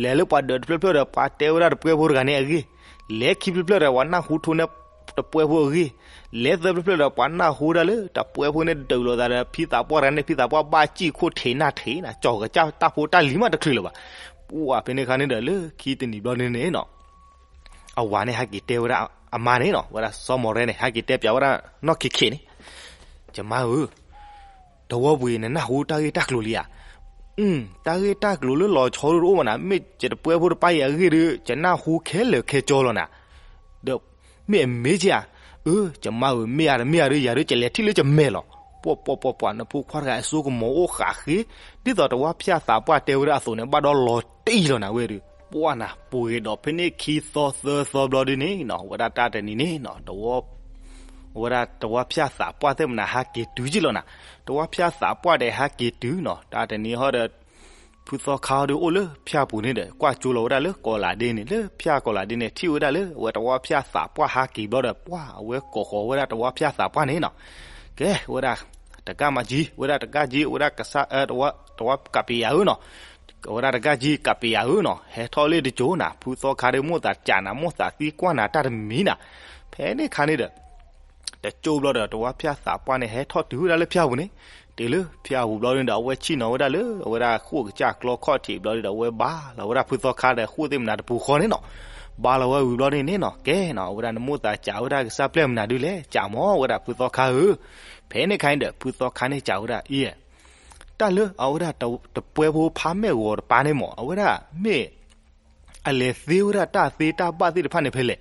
လဲၤလၢပှၤဒၢးတဖျၢၣ်ဖျၢၣ်ဒီး ပှၤတဲဝဲဒၣ်တပှဲဖိတဂၤန့ၣ်အဂ့ၢ်, လဲၤခံဖျၢၣ်ဖျၢၣ်ဒီး ပှၤနၢ်ဟူထိန့ၢ်တပှဲဖိအဂ့ၢ်, လဲၤသၢဖျၢၣ်ဖျၢၣ်ဒီး ပှၤနၢ်ဟူဒၣ်လၢ တပှဲဖိန့ၣ်ဒုးလိာ်သးဒီး ဖံသးပှၢ်တဂၤန့ၣ် ဖံသးပှၢ်ဘၣ်စံၣ်ခိၣ်ထံးနၢ်ထံးနၤ ကၠီၤကစၢ်တၢ်ဖိတၢ်လံၤမးတချုးလၢၤဘၣ်. ပှၢ်ဖဲန့ၣ်ခါန့ၣ်ဒီး လၢခံတနံၤဘျီန့ၣ်န့ၣ်နီၤ အဝၤန့ၣ်ဟဲက့ၤတဲဝဲဒၣ်အမါန့ၣ်နီၤ, ဝဲဒၣ်စီၤမီၢ်ရဲန့ၣ် ဟဲက့ၤတဲပၠးဝဲဒၣ်နီၢ်ခံခံန့ၣ်, ယမါဧၢ, တဝီပူၤအံၤ နနၢ်ဟူတၢ်ဂ့ၢ်တၢ်ကျိၤလံဧါ. တၢ်ဂ့ၢ်တၢ်ကျိၤလၢလီၤဆီဒုတအိၣ်ဘၣ်နၤ, မ့ၢ်ယတပှဲဖိတပၢ်အံၤအဂ့ၢ်ဒီး ယနၢ်ဟူခဲလၢာ်ခဲဆ့လီၤနၤ. ဒီးမ့ၢ်အမ့ၢ်ဧါ. အၢ ယမါဧၢ, မ့ၢ်ဧါတမ့ၢ်ဧါဒီး ယၤဒီးယလဲၤထံၣ်လၢယမဲာ်လီၤ. ပှၤပှၤပှၤပှၤ နဖိခွါတဂၤအစိကမီၤအိၣ်ဃးဃ့, ဒ်သိးတဝါဖၠၣ်သးပှၢ်တဲဝဲဒၣ်အသိးန့ၣ် ဘၣ်ဒီးလီၤတံၢ်လီၤနၤဝဲဒီး, ပှၢ်နၤ ပှ့ၤဒီးဖဲန့ၣ်ခံသီသၢသီဘျီဒုန့ၣ်နီၤ, ဝဲဒၣ်တၢ်တနံၤန့ၣ်နီၤ, ဝဲဒၣ်တဝါဖၠၣ်သးပှၢ်သ့ၣ်မနၤဟးက့ၤတုၤက့လီၤနၤ, တဝါဖၠၣ်သးပှၢ်ဒီးဟဲက့ၤတုၤနီၤ, တၢ်တနံၤဟီဒီး ဖုသီခါဒီးအိၣ်လၢဖၠၣ်ပူၤန့ၣ်ဒီး ကွၢ်ကၠိလီၤဝဲဒၣ်လၢကီးလးဒ့န့ၣ်, လၢဖၠၣ်ကီးလးဒ့န့ၣ် ထံၣ်ဝဲဒၣ်လၢအဝဲတဝါဖၠၣ်သးပှၢ်ဟးက့ၤဘျီဒီး ပှၢ်အဝဲကိးဃီၤဝဲဒၣ်တဝါဖၠၣ်သးပှၢ်န့ၣ်နီၤ, ကဲဝဲဒၣ် တကၣ်မၤကၠံ, ဝဲဒၣ်တကၣ်ကၠံ, ဝဲဒၣ်ကစၢ် တဝါကးပံယၤဧၢနီၤ, ဝဲဒၣ်တကၣ်ကၠံကးပံယၤဧၢနီၤ, ဟဲထီၣ်လၢတကၠိနၤ, ဖုသီခါဒီးမိၣ်သးကးနၤ မိၣ်သးသံကွၢ်နၤတၢ်တမံၤနၤ, ဖဲန့ၣ်ခါန့ၣ်ဒီး တကၠိဘျီဒီး တဝါဖၠၣ်သးပှၢ်န့ၣ် ဟဲထီၣ်တုၤဝဲဒၣ်လၢဖၠၣ်ပူၤန့ၣ်, တုၤလၢဖၠၣ်ပူၤဘျီန့ၣ်ဒီး အဝဲဆ့ၣ်နီၤဝဲဒၣ်လၢ အဝဲဒၣ်ဃိၣ်ကစၢ်ကျီခီၣ်ထံးဘျီဒီး အဝဲဘါလီၤဝဲဒၣ်ဖုသီခါဒီးဃိၣ်သ့ၣ်မနၤတပူၤဃီန့ၣ်နီၤ, ဘါလီၤဝဲဝံၤဘျီန့ၣ်န့ၣ်နီၤ, ကဲနီၤ အဝဲဒၣ်နမိၣ်သးကးဝဲဒၣ်ကစၢ်ပျဲၢ်မနုၤဒုလဲၣ်, ကးမၢ်ဝဲဒၣ်ဖုသီခါဧၢ, ဖဲန့ၣ်ခါန့ၣ်ဒီး ဖုသီခါန့ၣ်ကးဝဲဒၣ်အံၤ တၢ်လၢအဝဲဒၣ်တပှဲဖိဖါမဲာ်ဂီၤတပၢ်န့ၣ်မၢ် အဝဲဒၣ်မ့ၢ် အလဲၤသ့ဝဲဒၣ်တၢ်သ့တၢ်ဘၣ်သ့ၣ်တဖၣ်န့ၣ်ဖဲလဲၣ်.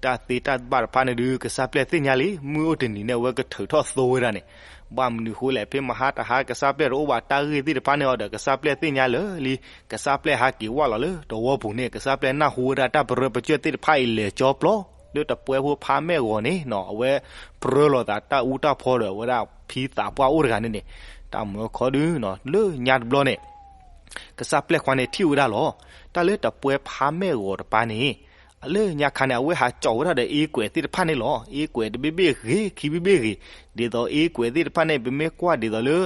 တၢ်သ့တၢ်ဘၣ်တဖၣ်န့ၣ်ဒုး ကစၢ်ပျဲၢ်သ့ၣ်ညါလံ, မုၢ်အိၣ်တနံၤန့ၣ် အဝဲကထုးထီၣ်သိဝဲဒၣ်န့ၣ်, ဘၣ်မနုၤဃိလဲၣ်, ဖဲမဟါတဟါ ကစၢ်ပျဲၢ်တအိၣ်ဘၣ်တၢ်ဂ့ၢ်သ့ၣ်တဖၣ်န့ၣ်အီၤဒီး ကစၢ်ပျဲၢ်သ့ၣ်ညါလၢာ်လံ, ကစၢ်ပျဲၢ်ဟးက့ၤဝဲလီၤလၢတဝီပူၤန့ၣ် ကစၢ်ပျဲၢ်နၢ်ဟူဝဲဒၣ်တၢ်ပရၢပကၠၢၢ်သ့ၣ်တဖၣ်အံၤလဲၤကၠီပျီ လၢတပှဲဖိဖါမဲာ်ဂီၤန့ၣ်နီၤ, အဝဲပြၢလီၤသးတၢ်အူတၢ်ဖီဒီး အဝဲဒၣ်ဖံသးပှၢ်အိၣ်တဂၤန့ၣ်န့ၣ်, တၢ်မၢခီဒုနီၤ လၢညါတဘျီန့ၣ် ကစၢ်ပျဲၢ်ခွါန့ၣ်ထံၣ်ဝဲဒၣ်လီၤ. တၢ်လၢတပှဲဖါမဲာ်ဂီၤတပၢ်န့ၣ် လၢညါခါန့ၣ် အဝဲဟးကၠီာ်ဝဲဒၣ်ဒီးအ့ကွဲးသ့ၣ်တဖၣ်န့ၣ်လီၤ. အ့ကွဲးတဘ့ၣ်ဘ့ၣ်ဂ့ၤ ခံဘ့ၣ်ဘ့ၣ်ဂ့ၤ, ဒ်သိးအ့ကွဲးသ့ၣ်တဖၣ်န့ၣ် ပမ့ၢ်ကွၢ်ဒ်သိးလၢ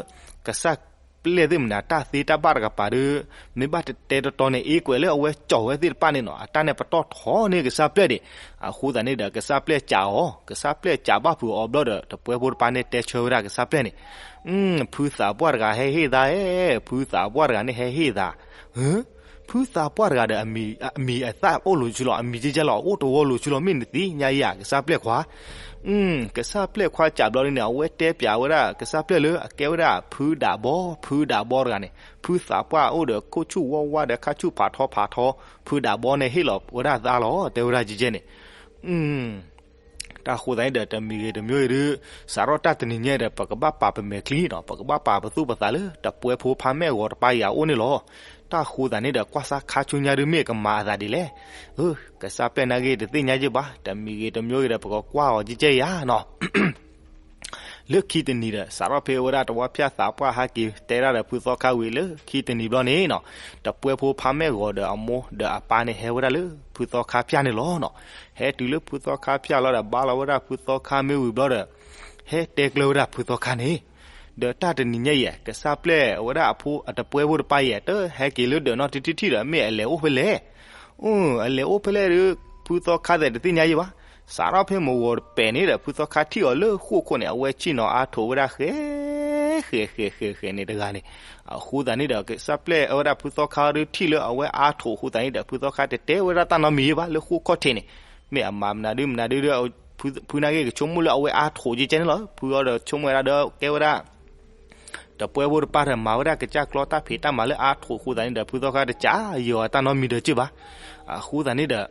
ကစၢ်ပျဲၢ်သ့ၣ်မနၤတၢ်သ့တၢ်ဘၣ်တကပၤဒီး မ့ၢ်ဘၣ်တဲတဲတီတီန့ၣ် အ့ကွဲးလၢအဝဲကၠီာ်ဝဲသ့ၣ်တဖၣ်န့ၣ်နီၤ အတၢ်န့ၣ်ပတီၢ်ထီန့ၢ်ကစၢ်ပျဲၢ်ဒံး. အဃိသတးန့ၣ်ဒီး ကစၢ်ပျဲၢ်ကးအီၤ, ကစၢ်ပျဲၢ်ကးဘၣ်ဖုးအီၤဘျီဒီး တပှဲဖိတပၢ်န့ၣ်တဲဆၢဝဲဒၣ်ကစၢ်ပျဲၢ်န့ၣ်, ဖုသးပှၢ်တဂၤဟဲဟ့ၣ်သးဧၢ, ဖုသးပှၢ်တဂၤန့ၣ်ဟဲဟ့ၣ်သး ဖုသးပှၢ်တဂၤဒီး အမံၤအသၣ်အိၣ်လိၤဆူလီၤ, အမံၤကဲကဲလီၤ အအိၣ်တဝီလိၤဆူလီၤ မ့ၢ်နသ့ၣ်ညါယၤ ကစၢ်ပျဲၢ်ခွါ. ကစၢ်ပျဲၢ်ခွါကးဘျီန့ၣ် အဝဲတဲပၠးဝဲဒၣ် ကစၢ်ပျဲၢ်လၢအကဲဝဲဒၣ်ဖုဒးဘီ, ဖုဒးဘီတဂၤန့ၣ် ဖုသးပှၢ်အိၣ်ဒီးခိၣ်ဆူၣ်ဝါဝါဒီးခါဆူၣ်ဖးထီဖးထီ, ဖုဒးဘီန့ၣ်ဟ့ၣ်လီၤဝဲဒၣ်သးလီၤ တဲဝဲဒၣ်ကဲကဲန့ၣ် တၢ်ဃိသတးန့ၣ်ဒီး တမံၤဂ့ၤတမံၤဂ့ၤဒုး စးထီၣ်တၢ်တနံၤညါဒီး ပကဘၣ်ပာ်ပမဲာ်ချံနီၤ, ပကဘၣ်ပာ်ပသူၣ်ပသးလၢ တပှဲဖိဖါမဲာ်ဂီၤတပၢ်အံၤအအိၣ်န့ၣ်လီၤ. တၢ်ဃိသတးန့ၣ်ဒီး ကွၢ်စၢ်ခါဆူညါဒုးမ့ၢ်ကမၤအသးဒ်လဲၣ်. အၢ ကစၢ်ပျဲၢ်နာ်က့တသ့ၣ်ညါယ့ၢ်ဘၣ်, တမံၤဂ့ၤတမံၤဂ့ၤဒီး ပကကွၢ်အီၤကဲကဲယၤနီၤ လၢခံတနံၤဒီး စးထီၣ်ဖဲဝဲဒၣ်တဝါဖၠၣ်သးပှၢ်ဟဲက့ၤတဲဒၣ်ဒီး ဖုသီခါဝံၤလၢခံတနံၤဘျီန့ၣ်နီၤ, တပှဲဖိဖါမဲာ်ဂီၤဒီးအမိၢ်ဒီးအပၢ်န့ၣ် ဟဲဝဲဒၣ်လၢဖုသီခါဖၠၣ်န့ၣ်လီၤနီၤ. ဟဲတုၤလၢဖုသီခါဖၠၣ်လီၤဒီး ဘါလီၤဝဲဒၣ်ဖုသီခါမ့ၢ်ဝံၤဘျီဒီး ဟဲတဲကျၢၤဝဲဒၣ်ဖုသီခါန့ၣ်, ဒီးတၢ်တနံၤညါအံၤ ကစၢ်ပျဲၢ်ဝဲဒၣ်အဖိအတပှဲဖိတပၢ်အံၤ တဟဲက့ၤလၢဒၢးနီတထံၣ်ဒီး မ့ၢ်အလဲၤအိၣ်ဖဲလဲၣ်. အလဲၤအိၣ်ဖဲလဲၣ်ဒီး ဖုသီခါသဲးတသ့ၣ်ညါယ့ၢ်ဘၣ်. စးထီၣ်ဖဲမုၢ်ဂီၤတပဲာ်န့ၣ်ဒီး ဖုသီခါထံၣ်အီၤလၢဃိာ်ခိၣ်န့ၣ် အဝဲဆ့ၣ်နီၤအါထိးဝဲဒၣ်ဃဲ ဃဲ ဃဲ ဃဲ ဃဲန့ၣ်တဂၤန့ၣ်, အဃိသတးန့ၣ်ဒီး ကစၢ်ပျဲၢ်ဝဲဒၣ်ဖုသီခါဒီးထံၣ်လၢအဝဲအါထိးအဃိသတးန့ၣ်ဒီး ဖုသီခါတတဲဝဲဒၣ်တၢ်နီတမံၤယ့ၢ်ဘၣ် လၢဃိာ်ခီၣ်ထံးန့ၣ်, မ့ၢ်အမၤမနုၤဒုးမနုၤဒုးဒီး ဖုနာ်က့ကဆိကမိၣ်လၢအဝဲအါထိးကဲကဲန့ၣ်လီၤ. ဖုအီၤဒီးဆိကမိၣ်ဝဲဒၣ်ဒီးကဲဝဲဒၣ် တပှဲဖိတပၢ်ဒီးမၤဝဲဒၣ်ကစၢ်ကျီတၢ်ဖံးတၢ်မၤလၢအါထိးအဃိသတးန့ၣ်ဒီး ဖုသီခါတစံးယီၤအတၢ်နီတမံၤဒီးက့ၢ်ဘၣ်. အဃိသတးန့ၣ်ဒီး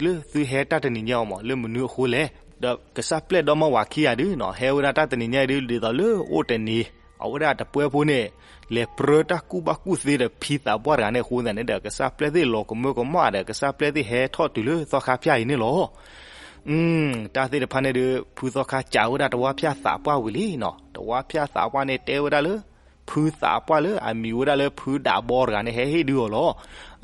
လၢသုဟဲတၢ်တနံၤညါအံၤမး လၢမနုၤအဃိလဲၣ်. ဒီးကစၢ်ပျဲၢ်ဒီမါဝၤခံဂၤဒုးနီၤ ဟဲဝဲဒၣ်တၢ်တနံၤညါအံၤဒုး ဒ်သိးလၢအိၣ်တနံၤ အဝဲဒၣ်တပှဲဖိန့ၣ် လဲၤပြၢတၢ်ကူၣ်ဘၣ်ကူၣ်သ့ဒီးဖံသးပှၢ်တဂၤန့ၣ်အဃိသတးန့ၣ်ဒီး ကစၢ်ပျဲၢ်သ့ၣ်လီၤကမၢကမၣ်ဒီး ကစၢ်ပျဲၢ်သ့ၣ်ဟဲထီၣ်တုၤလၢသီခါဖၠၣ်အံၤန့ၣ်လီၤ. တၢ်သ့ၣ်တဖၣ်န့ၣ်ဒီး ဖုသီခါစံးဝဲဒၣ်တဝါဖၠၣ်သးပှၢ်ဝံၤလံနီၤ. တဝါဖၠၣ်သးပှၢ်န့ၣ်တဲဝဲဒၣ်လၢ ဖုသးပှၢ်လၢအမံၤဝဲဒၣ်လၢဖုဒးဘီတဂၤန့ၣ် ဟဲဟ့ၣ်ဒုးအီၤလီၤ.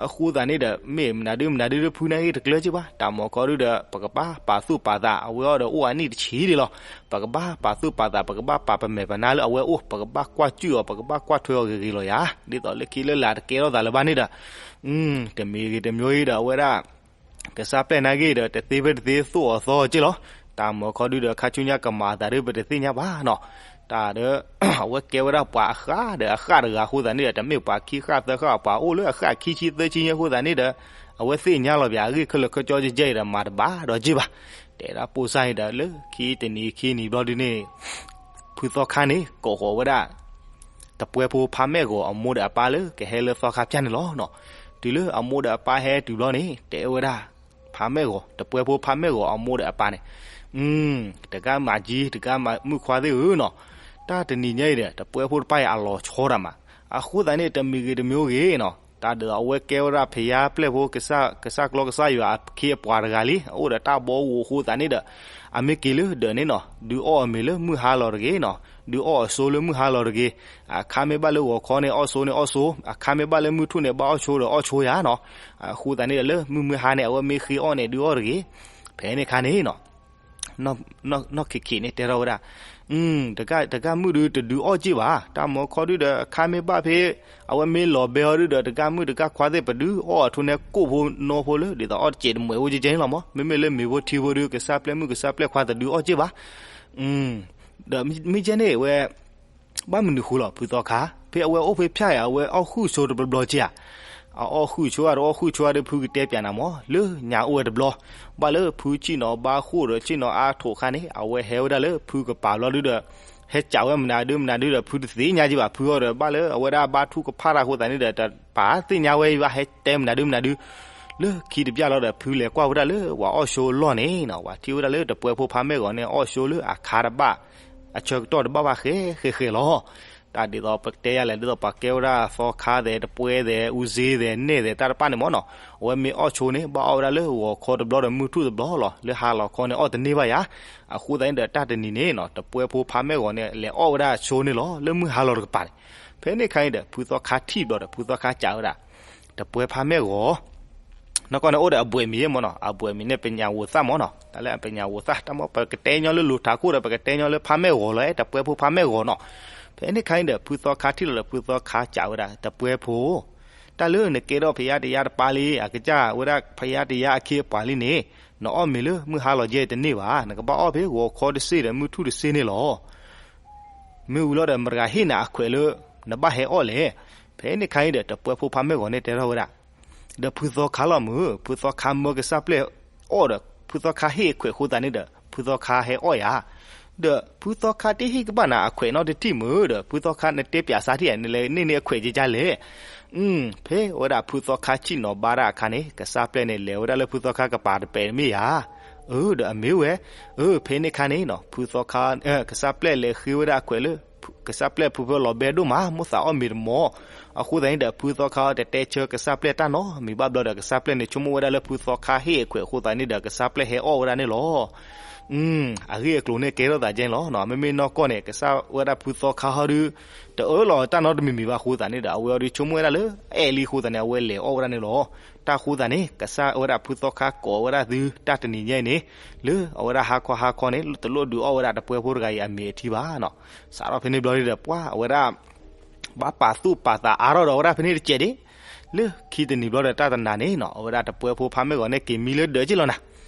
အဃိသတးန့ၣ်ဒီး မ့ၢ်မနုၤဒုးမနုၤဒုး ဖုနာ်က့တကျၢၤက့ၢ်ဘၣ်. တၢ်မၤခီဒုးဒီး ပကဘၣ်ပာ်သူၣ်ပာ်သး အဝဲအီၤဒီးအိၣ်အနံၣ်တဆံဒံးလီၤ. ပကဘၣ်ပာ်သူၣ်ပာ်သး ပကဘၣ်ပာ်ပမဲာ်ပနါလၢအဝဲအိၣ် ပကဘၣ်ကွၢ်စူၣ်အီၤ ပကဘၣ်ကွၢ်ထွဲအီၤဂ့ၤဂ့ၤလီၤယၤ. ဒ်သိးလၢခံလၢလာ်တကဲထီၣ်သးလၢၤဘၣ်န့ၣ်ဒီး တမံၤဂ့ၤတမံၤဂ့ၤဒီး အဝဲဒၣ် ကစၢ်ပျဲၢ်နာ်က့ဒီး တသ့ဖဲတသ့သိၣ်အီၤသီအီၤက့ၢ်လီၤ. တၢ်မၤခီဒုးဒီး ခါဆူညါကမၤအသးဒုး ပတသ့ၣ်ညါဘၣ်နီၤ. တၢ်ဒီး အဝဲကဲဝဲဒၣ်ပှၤအဃၣ်ဒီးအဃၣ်တဂၤအဃိသတးန့ၣ်ဒီး တမ့ၢ်ပှၤခံဃၣ်သၢဃၣ် ပှၤအိၣ်လၢအဃၣ်ခံဆံသၢဆံညါအဃိသတးန့ၣ်ဒီး အဝဲသ့ၣ်ညါလီၤပၠး အဂ့ၢ်ခဲလၢာ်ခဲဆ့ကဲကဲဒီး မၤတဘၣ်ဒီးက့ၢ်ဘၣ်. တဲဒၣ်ပိၢ်စၢ်အံၤဒီး လၢခံတနံၤခံနံၤဘျီဒုန့ၣ် ဖုသီခါန့ၣ် ကိးဃီၤဝဲဒၣ် တပှဲဖိဖါမဲာ်ဂီၤအမိၢ်ဒီးအပၢ်လၢကဟဲလၢသီခါဖၠၣ်န့ၣ်လီၤ. တုၤလၢအမိၢ်ဒီးအပၢ်ဟဲတုၤဘျီန့ၣ် တဲဝဲဒၣ် ဖါမဲာ်ဂီၤ, တပှဲဖိဖါမဲာ်ဂီၤအမိၢ်ဒီးအပၢ်န့ၣ်, တဂၤမၤကံ တဂၤမုၣ်ခွါသ့ၣ်ဧၢနီၤ, တၢ်တနံၤညါအံၤဒီး တပှဲဖိတဖၣ်အံၤအလီၤဆီဒၣ်မး, အဃိသတးန့ၣ် တမံၤဂ့ၤတမံၤဂ့ၤနီၤ, တၢ်ဒ်သိးအဝဲကဲဝဲဒၣ် ဖယါပျဲၢ်ဖိ ကစၢ်ကျီကစၢ်ယွၤအခ့အပှၤတဂၤလံ, အအိၣ်ဒီးတၢ်ဘီဂိၢ်အဃိသတးန့ၣ်ဒီး အမ့ၢ်က့ၤလၢဒၢးန့ၣ်နီၤ, ဒုးအီၣ်အမ့ၤလၢမုၢ်ဟါလီၤတဂ့ၤနီၤ, ဒုးအီၣ်အစိလၢမုၢ်ဟါလီၤတဂ့ၤ, အခါမ့ၢ်ဘၣ်လၢဂီၤခီန့ၣ် အီၣ်စိန့ၣ်အီၣ်စိ, အခါမ့ၢ်ဘၣ်လၢမုၢ်ထူၣ်န့ၣ် ဘၣ်အီၣ်ဆိဒီးအီၣ်ဆိယၤနီၤ, အဃိသတးန့ၣ်ဒီး လၢမုၢ်မုၢ်ဟါန့ၣ် အဝဲမ့ၢ်ဃ့အီၣ်န့ၣ် ဒုးအီၣ်တဂ့ၤ, ဖဲန့ၣ်ခါန့ၣ်နီၤ နီၢ်ခံခံန့ၣ်တဲထီၣ်ဝဲဒၣ်, တဂၤမုၣ်ဒုးတဒုးအီၣ်က့ၢ်ဘၣ်, တၢ်မီခီဒုးဒီး အခါမ့ၢ်ဘၣ်ဖဲ အဝဲမ့ၢ်လီၤဘဲအီၤဒုးဒီး တဂၤမုၣ်တဂၤခွါသ့ၣ် ပဒုးအီၣ်အထူန့ၣ်ကိၣ်ဖိနီဖိလၢ ဒ်သိးအီၣ်တစဲးတမှဲးအိၣ်ကဲကဲန့ၣ်လီၤမး, မ့မ့ၢ်လၢမ့ၤဖိထံဖိဒုး ကစၢ်ပျဲၢ်မုၣ်ကစၢ်ပျဲၢ်ခွါတဒုးအီၣ်က့ၢ်ဘၣ် ဒီးမ့ၢ်ကဲန့ၣ်ဝဲ ဘၣ်မနုၤဃိလီၤ ဖုသီခါ, ဖဲအဝဲအိၣ်ဖဲဖၠၣ်အံၤ အဝဲအီၣ်ဃုာ်ဆိတဘျီဘျီက့ၢ်ဧါ, အအီၣ်ဃုာ်ဆိဧါ တအီၣ်ဃုာ်ဆိဧါဒီး ဖုကတဲပၠးနၤမး, လၢညါအိၣ်ဝဲတဘျီ, ဘၣ်လၢဖုဆ့ၣ်နီၤဘါဃိၣ်ဒီးဆ့ၣ်နီၤအါထိးခါန့ၣ် အဝဲဟဲဝဲဒၣ်လၢဖုကပၤဘျီဒုဒီး ဟဲစံးဝဲမနုၤဒုမနုၤဒုဒီး ဖုတသ့ၣ်ညါက့ၢ်ဘၣ်, ဖုအီၤဒီးဘၣ်လၢအဝဲဒၣ်ဘါထုကဖၣ်တၢ်အဃိသတးန့ၣ်ဒီး တပာ်သ့ၣ်ညါဝဲအံၤဘၣ် ဟဲတဲမနုၤဒုမနုၤဒု လၢခံတပျၢ်လီၤဒီး ဖုလဲၤကွၢ်ဝဲဒၣ်လၢပှၤအီၣ်ဆိအလီၢ်န့ၣ်နီၤ, ပှၤထံၣ်ဝဲဒၣ်လၢတပှဲဖိဖါမဲာ်ဂီၤန့ၣ် အီၣ်ဆိလၢအခါတဘၣ်, အဆၢကတီၢ်တဘၣ်ဘၣ်ဃဲဃဲဃဲလီၤ. တၢ်ဒ်သိးပတဲယၤလဲၣ် ဒ်သိးပှၤကဲဝဲဒၣ်သီခါသဲး တပှဲသဲး အူစ့သဲး နဲၣ်သဲး တၢ်တဖၣ်န့ၣ်မးနီၤ, အဝဲမ့ၢ်အီၣ်ဆိန့ၣ် ဘၣ်အီၣ်ဝဲဒၣ်လၢဂီၤခီတဘျီဒီးမုၢ်ထူၣ်တဘျီလီၤ, လၢဟါလီၤခီန့ၣ် အီၣ်တန့ၢ်ဘၣ်ယၤ, အဃိသတးန့ၣ်ဒီး တၢ်တနံၤန့ၣ်နီၤ တပှဲဖိဖါမဲာ်ဂီၤန့ၣ် လဲၤအီၣ်ဝဲဒၣ်ဆိန့ၣ်လီၤ လၢမုၢ်ဟါလီၤတကပၤန့ၣ်, ဖဲန့ၣ်ခါန့ၣ်ဒီး ဖုသီခါထံၣ်ဘျီဒီး ဖုသီခါစံးဝဲဒၣ် တပှဲဖါမဲာ်ဂီၤ နီၢ်ကီၢ်န့ၣ်အိၣ်ဒီးအဘွဲ့မံၤမးနီၤ, အဘွဲ့မံၤန့ၣ် ပညးဝိသၣ်မးနီၤ, တၢ်လၢအပညးဝိသၣ် တၢ်မ့ၢ်ပကတဲညီလၢလူၤထးခိၣ်ဒီး ပကတဲညီလၢဖါမဲာ်ဂီၤလီၤ တပှဲဖိဖါမဲာ်ဂီၤနီၤ, ဖဲန့ၣ်ခါန့ၣ်ဒီး ဖုသီခါထံၣ်လီၤဒီး ဖုသီခါစံးဝဲဒၣ် တပှဲဖိ, တၢ်လၢနကဲထီၣ်ဖယါတယါတပၤလံ အကစၢ်ဝဲဒၣ်ဖယါတယါအခ့အပှၤလံန့ၣ်, နအီၣ်မ့ၤလၢမုၢ်ဟါလီၤယဲတန့ၢ်ဘၣ်, နကဘၣ်အီၣ်ဖဲဂီၤခီတစ့ၢ်ဒီးမုၢ်ထူၣ်တစ့ၢ်န့ၣ်လီၤ. မ့ၢ်ဝံၤလီၤဒီး မတၤဂၤဟ့ၣ်နၤအခွဲးလၢ နဘၣ်ဟဲအီၣ်လဲၣ်. ဖဲန့ၣ်ခါအံၤဒီး တပှဲဖိဖါမဲာ်ဂီၤန့ၣ်တဲထီၣ်ဝဲဒၣ်, ဒီးဖုသီခါလီၤမုၢ်, ဖုသီခါမၢကစၢ်ပျဲၢ်အီၣ်ဒီး ဖုသီခါဟ့ၣ်အခွဲးအဃိသတးန့ၣ်ဒီး ဖုသီခါဟဲအီၣ်ယၤ, ဒီးဖုသီခါတဟ့ၣ်ကဘၣ်နၤအခွဲးနီတထံၣ်မုၢ်ဒီး ဖုသီခါနတဲပၠးစးထံၣ်ဧါ နလဲၤန့ၢ်န့ၢ်အခွဲးကကါလဲၣ်. ဖဲဝဲဒၣ်ဖုသီခါဆံၣ်နီၤဘါဒၣ်အခါန့ၣ် ကစၢ်ပျဲၢ်န့ၣ် လဲၤဝဲဒၣ်လၢဖုသီခါကပၤတပဲာ်မ့ၢ်ယၤ, အၢ ဒီးအမ့ၢ်ဝဲ, အၢ ဖဲန့ၣ်ခါန့ၣ်နီၤ ဖုသီခါ ကစၢ်ပျဲၢ်လဲၤဃ့ဝဲဒၣ်အခွဲးလၢ ကစၢ်ပျဲၢ်ဖုဖၢလီၤဘဲဒိၣ်မး မိၣ်သးအီၣ်မ့ၤတမီၤ, အဃိသတးန့ၣ်ဒီး ဖုသီခါတတဲဆၢကစၢ်ပျဲၢ်တၢ်နီတမံၤဘၣ်ဘျီဒီး ကစၢ်ပျဲၢ်န့ၣ်ဆိကမိၣ်ဝဲဒၣ်လၢဖုသီခါဟ့ၣ်အခွဲးအဃိသတးန့ၣ်ဒီး ကစၢ်ပျဲၢ်ဟဲအီၣ်ဝဲဒၣ်န့ၣ်လီၤ. အဂ့ၢ်အကျိၤန့ၣ်ကဲထီၣ်သးကဲန့ၣ်လီၤ. မ့မ့ၢ်နီၢ်ကီၢ်န့ၣ် ကစၢ်ဝဲဒၣ်ဖုသီခါဟီဒု တအၢလီၤတၢ်နီတမံၤမံၤဘၣ်အဃိသတးန့ၣ်ဒီး အဝဲအီၤဒုဆိကမိၣ်ဝဲဒၣ်လၢ အဲၣ်လံအဃိသတးန့ၣ် အဝဲလဲၤအီၣ်ဝဲဒၣ်န့ၣ်လီၤ. တၢ်အဃိသတးန့ၣ် ကစၢ်ဝဲဒၣ်ဖုသီခါကိးဝဲဒၣ်သုတၢ်တနံၤညါအံၤန့ၣ် လၢအဝဲဒၣ်ဟါခီဟါခီန့ၣ် တလိၣ်ဒုးအီၣ်ဝဲဒၣ်တပှဲဖိတဂၤအံၤအမ့ၤအထံဘၣ်နီၤ. စးထီၣ်ဖဲန့ၣ်ဘျီဒီး ပှၤအဝဲဒၣ် ဘၣ်ပာ်သူၣ်ပာ်သးအါထီၣ်ဒီးအဝဲဒၣ်ဖဲန့ၣ်တကဲးဒၣ် လၢခံတနံၤဘျီဒီးတၢ်တနၤန့ၣ်နီၤ အဝဲဒၣ်တပှဲဖိဖါမဲာ်ဂီၤန့ၣ် က့ၤမံလၢဒၢးက့ၢ်လီၤနၤ.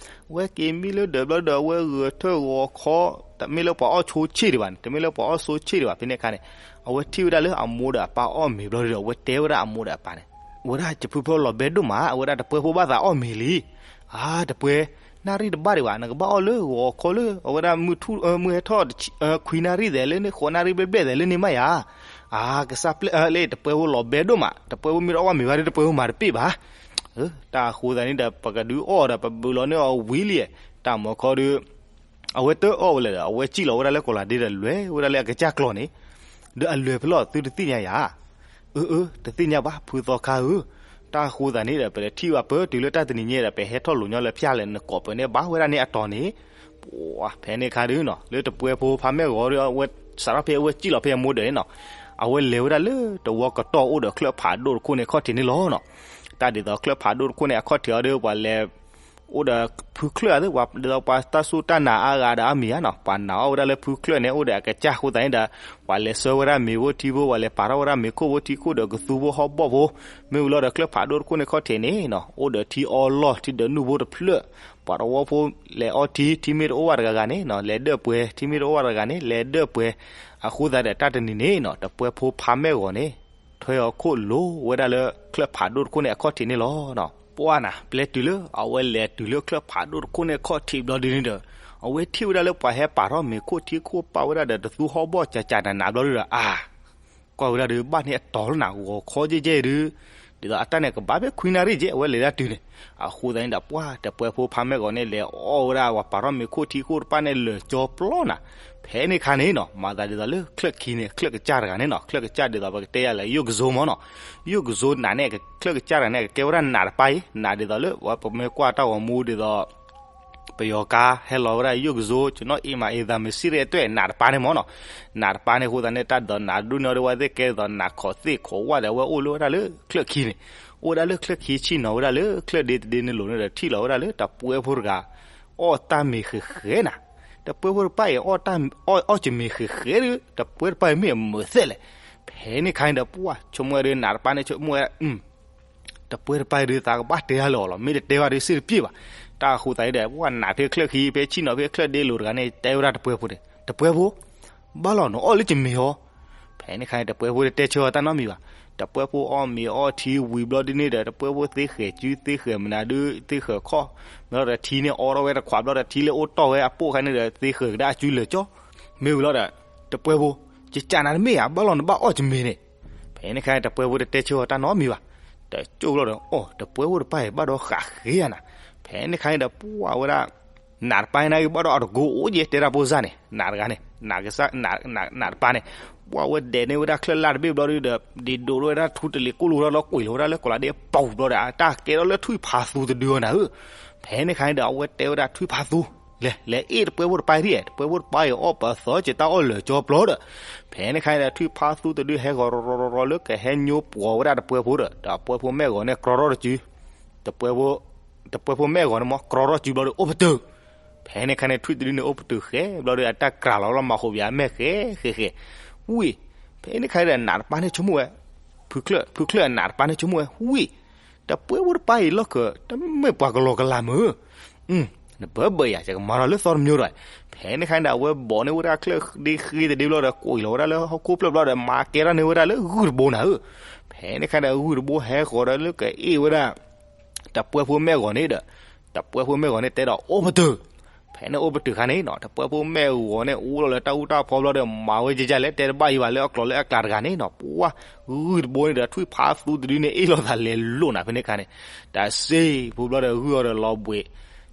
အဝဲက့ၤမံလၢဒၢးဘျီဒီး အဝဲဂဲၤထၢၣ်ဂီၤခီ တမ့ၢ်လၢပှၤအီၣ်ဆိဆ့ၣ်ဒံးဘၣ်န့ၣ် တမ့ၢ်လၢပှၤအီၣ်ဆိဆ့ၣ်ဒံးဘၣ် ဖဲန့ၣ်အခါန့ၣ် အဝဲထံၣ်ဝဲဒၣ်လၢအမိၢ်ဒီးအပၢ်အီၣ်မ့ၤဘျီဒီး အဝဲတဲဝဲဒၣ်အမိၢ်ဒီးအပၢ်န့ၣ် အဝဲဒၣ်ယဖုဖၢလီၤဘဲဒိၣ်မး အဝဲဒၣ်တပှဲဖိဘၣ်သးအီၣ်မ့ၤလံ. အါ တပှဲ နၣ်ရံၣ်တဘၣ်ဒံးဘၣ် နကဘၣ်အီၣ်လၢဂီၤခီလၢ အဝဲဒၣ်မုၢ်ထူၣ် မုၢ်ဟဲထီၣ် ခွံနၣ်ရံၣ်သဲးလၢန့ၣ် ဃိးနၣ်ရံၣ်ဘျဲၣ်ဘျဲၣ်သဲးလၢန့ၣ်မးယၤ. အါ ကစၢ်ပျဲၢ်လၢတပှဲဖိလီၤဘဲဒိၣ်မး တပှဲဖိမ့ၢ်တအီၣ်ဘၣ်မ့ၤဘၣ်ဒီး တပှဲဖိမၤတပ့ၢ်ဘၣ်. တၢ်အဃိသတးန့ၣ်ဒီး ပကဒုးအီၣ်ဒီး ပဘုးလီၤန့ၢ်အီၤဝံၤလံ. တၢ်မီခီဒီး အဝဲတအီၣ်ဝဲလဲၣ်ဒီး အဝဲစံၣ်လီၤဝဲဒၣ်လၢကီးလၤဒ့ဒီး လဲၤဝဲဒၣ်လၢအကစၢ်ကျီၢ်န့ၣ်, ဒီးအလဲၤဖဲလဲၣ်သုတသ့ၣ်ညါယၤ. အၢ အၢ တသ့ၣ်ညါဘၣ် ဖုသီခါဧၢ. တၢ်အဃိသတးန့ၣ်ဒီး ပလဲၤထံၣ်ဘၣ်ပၢတုၤလၢတၢ်တနံၤညါဒီး ပဟဲထီၣ်လိာ်ညီလၢဖၠၣ်လဲၣ် နကိးပၢၤန့ၣ် ဘၣ်ဝဲဒၣ်န့ၣ်အတီၤန့ၣ်, ဖဲန့ၣ်အခါဒုနီၤ လၢတပှဲဖိဖါမဲာ်ဂီၤဒီး အဝဲစးထီၣ်ဖဲအဝဲစံၣ်လီၤဖဲအမိၢ်ဒၢးန့ၣ်နီၤ, အဝဲလဲၤဝဲဒၣ်လၢတဝီကတီၢ်အိၣ်ဒီးချၢၣ်ဖးဒိၣ်တခိၣ်န့ၣ်အခီၣ်ထံးန့ၣ်လီၤနီၤ. တၢ်ဒ်သိးချၢၣ်ဖးဒိၣ်တခိၣ်န့ၣ်အခီၣ်ထံးအီၤဒီး ပှၤလဲၤ အိၣ်ဒီးဖုချၢၣ်အသ့ၣ် ပှၤဒ်သိးပှၤတၢ်စူၢ်တၢ်နာ်အါဂၤဒီးအါမံၤဧါနီၤ, ပှၤနာ်အီၣ်ဝဲဒၣ်လၢဖုချၢၣ်န့ၣ် အိၣ်ဒီးအကစၢ်အဃိသတးန့ၣ်ဒီး ပှၤလဲၤဆှၢဝဲဒၣ်မ့ၤဖိထံဖိ ပှၤလဲၤပာ်ထီၣ်ဝဲဒၣ်မ့ၤခိၣ်ဖိထံခိၣ်ဒီးကသူဖိဟီၣ်ဘီၣ်ဖိ, မ့ၢ်ဝံၤလီၤဒီးချၢၣ်ဖးဒိၣ်တခိၣ်န့ၣ်ခီၣ်ထံးန့ၣ်နီၤ အိၣ်ဒီးထံအီလီၢ်ထံဒၢးနုၢ်ဖိတဖျၢၣ်, ပှၤတဝီဖိလဲၤအီထံ ထံမ့ၢ်တအိၣ်ဘၣ်တဂၤဂၤန့ၣ်နီၤ လဲၤဒၢၣ်ပှဲၤ ထံမ့ၢ်တအိၣ်ဘၣ်တဂၤဂၤန့ၣ် လဲၤဒၢၣ်ပှဲၤ, အဃိသတးဒီးတၢ်တနံၤန့ၣ်နီၤ တပှဲဖိဖါမဲာ်ဂီၤန့ၣ် ထွဲအီၤခိၣ်လိၤဝဲဒၣ်လၢချၢၣ်ဖးဒိၣ်တခိၣ်န့ၣ်အခီၣ်ထံးန့ၣ်လီၤ. ပှၢ်နၤ ပျဲတုၤလၢအဝဲလဲၤတုၤလၢချၢၣ်ဖးဒိၣ်တခိၣ်န့ၣ်ခီၣ်ထံးဘျီဒ်န့ၣ်ဒီး အဝဲထံၣ်ဝဲဒၣ်လၢပှၤဟဲပာ်ထီၣ်မ့ၤခိၣ်ထံခိၣ်ပာ်ဝဲဒၣ်ဒီးတသူဟီၣ်ဘီၣ်ကၠးကၠးနးနးဘျီဒ်ဒီး အါ ကွၢ်ဝဲဒၣ်ဒီး ဘၣ်န့ၢ်အတီၤလၢနၤ ဂီၤခီယဲၢ်ယဲၢ်ဒုး ဒ်သိးအတၢ်န့ၣ်ကဘၣ်ဖဲခွံနၣ်ရံၣ်က့ အဝဲလဲၤဒၣ်တုၤန့ၣ် အဃိသတးန့ၣ်ဒီး ပှၢ်တပှဲဖိဖါမဲၢ်ဂီၤန့ၣ် လဲၤအီၣ်ဝဲဒၣ်ပှၤပာ်ထီၣ်မ့ၤခိၣ်ထံခိၣ်တဖၣ်န့ၣ် လၢာ်ကၠီပျီနၤ. ဖဲန့ၣ်ခါန့ၣ်နီၤ မၤသးဒ်သိးလၢချၢၣ်ခံန့ၣ် ချၢၣ်ကစၢ်တဂၤန့ၣ်နီၤ ချၢၣ်ကစၢ်ဒ်သိးပကတဲယၤလၢယိၣ်ကစိမ့ၢ်နီၤ ယိၣ်ကစိနးန့ၣ် ချၢၣ်ကစၢ်တဂၤန့ၣ် ကကဲဝဲဒၣ်နးတပၢ်အံၤ နးဒ်သိးလၢ ပမ့ၢ်ကွၢ်တၢ်ဂီၤမူဒ်သိး ပယီၤကါဟဲလီၤဝဲဒၣ်ယိၣ်ကစိ ကျွန်တော်အိမ်မှာ အိမ်သာမစ့ရဲတွဲ နးတပၢ်န့ၣ်မ့ၢ်နီၤ နးတပၢ်န့ၣ်အဃိသတးန့ၣ် တၢ်ဒ်သိးနးဒိၣ်န့ၢ်အီၤဒ်ဝဲသ့ၣ်ကဲဒ်သိးနးခိးသ့ၣ်ခိးဝၣ်ဒီး အဝဲအိၣ်လၢဝဲဒၣ်လၢချၢၣ်ခံန့ၣ် အိၣ်ဝဲဒၣ်လၢချၢၣ်ခံဆ့ၣ်နီၤဝဲဒၣ်လၢချၢၣ်ဒ့တဒ့န့ၣ်လိၤန့ၣ်ဒီး ထံၣ်လီၤဝဲဒၣ်လၢတပှဲဖိတဂၤ အီၣ်တၢ်မ့ၤဃဲၤဃဲၤနၤ တပှဲဖိတပၢ်အံၤအီၣ်တၢ်မ့ၤဃဲၤဃဲၤဒီး တပှဲတပၢ်အံၤမ့ၢ်အမုာ်သဲလဲၣ်. ဖဲန့ၣ်ခါန့ၣ်ဒီး ပှၢ်ဆိကမိၣ်ဝဲဒီး နးတပၢ်န့ၣ်ဆိကမိၣ်ဝဲ တပှဲတပၢ်အံၤဒုးသးကဘၣ်တဲတၢ်လၢအီၤလီၤ မ့ၢ်တတဲဘၣ်ဒုးစ့ၣ်တပျ့ၢ်ဘၣ်. တၢ်အဃိသတးဒီး ပှၢ်နးဖဲချၢၣ်ခံ ဖဲဆ့ၣ်နီၤဖဲချၢၣ်ဒ့လိၤတဂၤန့ၣ် တဲဝဲဒၣ်တပှဲဖိန့ၣ် တပှဲဖိ ဘၣ်လီၤနအီၣ်လၢယမ့ၤဟီ ဖဲန့ၣ်ခါန့ၣ် တပှဲဖိတတဲဆၢအီၤတၢ်နီတမံၤဘၣ်. တပှဲဖိအီၣ်မ့ၤအီထံဝံၤဘျီဒ်န့ၣ်ဒီး တပှဲဖိသ့ဃဲၤစုသ့ဃဲၤမနုၤဒုး သ့ဃဲၤခီၣ် မ့ၢ်လီၤဒီးထံန့ၣ်အီထီၣ်ဝဲတခွးဘျီဒီး ထံလၢအိၣ်တီၢ်ဝဲအပိၢ်ခါန့ၣ်ဒီး သ့ဃဲၤကဒါအစုလၢာ်ကၠီ မ့ၢ်ဝံၤလီၤဒီး တပှဲဖိ ယကးနၤတမ့ၢ်ဧါ ဘၣ်လီၤနဘၣ်အီၣ်ယမ့ၤန့ၣ်. ဖဲန့ၣ်ခါန့ၣ် တပှဲဖိတတဲဆၢအီၤတၢ်နီတမံၤဘၣ်. တကၠိၢ်လီၤဒီး အိၣ် တပှဲဖိတပၢ်အံၤ ဘၣ်ဒီးဃးဃ့ဧါနၤ. ဖဲန့ၣ်ခါန့ၣ်ဒီး ပှၢ်ဝဲဒၣ် နးတပၢ်အံၤန့ၣ်ဂ့ၤ ဘၣ်ဒီးအတကိအိၣ်ယဲ တဲတၢ်ဖိစၢ်န့ၣ် နးတဂၤန့ၣ် နးကစၢ် နးတပၢ်န့ၣ် ပှၢ်ဝဲဒဲးန့ၢ်ဝဲဒၣ်ချၢၣ်လၢ်တဘ့ၣ်ဘျီဒုးဒီး ဒ့ဒိးဝဲဒၣ်ထူတလ့ၤကိၣ်လိာ်ဝဲဒၣ်လီၤ ကွံာ်လီၤဝဲဒၣ်လၢကိးလးဒ့ပူၤဘျီဒီး အတၢ်ကဲထီၣ်လၢထွံၣ်ဖးသူတဒုအီၤနၤဧၢ. ဖဲန့ၣ်ခါန့ၣ်ဒီး အဝဲတဲဝဲဒၣ်ထွံၣ်ဖးသူ လဲၤ လဲၤအ့ၣ်တပှဲဖိတပၢ်ဒ် တပှဲဖိတပၢ်အံၤအီၣ်ပသီက့ၤတၢ်အီၣ်လၢာ်ကၠီပျီဒီး ဖဲန့ၣ်ခါန့ၣ်ဒီး ထွံၣ်ဖးသူတဒုဟဲဂီၤရီၤရီၤရီၤလၢကဟဲညိပှီၤဝဲဒၣ်တပှဲဖိဒီး တပှဲဖိမဲၢ်ဂီၤန့ၣ်ကြီထီၣ်တစု တပှဲဖိ တပှဲဖိမဲၢ်ဂီၤန့ၣ်မ့ၢ်ကြီထီၣ်တစုဘျီဒီး အိၣ်ပတုာ် ဖဲန့ၣ်ခါန့ၣ် ထွံၣ်တဒုန့ၣ်အိၣ်ပတုာ်ဃဲဘျီဒီး အတၢ်ကြၤလီၤလီၤမၤဃိးဘၣ်အမဲၢ်ဃဲဃဲဃဲ ဝံၣ် ဖဲန့ၣ်ခါဒီး နးတပၢ်န့ၣ်ဆိကမိၣ်ဝဲ ဖုချၢၣ် ဖုချၢၣ်အနးတပၢ်န့ၣ်ဆိကမိၣ်ဝဲ ဝံၣ် တပှဲဖိတပၢ်အံၤလီၢ်ခၢၣ် တမ့ၢ်ပှၤကလီကလးမုၢ် နဘၢဘၢယၤ ယကမၤထီၣ်လၢသီတမံၤဒီး ဖဲန့ၣ်ခါန့ၣ်ဒီး အဝဲဘီးန့ၢ်ဝဲဒၣ်ချၢၣ်ဒ့ဃ့တဒ့ဘျီဒီး ကွံာ်လီၤဝဲဒၣ်လၢဟီၣ်ခိၣ်ဖျၢၣ်ဘျီဒီး မၤကဲထီၣ်န့ၢ်ဝဲဒၣ်လၢဂုၢ်တဘိနၤဧၢ. ဖဲန့ၣ်ခါဒီး ဂုၢ်တဘိဟဲဃီၤဒီးလၢကအ့ၣ်ဝဲဒၣ် တပှဲဖိမဲၢ်ဂီၤန့ၣ်ဒီး တပှဲဖိမဲၢ်ဂီၤန့ၣ်တဲဒီးအိၣ်ပတုာ် ဖဲန့ၣ်အိၣ်ပတုာ်ခါန့ၣ်နီၤ တပှဲဖိမဲၢ်ဂီၤန့ၣ် အူလီၤလၢတၢ်အူတၢ်ဖီဘျီဒီး မၤဝဲကကလဲၣ် တဲတဘၣ်အံၤဘၣ်လၢအကျိၤလၢအကျါတဂၤန့ၣ်နီၤ ပှၢ် ဂုၢ်တဘိန့ၣ်ဒီး ထွံၣ်ဖးသူတဒုန့ၣ် အ့ၣ်လိာ်သးလဲၤလိာ်နၤ ဖဲန့ၣ်ခါန့ၣ် တၢ်စ့ၢ်ဖိဘျီဒီး ဂုၢ်အီၤဒီးလီၤဘှံး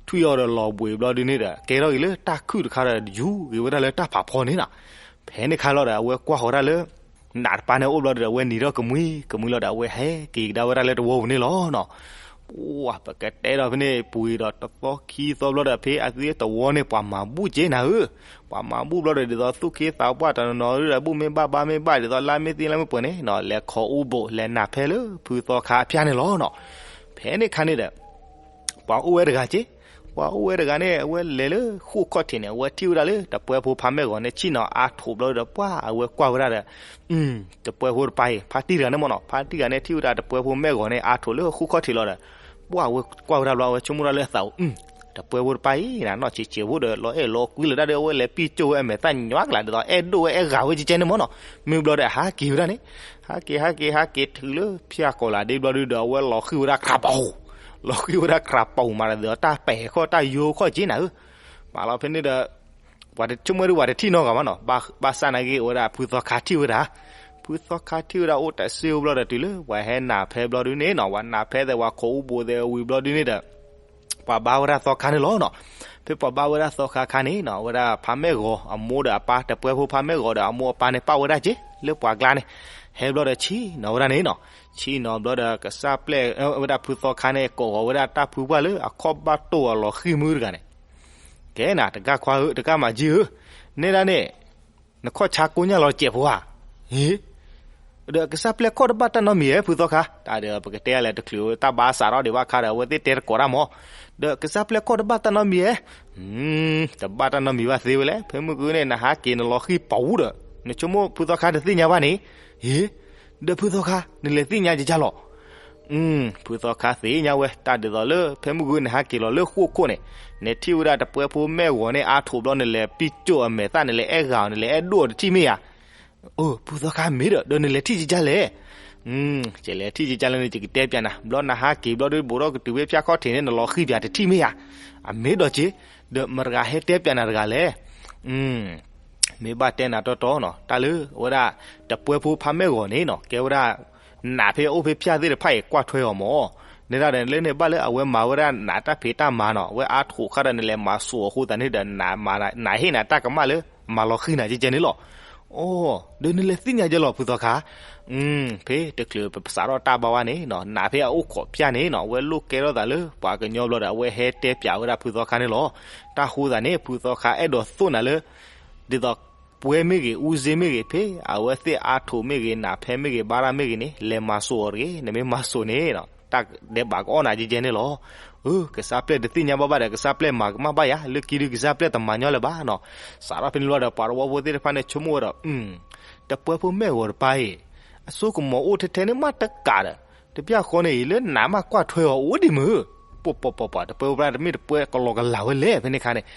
ထွံၣ်အီၤဒီးလီၤဘှံးဘျီဒုန့ၣ်ဒီး ကဲထီၣ်က့ၤလၢတၢ်ခုၣ်တခါဒီး ယူၤက့ၤဝဲဒၣ်လၢတၢ်ဖးဖီန့ၣ်နီၤ. ဖဲန့ၣ်ခါလီၤဒီး အဝဲကွၢ်ဃီၤဒၣ်လၢ နးတပၢ်န့ၣ်အိၣ်ဘျီဒီး အဝဲနံၤထီၣ်ကမှံ ကမှံလီၤဒီး အဝဲဟဲက့ၤကဒါဝဲဒၣ်လၢတဝီပူၤန့ၣ်လီၤနီၤ. ပှၢ် ပကတဲဒီးဖဲန့ၣ် ပူၤဒီးတသီခံသီဘျီဒီး ဖဲအသ့တဝီန့ၣ် ပှၤမၤဘူၣ်က့နၤဧၢ. ပှၤမၤဘူၣ်ဘျီဒီး ဒ်သိးသူၣ်က့သးပှၢ်တနီၤနီၤဒီး ဘူၣ်မ့ၢ်ဘၣ်ဘါမ့ၢ်ဘၣ် ဒ်သိးလါမ့ၢ်သ့လါမ့ၢ်ပှဲၤန့ၣ်နီၤ လဲၤခိးအူဘိး လဲၤနၢ်ဖဲလၢဖုသီခါအဖၠါန့ၣ်လီၤနီၤ. ဖဲန့ၣ်ခါန့ၣ်ဒီး ပှၤအိၣ်ဝဲတဂၤက့ ပှၤအိၣ်ဝဲတဂၤန့ၣ် အဝဲလဲၤလၢဃိၣ်ခီၣ်ထံးန့ၣ် အဝဲထံၣ်ဝဲဒၣ်လၢတပှဲဖိဖါမဲၢ်ဂီၤန့ၣ် ဆ့ၣ်နီၤအါထိးဘျီဒီး ပှၢ်အဝဲကွၢ်ဝဲဒၣ်ဒီး တပှဲဖိတပၢ်အံၤ ဖါတံၢ်တဂၤန့ၣ်မ့ၢ်နီၤ ဖါတံၢ်တဂၤန့ၣ် ထံၣ်ဝဲဒၣ်တပှဲဖိမဲၢ်ဂီၤန့ၣ် အါထိးလၢဃိၣ်ခီၣ်ထံးလီၤဒီး ပှၢ်အဝဲကွၢ်ဝဲဒၣ်ဘျီ အဝဲဆိကမိၣ်ဒၣ်လၢအသးအိၣ် တပှဲဖိတပၢ်အံၤ နီၢ်ဆံးဆံးဖိဒီး လီၤအဲၣ်လီၤကွံလၢၤဒၣ်ဒီး အဝဲလဲၤပံၢ်ကၠိၣ်ဝဲအမဲာ်သၣ်ညွးကလး ဒ်သိးအဲၣ်ဒိၣ်ဝဲအဲၣ်ဂၤဝဲကကဲန့ၣ်မ့ၢ်နီၤ. မ့ၢ်ဘျီဒီးဟးက့ၤဝဲဒၣ်န့ၣ် ဟးက့ၤ ဟးက့ၤ ဟးက့ၤ ထုးလၢဖၠါကိးလးဒ့ဘျီဒုဒီး အဝဲလီၤဃံၤဝဲဒၣ်ကြးပူၤ လီၤဃံၤဝဲဒၣ်ကြးပူၤမးဒီး တၢ်ပဲာ်ခီၣ်တၢ်ယိခီၣ်က့နၤဧၢ. မးလီၤဖဲန့ၣ်ဒီး ပှၤတဆိကမိၣ်ဒု ပှၤတထံၣ်နီတဂၤဘၣ်နီၤ. ဘၣ်ဆၣ်နာ်က့ အိၣ်ဝဲဒၣ်ဖုသီခါထံၣ်ဝဲဒၣ် ဖုသီခါထံၣ်ဝဲဒၣ်အိၣ်တၢ်စ့ၢ်အိၣ်ဘျီဒီး တုၤလၢပှၤဟဲနၢ်ဖဲဘျီဒုန့ၣ်နီၤ ပှၤနၢ်ဖဲသဲးပှၤခိးအူဘိးသဲးဝံၤဘျီဒုန့ၣ်ဒီး ပှၤဘါဝဲဒၣ်သီခါန့ၣ်လီၤနီၤ. ဖဲပှၤဘါဝဲဒၣ်သီခါခါန့ၣ်နီၤ အဝဲဒၣ်ဖါမဲၢ်ဂီၤအမိၢ်ဒီးအပၢ် တပှဲဖိဖါမဲၢ်ဂီၤဒီးအမိၢ်အပၢ်န့ၣ် ပာ်ဝဲဒၣ်က့ လၢပှၤကျါန့ၣ် ဟဲဘျီဒီးဆ့ၣ်နီၤဝဲဒၣ်န့ၣ်နီၤ. ဆ့ၣ်နီၤဘျီဒီးကစၢ်ပျဲၢ်ဝဲဒၣ်ဖုသီခါန့ၣ် ကိးဂီၤဝဲဒၣ်တၢ်ဖုပှၢ်လၢအခီၣ်ဘၣ်တိၢ်အလီၤဃံၤမုၢ်တဂၤန့ၣ် ကဲနၤ တကၢ်ခွါဧၢ တကၢ်မၤကၠံဧၢ, နဲဒၣ်န့ၣ် နခီၣ်ဆါကိညၢ်လီၤစဲးဖိဧါ, ဟ့ၣ်, ဒီးကစၢ်ပျဲၢ်ခီၣ်တဘၣ်တၢ်နီတမံၤဧါ ဖုသီခါ, တၢ်ဒီးပကတဲလဲၣ်တချုး တၢ်ဘါစးထီၣ်ဒံးဘၣ်ခါဒီး အဝဲသ့ၣ်တဲတကိးတၢ်မး, ဒီးကစၢ်ပျဲၢ်ခီၣ်တဘၣ်တၢ်နီတမံၤဧါ, တဘၣ်တၢ်နီတမံၤဘၣ်သ့ဝဲလဲၣ်, ဖဲမုၢ်ဂုၢ်န့ၣ် နဟးက့ၤနလီၤဃံၤပူၤဒီး နဆိကမိၣ်ဖုသီခါတသ့ၣ်ညါဘၣ်န့ၣ်, ဟ့ၣ်, ဒီးဖုသီခါ နလဲၤသ့ၣ်ညါကကၢ်လီၤ ဖုသီခါသ့ၣ်ညါဝဲ တၢ်ဒ်သိးလၢ ဖဲမုၢ်ဂုၢ်နဟးက့ၤလီၤလၢဃိၣ်ခိၣ်န့ၣ်, နထံၣ်ဝဲဒၣ်တပှဲဖိမဲၢ်ဂီၤန့ၣ် အါထိးဘျီ နလဲၤပံၢ်ကၠိၣ်အမဲာ်သၣ် နလဲၤအဲၣ်ဂၤအီၤ နလဲၤအဲၣ်ဒိၣ်အီၤတထံၣ်မ့ၢ်ဧါ, အိ ဖုသီခါမ့ၢ်ဒီး ဒီးနလဲၤထံၣ်ကကၢ်လဲၣ်, ကလဲၤထံၣ်ကကၢ်လၢန့ၣ် ယကတဲပျးနၤ, ဘျီနဟးက့ၤဘျီဒီး ဘိးထီၣ်ကတုၤဝဲဖၠၣ်ခီၣ်ထံးန့ၣ် နလီၤဃံၤပၠးတထံၣ်မ့ၢ်ဧါ, အမ့ၢ်ဒီးက့ၤ, ဒီးမတၤတဂၤဟဲတဲပျးနၤတဂၤလဲၣ်. မ့ၢ်ဘၣ်တဲနၤတီတီနီၤ, တၢ်လၢအဝဲဒၣ် တပှဲဖိဖါမဲၢ်ဂီၤန့ၣ်နီၤ ကဲဝဲဒၣ် နးဖဲအအိၣ်ဖဲဖၠၣ်သ့ၣ်တဖၣ်အံၤ ကွၢ်ထွဲအီၤမၢ်, နဲဒၣ်ဒီးလၢန့ၣ်ဘၣ်လၢအဝဲမၤဝဲဒၣ်နးတၢ်ဖံးတၢ်မၤနီၤ, အဝဲအါထီၣ်ခါဒီး နလဲၤမၤစိာ်အဃိသတးန့ၣ်ဒီး နးဟ့ၣ်နၤတၢ်ကမၣ်လၢ မၤလီၤဃံၤနၤကဲကဲန့ၣ်လီၤ. အိ, ဒီးနလဲၤသ့ၣ်ညါကဲလီၤ ဖုသီခါ, ဖဲတချုးပစးထီၣ်တၢ်ဘါဝဲန့ၣ်နီၤ, နးဖဲအအိၣ်ခိးဖၠၣ်န့ၣ်နီၤ, အဝဲလိၣ်ကဲထီၣ်သးလၢပှၤကညီဘျီဒီး အဝဲဟဲတဲပျးဝဲဒၣ်ဖုသီခါန့ၣ်လီၤ. တၢ်ဃိသတးန့ၣ် ဖုသီခါအဲၣ်ဒိးသိၣ်နၤလၢ ဒ်သိး ပှဲမ့ၢ်ဂ့ၤ အူစ့မ့ၢ်ဂ့ၤ ဖဲအဝဲသ့ၣ်အါထီၣ်မ့ၢ်ဂ့ၤ နးဖဲမ့ၢ်ဂ့ၤ ဘါရၣ်မ့ၢ်ဂ့ၤန့ၣ် လဲၤမၤစိာ်အီၤတဂ့ၤ, နမ့ၢ်မၤစိာ်န့ၣ် တၢ်ဒဲးဘးကအီၣ်နၤကဲကဲန့ၣ်လီၤ. အၢ ကစၢ်ပျဲၢ်တသ့ၣ်ညါဘၣ်ဘၣ်ဒီး ကစၢ်ပျဲၢ်မၤကမၣ်ဘၣ်ယၤ, လၢခံဒုးကစၢ်ပျဲၢ်တမၤညီလၢၤဘၣ်နီၤ. စးထီၣ်ဖဲန့ၣ်လီၤဒီး ပှၤတဝီဖိသ့ၣ်တဖၣ်န့ၣ် ဆိကမိၣ်ဝဲဒီး တပှဲဖိမဲၢ်ဂီၤတပၢ်အံၤ အစိကမီၤအိၣ်ထဲထဲန့ၣ်မးတကးဒီး တပျၢ်ဃီန့ၣ်အံၤ လၢနးမးကွၢ်ထွဲအီၤအိၣ်ဒံးမုၢ်, ပှၤပှၤပှၤပှၤ တပှဲဖိဖဲတမ့ၢ်တပှဲကလီကလးဝဲလဲၣ် ဖဲန့ၣ်ခါန့ၣ်,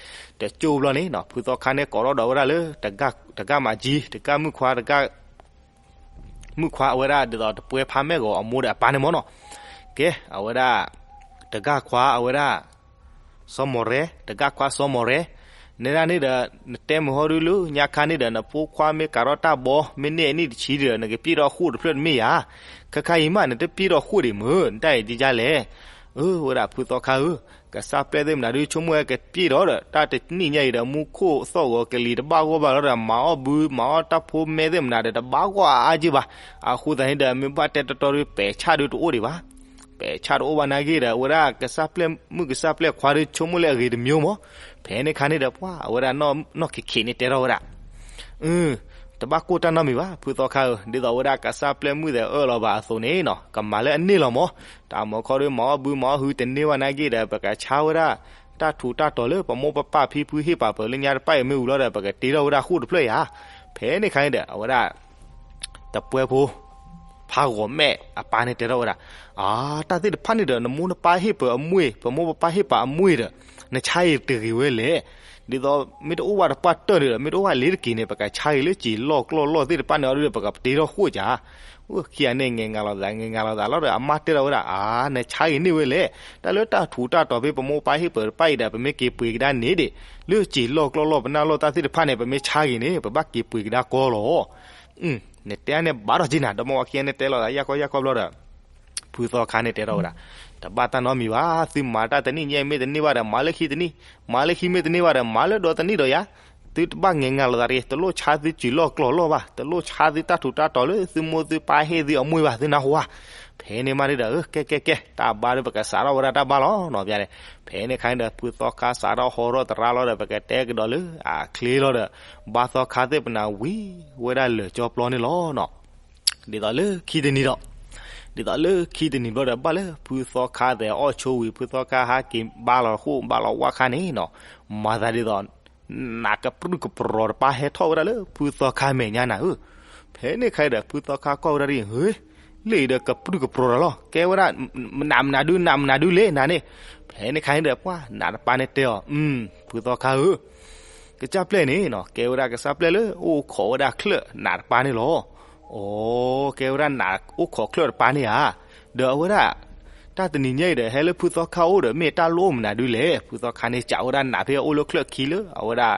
တကၠိဘျီန့ၣ်နီၤ ဖုသီခါန့ၣ်ကိးထီၣ်ဒီးဝဲဒၣ်လၢ တဂၤမးကၠံ တဂၤမုၣ်ခွါ တဂၤ မုၣ်ခွါအဝဲဒၣ်ဒ်သိးတပှဲဖါမဲၢ်ဂီၤအမိၢ်ဒီးအပၢ်န့ၣ်မၢ်နီၤ, ကဲ အဝဲဒၣ် တဂၤခွါအဝဲဒၣ် စီၤမီၢ်ရဲ, တဂၤခွါစီၤမီၢ်ရဲ, နဲဒၣ်န့ၣ်ဒီး နတဲမုၢ်ဟီဒုလၢညါခါန့ၣ်ဒီး နဖိခွါမ့ၢ်ကးထီၣ်တၢ်ဘီ မ့ၢ်န့ၢ်အနံၣ်တဆံဒီး နကပျဲၢ်ထီၣ်ဃိၣ်တဖျၢၣ်တမ့ၢ်ဧါ, ခဲခါအံၤမး နတပျဲၢ်ထီၣ်ဃိၣ်ဒံးမုၢ် နတၢ်အံၤကကလဲၣ်. အၢ ဝဲဒၣ်ဖုသီခါဧၢ, ကစၢ်ပျဲၢ်သ့ၣ်မနုၤဒုးဆိကမိၣ်ဝဲကပျဲၢ်ထီၣ်ဒီး တၢ်တနံၣ်ညါအံၤဒီး မူခိၣ်သီၣ်ဂီၤကလံၤတဘၣ်ဂီၢ်ဘၣ်လီၤဒီး မၤအီၣ်ဘု မၤအီၣ်တၢ်ဖိမဲသ့ၣ်မနုၤဒီး တဘၣ်ဂီၢ်အါအါက့ၢ်ဘၣ်. အဃိသတးန့ၣ်ဒီး မ့ၢ်ဘၣ်တဲတီတီဒုး ပဲာ်ဆၣ်ဒုးတအိၣ်ဒံးဘၣ်. ပဲာ်ဆၣ်တအိၣ်ဘၣ်နာ်က့ဒီး အဝဲဒၣ်ကစၢ်ပျဲၢ်မုၣ်ကစၢ်ပျဲၢ်ခွါဒုးဆိကမိၣ်လၢအဂ့ၤတမံၤမၢ်. ဖဲန့ၣ်ခါန့ၣ်ဒီး ပှၤအဝဲဒၣ်နီၢ်နီၢ်ခံခံန့ၣ်တဲထီၣ်ဝဲဒၣ် တဘၣ်ကိၢ်တၢ်နီတမံၤဘၣ် ဖုသီခါဧၢ, ဒ်သိးဝဲဒၣ်ကစၢ်ပျဲၢ်မုၣ်သ့ၣ်အၢၣ်လီၤဘၣ်အသိးန့ၣ်နီၤ ကမၤလၢအန့ၢ်လီၤမၢ်. တၢ်မၤခီဒုး မၤအီၣ်ဘုမၤအီၣ်ဟုတန့ၢ်ဘၣ်နာ်က့ဒီး ပကဆါဝဲဒၣ် တၢ်ထူးတၢ်တီၤလၢပမိၢ်ပပၢ်ဖံဖုဟ့ၣ်ပာ်ပၢၤလၢညါတဖၣ်အံၤမ့ၢ်ဝံၤလီၤဒီး ပကတ့ထီၣ်ဝဲဒၣ်ဃိၣ်တဖျၢၣ်ယၤ. ဖဲန့ၣ်ခါန့ၣ်ဒီး အဝဲဒၣ် တပှဲဖိ ဖးဂီၤမဲာ်အပၢ်န့ၣ်တဲထီၣ်ဝဲဒၣ်, အါ တၢ်သ့ၣ်တဖၣ်န့ၣ်ဒီး နမိၢ်နပၢ်ဟ့ၣ်ပၢၤအမွ့ၢ် ပမိၢ်ပပၢ်ဟ့ၣ်ပၢၤအမွ့ၢ်ဒီး နဆါအံၤတဂ့ၤဝဲလဲၣ်. ဒ်သိး မ့ၢ်တအိၣ်ဘၣ်တပှၢ်တၢၢ်န့ၣ်ဒီး မ့ၢ်တအိၣ်ဘၣ်လ့ၤတက့ၤန့ၣ် ပကဆါအံၤလၢစံာ်လီၢ်ကျီၢ်လီၢ်သ့ၣ်တဖၣ်န့ၣ်အီၤဒီး ပကတ့ထီၣ်ဃိၣ်ကၢ်. ခံဂၤန့ၣ် ငဲၤငၤလိာ်သး ငဲၤငၤလိာ်သးလီၤဒီး အမါတဲထီၣ်ဝဲဒၣ် အါ နဆါဂ့ၤန့ၢ်ဝဲလဲၣ်. တၢ်လၢတၢ်ထူးတၢ်တီၤဖဲပမိၢ်ပပၢ်ဟ့ၣ်ပၢၤတဖၣ်အံၤဒီး ပမ့ၢ်က့ၤပှ့ၤကဒါန့ၣ်ဒံး လၢစံာ်လီၢ်ကျီၢ်လီၢ်ပနၢ်လီၢ်တၢ်သ့ၣ်တဖၣ်န့ၣ် ပမ့ၢ်ဆါဂ့ၤန့ၣ် ပဘၣ်က့ၤပှ့ၤကဒါကီလီၤ. နတဲန့ၣ်ဘၣ်ဒီးက့ၤနၤ ဒီမါဝၤခံဂၤန့ၣ်တဲလိာ်သး ယၢ်ကီယၢ်ကီဘျီဒီး ဖုသီခါန့ၣ်တဲထီၣ်ဝဲဒၣ်, တဘၣ်တၢ်နီတမံၤဘၣ်, သုမၤတၢ်တနံၣ်ညါအံၤမ့ၢ်တန့ၢ်ဘၣ်ဒီး မၤလၢခံတနံၣ်, မၤလၢခံမ့ၢ်တန့ၢ်ဘၣ်ဒီး မၤလၢဒီတနံၣ်ဒီးယၤ. သုတဘၣ်ငဲၤငၤလိာ်သးတဂ့ၤ, တလိၣ်ဆါသုစံာ်လီၢ်ကျီၢ်လီၢ်ဘၣ်, တလိၣ်ဆါသုတၢ်ထူးတၢ်တီၤလၢသုမိၢ်သုပၢ်ဟ့ၣ်သုအမွ့ၢ်ဘၣ် သုနၢ်ဟူဧါ. ဖဲန့ၣ်မးန့ၣ်ဒီး ကဲကဲကဲ တၢ်ဘါဒီးပကစးထီၣ်ဝဲဒၣ်တၢ်ဘါလီၤနီၤ ပျါန့ၣ်. ဖဲန့ၣ်ခါန့ၣ်ဒီး ဖုသီခါစးထီၣ်ဟီထီၣ်သရၣ်လီၤဒီး ပကတဲကဒီးလၢအချ့လီၤဒီး ဘါသီခါသ့ၣ်ပနၢ်ဝံၤဝဲဒၣ်လၢာ်ကၠီပျီန့ၣ်လီၤနီၤ. ဒ်သိးလၢခံတနံၤဒီး, ဒ်သိးလၢခံတနံၤဘျီဒီး ဘၣ်လၢဖုသီခါသဲးအီၣ်ဆိဝံၤ ဖုသီခါဟးက့ၤဘါလီၤဃိၣ်ဘါလီၤဝၣ်ခါန့ၣ်နီၤ, မၤသးဒ်သိး နးကပြုၢ်ကပြီၤတပၢ်ဟဲထီၣ်ဝဲဒၣ်လၢဖုသီခါမဲာ်ညါနၤဧၢ. ဖဲန့ၣ်ခါဒီး ဖုသီခါကွၢ်ဝဲဒၣ်ဒ်အံၤ, လၢအံၤဒီးကပြုၢ်ကပြီၤတၢ်လီၤ, ကဲဝဲဒၣ် နးမနုၤဒု နးမနုၤဒုလဲၣ်နၤန့ၣ်. ဖဲန့ၣ်ခါန့ၣ်ဒီး ပှၤနးတပၢ်န့ၣ်တဲအီၤ, ဖုသီခါဧၢ, ကစၢ်ပျဲၢ်န့ၣ်နီၤ ကဲဝဲဒၣ်ကစၢ်ပျဲၢ်လၢအိၣ်ခိးဝဲဒၣ်ချၢၣ်နးတပၢ်န့ၣ်လီၤ. အိ, ကဲဝဲဒၣ်နးအိၣ်ခိးချၢၣ်တပၢ်န့ၣ်ဧါ. ဒီးအဝဲဒၣ် တၢ်တနံၤညါအံၤဒီး ဟဲလၢဖုသီခါအိၣ်ဒီး မ့ၢ်တၢ်လိၣ်မနုၤဒုလဲၣ်. ဖုသီခါန့ၣ် စံးဝဲဒၣ်နးဖဲအအိၣ်လၢချၢၣ်ခံလၢ အဝဲဒၣ်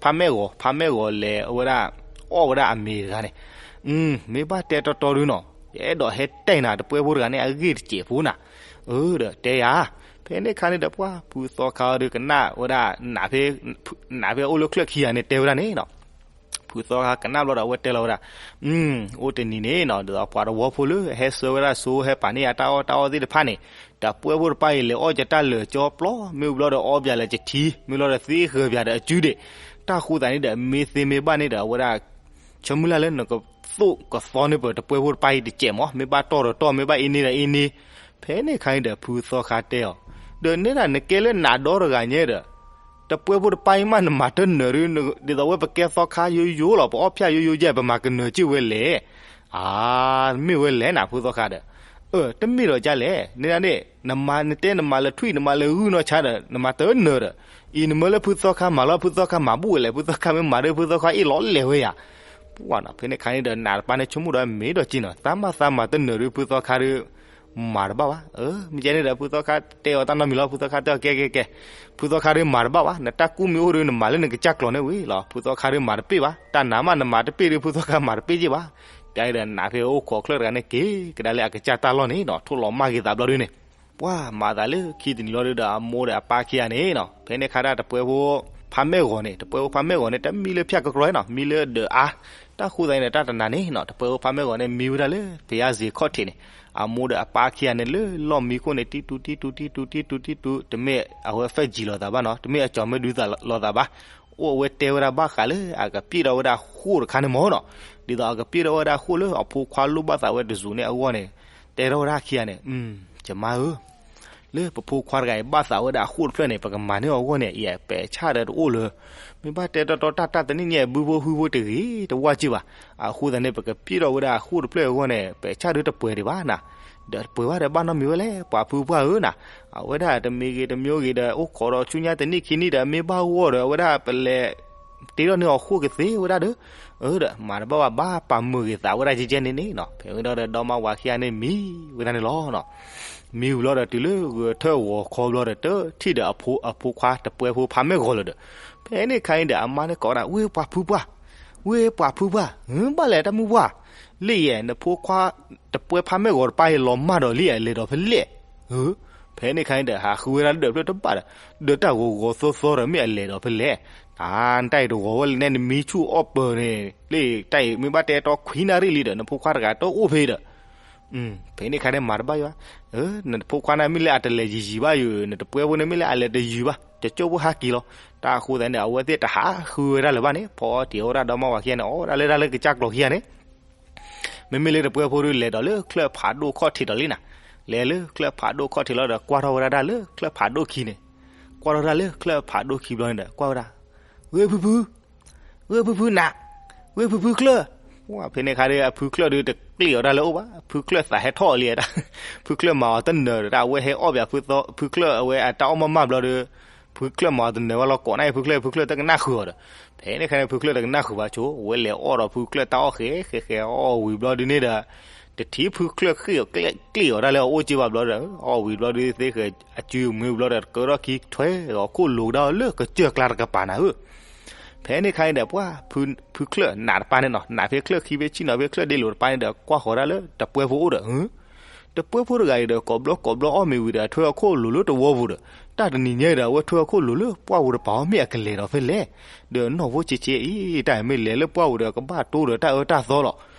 ဖးမဲၢ်ဂီၤ ဖးမဲၢ်ဂီၤလဲၤအဝဲဒၣ် အီၣ်ဝဲဒၣ်အမ့ၤတဂၤန့ၣ်. မ့ၢ်ဘၣ်တဲတီတီဒုနီၤ, ယအဲၣ်ဒိးဟဲတဲနၤတပှဲဖိတဂၤန့ၣ် အဂ့ၢ်တစဲးဖိနၤ. အၢ ဒီးတဲယၤ. ဖဲန့ၣ်ခါန့ၣ်ဒီး ပှၤဖုသီခါအီၤဒီးကနၣ်ဝဲဒၣ် နးဖဲ နးဖဲအအိၣ်လၢချၢၣ်ခံဂၤန့ၣ် တဲဝဲဒၣ်န့ၣ်နီၤ. ဖုသီခါကနၣ်ဘျီဒီး အဝဲတဲလီၤဝဲဒၣ်, အိၣ်တနံၤန့ၣ်နီၤ ဒ်သိးပှၤတဝီဖိလၢဟဲဆှၢဝဲဒၣ်ဆိ ဟဲပာ်န့ၢ်ယၤတၢ်အီၣ်တၢ်အီသ့ၣ်တဖၣ်န့ၣ်, တပှဲဖိတပၢ်အံၤလဲၤအီၣ်ကတၢ်လၢာ်ကၠီပျီ, မ့ၢ်ဘျီဒီးအီၣ်ပၠးလၢာ်ကထံ, မ့ၢ်ဘျီဒီးသ့ဃၢၤပၠးဒီးအစုဒ့ၣ်, တၢ်ဃိသးန့ၣ်ဒီး မ့ၢ်သ့မ့ၢ်ဘၣ်န့ၣ်ဒီး အဝဲဒၣ် ဆၢမုၢ်လၢ်လၢနကသိၣ်ကသီန့ၢ်ပၢၤတပှဲဖိတပၢ်အံၤတစဲးမး, မ့ၢ်ဘၣ်တီၢ်ဒီးတီၢ်, မ့ၢ်ဘၣ်အ့န့ၢ်ဒီးအ့န့ၢ်. ဖဲန့ၣ်ခါအံၤဒီး ဖုသီခါတဲအီၤ, ဒီးနဲဒၣ်နကဲလၢနးဒီတဂၤညါဒီး တပှဲဖိတပၢ်အံၤမး နမၤတနၢၤဒ်သိးဝဲပကဲသီခါယိယိလီၤ, ပအီၣ်ဖၠၣ်ယိယိယဲၢ် ပမၤကနၢၤစ့ၢ်ဝဲလဲၣ်. အါ, မ့ၢ်ဝဲလဲၣ်နၤ ဖုသီခါဒီး. အၢ, တမ့ၢ်ဒီးကလဲၣ်, နဲဒၣ်န့ၣ် နမၤ နတဲနမၤလၢထွံၣ် နမၤလၢဂုၢ်နီၢ်ဆါဒီး နမၤတနၢၤဒီး, အံၤနမၢလၢဖုသီခါမၤလီၤ, ဖုသီခါမၤဘူၣ်ဝဲလဲၣ်, ဖုသီခါမ့ၢ်မၤဒီး ဖုသီခါအ့ၣ်လီၤလဲၤဝဲယၤ. ပှၢ်နီၤ ဖဲန့ၣ်ခါန့ၣ်ဒီး နးတပၤန့ၣ် ဆိကမိၣ်ဒီးမ့ၢ်ဒီးက့ၤနီၤ သးမၤသးမၤတနၢၤဒီး ဖုသီခါဒီး မၤတဘၣ်ဘၣ်. မ့ၢ်ကဲန့ၣ်ဒီး ဖုသီခါတဲအီၤတၢ်နီတမံၤလီၤ. ဖုသီခါတဲအီၤ ကဲကဲကဲ, ဖုသီခါဒီးမၤတဘၣ်ဘၣ်, နတၢ်ကူၣ်မ့ၢ်အိၣ်ဒီး နမၤလၢနကစၢ်ကျိၤန့ၣ်ဝံၤလီၤ. ဖုသီခါဒီးမၤတပ့ၢ်ဘၣ်, တၢ်နးမးနမၤတပ့ၢ်ဒီး ဖုသီခါမၤတပ့ၢ်က့ၤဘၣ်. ကဲဒီး နးဖဲအိၣ်ခိးချၢၣ်တဂၤန့ၣ် က့ၤကဒါလၢအကစၢ်တၢ်လီၢ်န့ၣ်နီၤ ထိၣ်လီၤမၢ်က့ၤသးဘျီဒုန့ၣ် ပှၢ်မၤသးလၢခံတနံၤလီၤဒီး အမိၢ်ဒီးအပၢ်ခံဂၤန့ၣ်နီၤ ဖဲန့ၣ်ခါဒၣ်တပှဲဖိဖါမဲၢ်ဂီၤန့ၣ် တပှဲဖိဖါမဲၢ်ဂီၤန့ၣ် တမံလၢဖၠၣ်ကကြီနီၤ မံလၢဒၢးအါ, တၢ်ဃိသးန့ၣ် တၢ်တနၤန့ၣ်နီၤ တပှဲဖိဖါမဲၢ်ဂီၤန့ၣ် မံဝဲဒၣ်လၢ ဖယါစ့ၤခီၣ်ထံးန့ၣ် အမိၢ်ဒီးအပၢ်ခံဂၤန့ၣ် လၢလီၢ်မံခိၣ်န့ၣ် တံတူတံတူတံတူတံတူတံတူ တမ့ၢ်အဝဲဖဲကံၤလိာ်သးဘၣ်နီၤ တမ့ၢ်အကၠီၤမ့ၢ်ဒုးလိာ်သးဘၣ် အိၣ်အဝဲတဲဝဲဒၣ်ဘၣ်ဃးလၢအကပျ့ၣ်ထီၣ်ဝဲဒၣ်ဃိၣ်တခါန့ၣ်မ့ၢ်နီၤ, ဒ်သိးအကပျ့ၣ်ထီၣ်ဝဲဒၣ်ဃိၣ်လၢအဖိခွါလိၣ်ဘၣ်သးဝဲတစူၤန့ၣ်အဂီၢ်န့ၣ်, တဲထီၣ်ဝဲဒၣ်ခံဂၤန့ၣ်, ယမါဧၢ, လၢပဖိခွါတဂၤအံၤဘၣ်သးဝဲဒၣ်အဃိၣ်တဖျၢၣ်န့ၣ် ပကမၤန့ၢ်အီၤအဂီၢ်န့ၣ် အံၤပဲာ်ဆၣ်ဒီးတအိၣ်လၢ, မ့ၢ်ဘၣ်တဲတီတီတၢ်တၢ်တနံၣ်ညါ ဘုဖိဟုဖိတဂ့ၤတဝၢ်က့ၢ်ဘၣ်, အဃိသတးန့ၣ် ပကပျ့ၣ်ထီၣ်ဝဲဒၣ်အဃိၣ်တဖျၢၣ်အဂီၢ်န့ၣ် ပဲာ်ဆၣ်ဒုတပှဲၤဒံးဘၣ်နၤ, ဒီးတပှဲၤဘၣ်ဒီးဘၣ်နီတမံၤဝဲလဲၣ် ပှၤဖုပှၢ်ဧၢနၤ, အဝဲဒၣ်တမံၤဂ့ၤတမံၤဂ့ၤဒီး အိၣ်ခိးဒီးဆူညါတနံၣ်ခံနံၣ်ဒီး မ့ၢ်ဘၣ်ဂီၢ်ဒီး အဝဲဒၣ်ပလဲၤတ့ထီၣ်န့ၢ်အီၤဃိၣ်ကသ့ဝဲဒၣ်ဒီး, အၢဒီး မၤတဘၣ်ဘၣ် ဘၣ်ပာ်မုာ်ဂ့ၤသးဝဲဒၣ်ကဲကဲန့ၣ်န့ၣ်နီၤ, ဖဲဝဲဒၣ်ဒီး ဒီမါဝၤခံဂၤန့ၣ်မံဝဲဒၣ်န့ၣ်လီၤနီၤ, မံဝံၤလီၤဒီး တုၤလၢဂဲၤထၢၣ်ဂီၤခီဘျီဒီး တထံၣ်ဒီးအဖိခွါတပှဲဖိဖါမဲၢ်ဂီၤလၢၤဒီး, ဖဲန့ၣ်ခါအံၤဒီး အမါန့ၣ်ကိးဝဲဒၣ် ဝ့ၢ်ပှၤဖုပှၢ်, ဝ့ၢ်ပှၤဖုပှၢ်, ဘၣ်လဲၣ်တၢ်မုၢ်ပှၢ်, လၢယဲ နဖိခွါ တပှဲဖါမဲၢ်ဂီၤတပၢ်အံၤ လီၤမၢ်ဒီးလံ အလဲၤဒီးဖဲလဲၣ်, ဖဲန့ၣ်ခါအံၤဒီး ဟးဃုဝဲဒၣ်လၢဒၢးဖျၢၣ်တဘၣ်ဒီး, ဒီးတၢ်ဂီၤဂီၤသီသီဒီး မ့ၢ်အလဲၤဒီးဖဲလဲၣ်, တၢ်အံၤတဂီၤဝဲလၢနဲ နမံဆူၣ်အီၣ်ပၢၤန့ၣ် လၢတၢ်အံၤ မ့ၢ်ဘၣ်တဲတီခွံနၣ်ရံၣ်လံဒီး နဖိခွါတဂၤတအိၣ်ဖဲဒီး ဖဲန့ၣ်ခါန့ၣ်မၤတဘၣ်ယါ, နဖိခွါန့ၣ်မ့ၢ်လၢအတလဲၤယံာ်ယံာ်ဘၣ်ယိၤ, နတပှဲဖိန့ၣ်မ့ၢ်လၢအလဲၤတယံာ်ဘၣ် တကၠိၢ်ဖိဟးက့ၤလီၤ, တၢ်အဃိသတးန့ၣ် အဝဲသ့ၣ်တဟးဃုဝဲဒၣ်လၢၤဘၣ်န့ၣ် ဖီအီၣ်တ့ၢ်အီၣ်ဝဲဒၣ်ဒီမါဝၤခံဂၤန့ၣ် အီၣ်ဝဲဒၣ်လၢတၢ်လၢကစၢ်ကျိၤခံဂၤန့ၣ် မ့မ့ၢ်လၢတပှဲဖိဒီး လဲၤဒီးလၢချၢၣ်ဖးဒိၣ်ခီၣ်ထံးဒီးလံနၤ, လဲၤလၢချၢၣ်ဖးဒိၣ်ခီၣ်ထံးလီၤဒီး ကွၢ်ထီၣ်ဝဲဒၣ်တၢ်လၢချၢၣ်ဖးဒိၣ်ခံန့ၣ်, ကွၢ်ထီၣ်တၢ်လၢချၢၣ်ဖးဒိၣ်ခံဘျီန့ၣ်ဒီး ကွၢ်ဝဲဒၣ်, ဂ့ၤဖုဖု ဂ့ၤဖုဖုနး, ဂ့ၤဖုဖုချၢၣ်, ဖဲန့ၣ်ခါဒီး အဖုချၢၣ်ဒီးတကျ့ၣ်အီၤတၢ်လၢအအိၣ်ဘၣ်, ဖုချၢၣ်သးဟဲထီၣ်အီၤလံ, ဖုချၢၣ်မၤအီၤတနၢၤဒီး အဝဲဟဲအီၣ်ဘၣ်ဖုချၢၣ်အဝဲအတၢ်အီၣ်မးမးဘျီဒီး, ဖုချၢၣ်မၤအီၤတနၢၤဝဲလီၤကိးနၢ်အံၤ ဖုချၢၣ် ဖုချၢၣ်တကနၣ်ဃုာ်အီၤဒီး, ဖဲန့ၣ်ခါန့ၣ် ဖုချၢၣ်တကနၣ်ဃုာ်ဘၣ်ဆိ ဝဲလဲၤအီၣ်ဒီးဖုချၢၣ်တၢ်အီၣ်ဃဲဃဲဃဲ အီၣ်ဝံၤဘျီဒုန့ၣ်ဒီး, တထံၣ်ဖုချၢၣ်ကျ့ၣ်အီၤတၢ်လၢအအိၣ်က့ဘၣ်ဘျီဒီး အီၣ်ဝံၤဘျီဒုသ့ဃဲ အစုမ့ၢ်ဘျီဒီး ကၢထီၣ်ခံထွဲအီၤခိၣ်လိၤကဒါအီၤလၢကစၢၢ်ကျါတကပၤနၤဧၢ ဖဲန့ၣ်ခါန့ၣ်ဒီး ပှၢ်ဖုချၢၣ်နးတပၤန့ၣ်နီၤ နးဖဲချၢၣ်ခံဖဲဆံနီၤ ဖဲချၢၣ်ဒ့လိာ်တပၤန့ၣ်ဒီး ကွၢ်ဃီၤဒၣ်လၢတပှဲဖိအိၣ်ဒီး, တပှဲဖိတဂၤအံၤဒီး ကိးဘျီကိးဘျီအီၣ်မ့ၤဝံၤဒီး ထွဲအီၤခိၣ်လိၤလၢတဝီပူၤဒီး, တၢ်တနံၤညါအံၤဒီး အဝဲထွဲအီၤခိၣ်လိၤလၢပှၢ်ပူၤတပၤအီၤ မ့ၢ်အကလဲၤဒီးဖဲလဲၣ်, ဒီးနီၢ်ဖိဆံးဆံးအံၤ တၢ်မ့ၢ်လဲၤလၢပှၢ်ပူၤဒီး ကဘၣ်တိဒီးတၢ်အၢတၢ်သီလီၤ.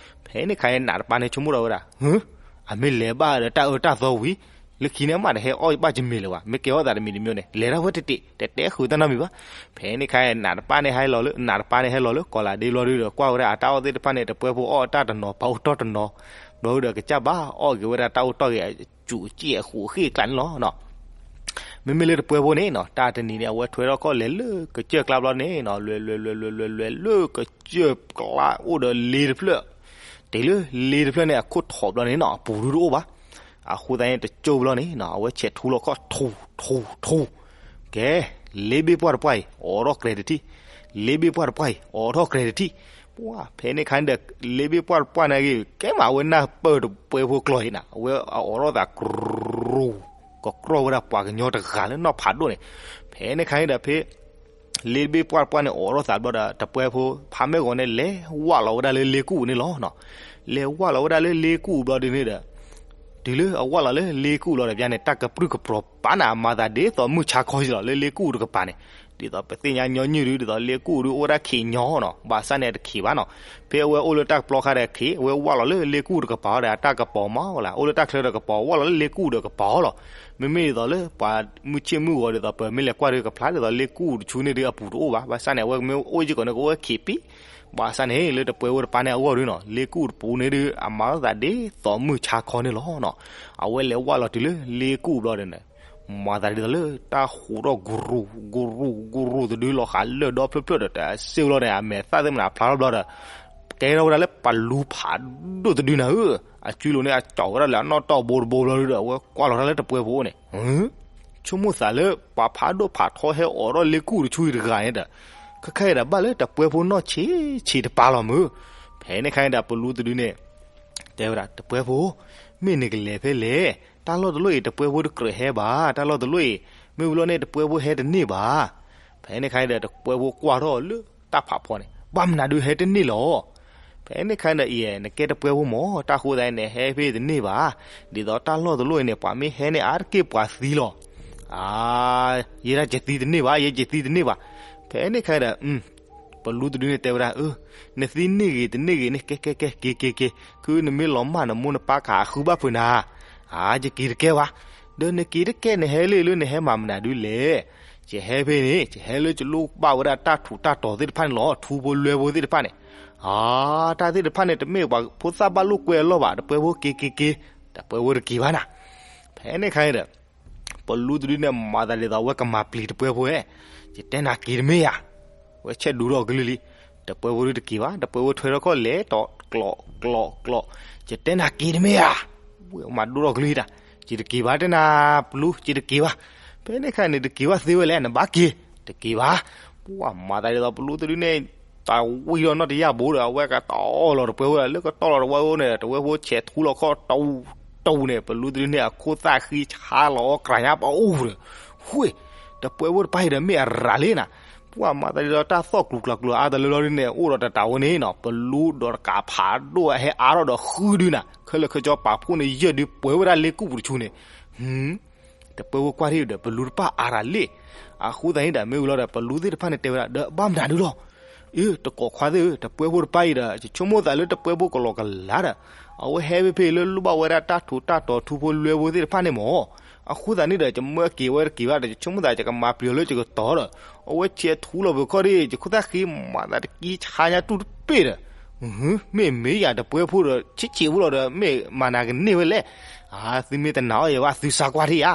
ဖဲန့ၣ်ခါအံၤ နးတပၤန့ၣ်ဆိကမိၣ်ထီၣ်ဝဲဒၣ် အမ့ၢ်လဲၤဘၣ်ဒီးတၢ်အၢတၢ်သီဝံၤ, လၢခံန့ၣ်မးတဟဲအီၣ်ဘၣ်ယမ့ၤလၢၤဘၣ်, မ့ၢ်ကဲအီၣ်သးတမံၤတမံၤန့ၣ် လဲၤဒၣ်ဝဲတတ့ၢ်, တတဲဃုာ်တၢ်နီတမံၤဘၣ်. ဖဲန့ၣ်ခါအံၤ နးတပၤန့ၣ်ဟဲလီၤလၢ နးတပၤန့ၣ်ဟဲလီၤလၢကီးလးဒ့ဘျီဒုဒီး ကွၢ်ဝဲဒၣ်အတၢ်အီၣ်သ့ၣ်တဖၣ်န့ၣ် တပှဲဖိအီၣ်တၢ်တနီၤ ပာ်အိၣ်တီၢ်တနီၤ, ဘျီဒုဒီးကစၢ်ဘၣ်အီၣ်က့ၤဝဲဒၣ်တၢ်အိၣ်တီၢ်ဂ့ၤ အစူးအစ့ၣ်အဃိးအဃ့ၢ်ကျါန့ၣ်လီၤ. မ့မ့ၢ်လၢတပှဲဖိန့ၣ်နီၤ တၢ်တနံၤန့ၣ် အဝဲထွဲထီၣ်ခီၣ်လဲၤလၢကစၢၢ်ကျါဘျီန့ၣ်နီၤ လွဲၤလွဲၤလွဲၤလွဲၤလွဲၤလၢကစၢၢ်ကျါအိၣ်ဒီးလ့တဖျၢၣ်, တုၤလၢလ့တဖျၢၣ်န့ၣ် အခိၣ်ထီၣ်ဘျီန့ၣ်နီၤ အပူၤဒုတအိၣ်ဘၣ်. အဃိသတးန့ၣ် တကၠိၢ်ဘျီန့ၣ်နီၤ အဝဲဆဲးထူလီၤခီၣ်ထူထူထူ, ကဲ, လ့ဘ့ၣ်ပှၢ်တပှၢ်အံၤ အိးထီၣ်ကြဲးတထံၣ်, လ့ဘ့ၣ်ပှၢ်တပှၢ်အံၤ အိးထီၣ်ကြဲးတထံၣ်, ပှၢ်ဖဲန့ၣ်ခါန့ၣ်ဒီး လ့ဘ့ၣ်ပှၢ်တပှၢ်န့ၣ်ဂ့ၤ ကဲမးအဝဲနၢ်ပၢၢ်တပှဲဖိကျီၢ်အံၤနၤ အဝဲအအိးထီၣ်သး ကြူ, ကကြီၢ်ဝဲဒၣ်ပှၤကညီတဂၤလၢနီၢ်ဖးဒိၣ်န့ၣ်, ဖဲန့ၣ်ခါန့ၣ်ဒီးဖဲ လ့ဘ့ၣ်ပှၢ်တပှၢ်န့ၣ် အိးထီၣ်သးဘျီဒီး တပှဲဖိ ဖးမဲၢ်ဂီၤန့ၣ် လဲၤဝၢ်လီၤဝဲဒၣ်လၢလ့ကူၣ်န့ၣ်လီၤ. လဲၤဝၢ်လီၤဝဲဒၣ်လၢလ့ကူၣ်ဘျီဒုန့ၣ်ဒီး တုၤလၢအဝၢ်လီၤလၢလ့ကူၣ်ဘျီဒီး ပျၢ်န့ၣ် တၢ်ကပြုၢ်ကပြီၤပာ်နၤ အမၤသးဒ်သိးမုၢ်ဆါခီလီၤ လၢလ့ကူၣ်တကပၤန့ၣ်, ဒ်သိးပသ့ၣ်ညါညီနုၢ်ဒု ဒ်သိးလ့ကူၣ်ဒု အိၣ်ဝဲဒၣ်ခံးညီနီၤ ဘၣ်ဆၣ်န့ၣ်တခံးဘၣ်နီၤ, ဖဲအဝဲအိၣ်လၢတၢ်ကပျီခါဒီးခံး အဝဲဝၢ်လီၤလၢလ့ကူၣ်တကပၤဒီး အတၢ်ကပီၤမးဝဲလၢ အိၣ်လၢတၢ်ချၢဒီးကပီၤ ဝၢ်လီၤလၢလ့ကူၣ်ဒီးကပၤလီၤ. မ့မ့ၢ်ဒ်သိးလၢပှၤမုၢ်ဆ့ၣ်မုၢ်ဂီၤဒ်သိး ပမ့ၢ်လဲၤကွၢ်ဒုကဖျါဒ်သိးလ့ကူၣ်တဆူန့ၣ်ဒုအပူၤတအိၣ်ဘၣ်, ဘၣ်ဆၣ်န့ၣ် အဝဲမ့ၢ်အိၣ်ယံၤကီးန့ၣ် ကအိၣ်ဝဲခံးပံ, ဘၣ်ဆၣ်န့ၣ် လၢတပှဲဖိတပၤန့ၣ်အဂီၢ်ဒုနီၤ လ့ကူၣ်တပူၤန့ၣ်ဒု အမၤသးဒ်သိးမုၢ်ဆါခီန့ၣ်လီၤနီၤ, အဝဲလဲၤဝၢ်လီၤတုၤလၢလ့ကူၣ်ဘျီဒီးန့ၣ် မၤသးဒ်သိးလၢတၢ်ဟူးထီၣ် ကရူး ကရူး ကရူးတဒုလီၤဃာ်လၢၢ်ဒီဖျၢၣ်ဖျၢၣ်ဒီး တစ့ၢ်ကီးလီၤန့ၣ် အမဲာ်သၣ်သ့ၣ်မနုၤဖျါထီၣ်ဘျီဒီး ကဲထီၣ်ဝဲဒၣ်လၢပလူဖးဒိၣ်တဒုနၤဧၢ, အစုလိၤန့ၣ် အကၠီဝဲဒၣ်လၢအနီၣ်တီၢ်ဘိတဘိဘျီဒီး အဝဲကွၢ်လီၤတၢ်လၢတပှဲဖိအအိၣ်န့ၣ် ဆိကမိၣ်သးလၢပှၤဖးဒိၣ်ဖးထီဟဲအိးထီၣ်လ့ကူၣ်တဆူအံၤတဂၤန့ၣ်ဒီး ခဲခါအံၤဒၣ်ဘၣ်လၢတပှဲဖိနီၢ်ဆံးဆံးတပၤလီၤမုၢ်, ဖဲန့ၣ်ခါန့ၣ်ဒီး ပလူတဒုန့ၣ် တဲဝဲဒၣ် တပှဲဖိ, မ့ၢ်နကလဲၤဖဲလဲၣ်, တၢ်လီၢ်တလီၢ်အံၤ တပှဲဖိတကြၢးဟဲဘၣ်, တၢ်လီၢ်တလီၢ်အံၤ မ့ၢ်ဝံၤလီၤန့ၣ် တပှဲဖိဟဲတန့ၢ်ဘၣ်. ဖဲန့ၣ်ခါန့ၣ်ဒီး တပှဲဖိကွၢ်ထီၣ်လၢတၢ်ဖးဖီန့ၣ် ဘၣ်မနုၤဒုးဟဲတန့ၢ်လီၤ. ဖဲန့ၣ်ခါန့ၣ်ဒီး အံၤ နကဲတပှဲဖိမၢ်, တၢ်ဃိသတးန့ၣ် နဟဲဖဲတန့ၢ်ဘၣ်, ဒ်သိးတၢ်လီၢ်တလီၢ်အံၤန့ၣ် ပှၤမ့ၢ်ဟဲန့ၣ် အါတက့ၢ်ပှၤသံလီၤ. အါ, ယဲဒၣ်ယသံတန့ၢ်ဘၣ်, ယဲယသံတန့ၢ်ဘၣ်. ဖဲန့ၣ်ခါဒီး ပလူတဒုန့ၣ်တဲဝဲဒၣ်, နသံန့ၢ်ဂ့ၤတန့ၢ်ဂ့ၤန့ၣ် ကဲကဲကဲ က့ၤက့ၤက့ၤ, ခုနမ့ၢ်လီၤမၢ်နမိၢ်နပၢ်ကဟးဃုဘၣ်ဖုးနၤ, အါ ယက့ၤတကဲဘၣ်. ဒီးနက့ၤတကဲ နဟဲလၢလၢနဟဲမၤမနုၤဒုးလဲၣ်. ယဟဲဖဲန့ၣ် ယဟဲလၢယလိၣ်ဘၣ်ဝဲဒၣ်တၢ်ထူးတၢ်တီၤသ့ၣ်တဖၣ်န့ၣ်လီၤ, ထူဖိလွဲဖိသ့ၣ်တဖၣ်န့ၣ်. အါ, တၢ်သ့ၣ်တဖၣ်န့ၣ် တမ့ၢ်ပှၤဖိသၣ်ဘၣ်လိာ်ကွဲအလီၢ်ဘၣ်, တပှဲဖိက့ၤက့ၤက့ၤ, တပှဲဖိတက့ၤဘၣ်နၤ. ဖဲန့ၣ်ခါန့ၣ်ဒီး ပလူတဒုန့ၣ် မၤသးဒ်သိးအဝဲကမၤပျံၤတပှဲဖိဧါ, ယတဲနၤက့ၤတမ့ၢ်ဧါ, ဝဲဆဲးဒူထီၣ်ကလုၢ်လံ. တပှဲဖိဒုးတက့ၤဘၣ်, တပှဲဖိထွဲထီၣ်ခီၣ်လဲၤတီၤကျီးကျီးကျီး, ယတဲနၤက့ၤတမ့ၢ်ဧါ, ဝဲမၤဒိၣ်ထီၣ်ကလုၢ်တၢ်, ယတက့ၤဘၣ်တဲနၤ, ပလူ ယတက့ၤဘၣ်. ဖဲန့ၣ်ခါန့ၣ် တက့ၤဘၣ်သ့ဝဲလဲၣ်, နဘၣ်က့ၤ, တက့ၤဘၣ်. ပှၤမၤသးဒ်သိးပလူတဒုန့ၣ် တၢ်ဝံၤဒီးနီၢ်တယၢ်ဘိဒီး အဝဲကတီၢ်လီၤတပှဲဖိဒီး လၢကတီၢ်လီၤတဝဲန့ၣ် တဝဲဖိဆဲးထူလီၤခီၣ်တီၤ တီၤန့ၣ် ပလူတဒုန့ၣ် အခိၣ်သၣ်ဃံဆါလီၤအီၣ်ကြၤညါပအူဒီး, ဝ့ၢ်, တပှဲဖိတပၢ်အံၤဒီးမ့ၢ်အရၤလံနၤ. ပှၤမၤသးဒ်သိးတၢ်သီၣ်ကျူၤကျါကျူၤအါတလၢလီၤဒ်န့ၣ် အိၣ်ဒီးတတးဝဲန့ၣ်နီၤ, ပလူဒီးတကးဖးဒိၣ်ဟဲအါထီၣ်ဒီးဃုဒုနၤ, ခဲလၢာ်ခဲဆ့ပာ်ဖှိၣ်န့ၣ် ယဲၢ်ဒုပှဲၤဝဲဒၣ်လ့ကူၣ်ပူၤတဆူန့ၣ် တပှဲဖိကွၢ်ထံၣ်ဒီး ပလူတပၢ်အါရၤလံ. အဃိသတးန့ၣ်ဒီး မ့ၢ်ဝံၤလီၤဒီး ပလူသ့ၣ်တဖၣ်န့ၣ်တဲဝဲဒၣ် ဒီးဘၣ်မနုၤဒုးလီၤ. အ့ တကိးခွါသ့ၣ်ဧၢ, တပှဲဖိတပၢ်အံၤဒီး ယဆိကမိၣ်သးလၢတပှဲဖိကလီၤကလးဒီး အဝဲဟဲဖဲဖဲလၢလိၣ်ဘၣ်ဝဲဒၣ်တၢ်ထူးတၢ်တီၤထူဖိလွဲဖိသ့ၣ်တဖၣ်န့ၣ်မၢ်. အဃိသတးန့ၣ်ဒီး ယမၢက့ၤဝဲတက့ၤဘၣ်ဒီး ယဆိကမိၣ်သးယကမၤပျံၤအီၤလၢယကတီၤဒီး အဝဲဆဲးထူလီၤပခီၣ်ဒ် ယခိၣ်သၣ်ဃံမၤသးတကံဆါညါတူၢ်တပ့ၢ်ဒီး မ့ၢ်မ့ၢ်ယၤတပှဲဖိဒီး ဆံးဆံးဖိလီၤဒီး မ့ၢ်မၤနၤကန့ၢ်ဝဲလဲၣ်. အါ သုမ့ၢ်တနာ်အီၤယၤဘၣ် သုစါကွၢ်ထံၣ်ဧါ.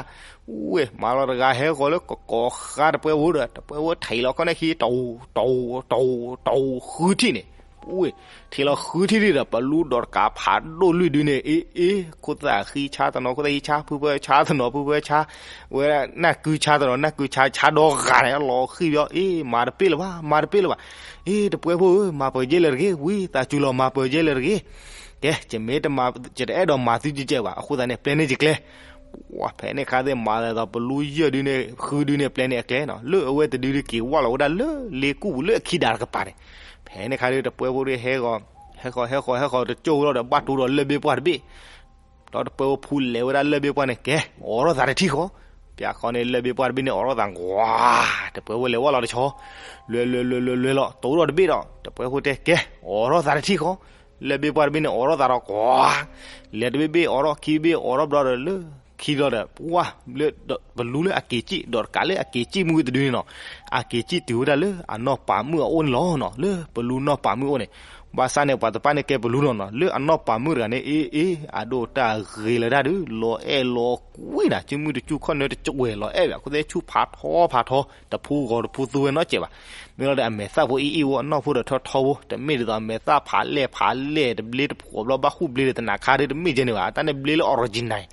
ဝ့ၢ် မၤလီၤတဂၤဟဲဃီၤလၢကကိးဃါတပှဲဖိဒီး တပှဲဖိထံးလီၤခီၣ်န့ၣ်ခံ တီၤ တီၤ တီၤ ဃုထံၣ်န့ၣ်, ဝ့ၢ် ထံးလီၤဃုထံၣ်ဒံးဒီး ပလူဒီးတကးဖးဒိၣ်လွံၢ်ဒုန့ၣ် အ့ အ့ ခိၣ်သၣ်ဃံဆါတနီၤ ခိၣ်သၣ်ဃံဆါ ဖုဖၢဆါတနီၤ ဖုဖၢဆါ ဝဲဒၣ်နၢ်ကုဆါတနီၤ နၢ်ကုဆါ ဆါဒီဂၤန့ၣ် လီၤဃံၤဘၣ် အ့ မၤတပ့ၢ်လၢၤဘၣ် မၤတပ့ၢ်လၢၤဘၣ်. အ့ တပှဲဖိဧၢ မၤပၢၤယဲလဲၣ်တဂ့ၤ ဝံသးစူၤလီၤ မၤပၢၤယဲလဲၣ်တဂ့ၤ. ကဲ ယမ့ၢ်တမၤ ယတအဲၣ်ဒိးမၤသုကဲးဘၣ် အဃိသတးန့ၣ် ပျဲန့ၢ်ယကျဲ. ဝ့ၢ် ဖဲန့ၣ်ခါသ့ၣ်မၤသးဒ်သိး ပလူယဲၢ်ဒုန့ၣ် ဃုဒုန့ၣ် ပျဲန့ၢ်အကျဲနီၤ လၢအဝဲတဒုဒုက့ၤဝဲလီၤဝဲဒၣ်လၢလ့ကူၣ်ပူၤလၢအခံဒါတကပၤန့ၣ်. ဖဲန့ၣ်ခါဒီး တပှဲဖိဒီးဟဲဃီၤ ဟဲဃီၤ ဟဲဃီၤ ဟဲဃီၤ တကၠိၢ်လီၤဒီး ဘၣ်တူဒီးလၢၢ်ဘ့ပှၢ်တဘ့ၣ် ဒီးတပှဲဖိဖူလဲၤဝဲဒၣ်လၢၢ်ဘ့ပှၢ်န့ၣ် ကဲ အိးထီၣ်သးတထံၣ်ဃီ. ပျၢ်ဃီန့ၣ် လၢၢ်ဘ့ပှၢ်တဘ့ၣ်န့ၣ် အိးထီၣ်သးကွၢ် တပှဲဖိလဲၤဝဲလီၤတဆီ လွဲလွဲလွဲလွဲလွဲလီၤ တိဒီးတဘ့ၣ်ဒီး တပှဲဖိတဲ ကဲ အိးထီၣ်သးတထံၣ်ဃီ. လၢၢ်ဘ့ပှၢ်တဘ့ၣ်န့ၣ် အိးထီၣ်သးဒီးကွၢ် လဲၤတဘ့ၣ်ဘ့ၣ် အိးထီၣ်ခံဘ့ၣ် အိးထီၣ်ဘျီဒီးလၢ ခံလီၤဒီး ပှၢ် လၢ ပလူလၢအက့ၤစံၣ် ဒီးတကးလၢအက့ၤစံၣ်မုၢ်တဒုန့ၣ်နီၤ အက့ၤစံၣ်တုၤဝဲဒၣ်လၢအနီၢ်ပၤမုၣ်အအိၣ်န့ၣ်လီၤနီၤ လၢပလူနီၢ်ပၤမုၣ်အအိၣ်န့ၣ်. ဘၣ်ဆၣ်န့ၣ် ပှၤတပၢ်န့ၣ်ကဲပလူနီၤနီၤ လၢအနီၢ်ပၤမုၣ်တဂၤန့ၣ် အ့ အ့ အဒိၣ်တၢ်ဂ့ၤလၢၤတၢ်ဒုး လီၤအဲၣ်လီၤကွံနၤ စုမုၢ်တစူၢ်ခီၣ်နၢတစဝဲၤလီၤအဲၣ်ဘၣ် အဃိသတးဆူၣ်ဖးထီဖးထီ တဖူဂီၤတဖူသူဝဲနီတစဲးဘၣ်. မ့ၢ်လီၤဒီးအမဲာ်သၣ်ဖိအ့ၣ်အ့ၣ်ဝဲ အနီၢ်ဖိဒီးထီထီဖိ တမ့ၢ်ဒ်သိးအမဲာ်သၣ်ဖးလဲၢ်ဖးလဲၢ် တဘျ့တဖှီၣ်ဘျီ ဘၣ်ဃုာ်ဘျ့ဒီးတနးခါဒီး တမ့ၢ်ကဲန့ၣ်ဘၣ် တၢ်န့ၣ်ဘျ့လၢ original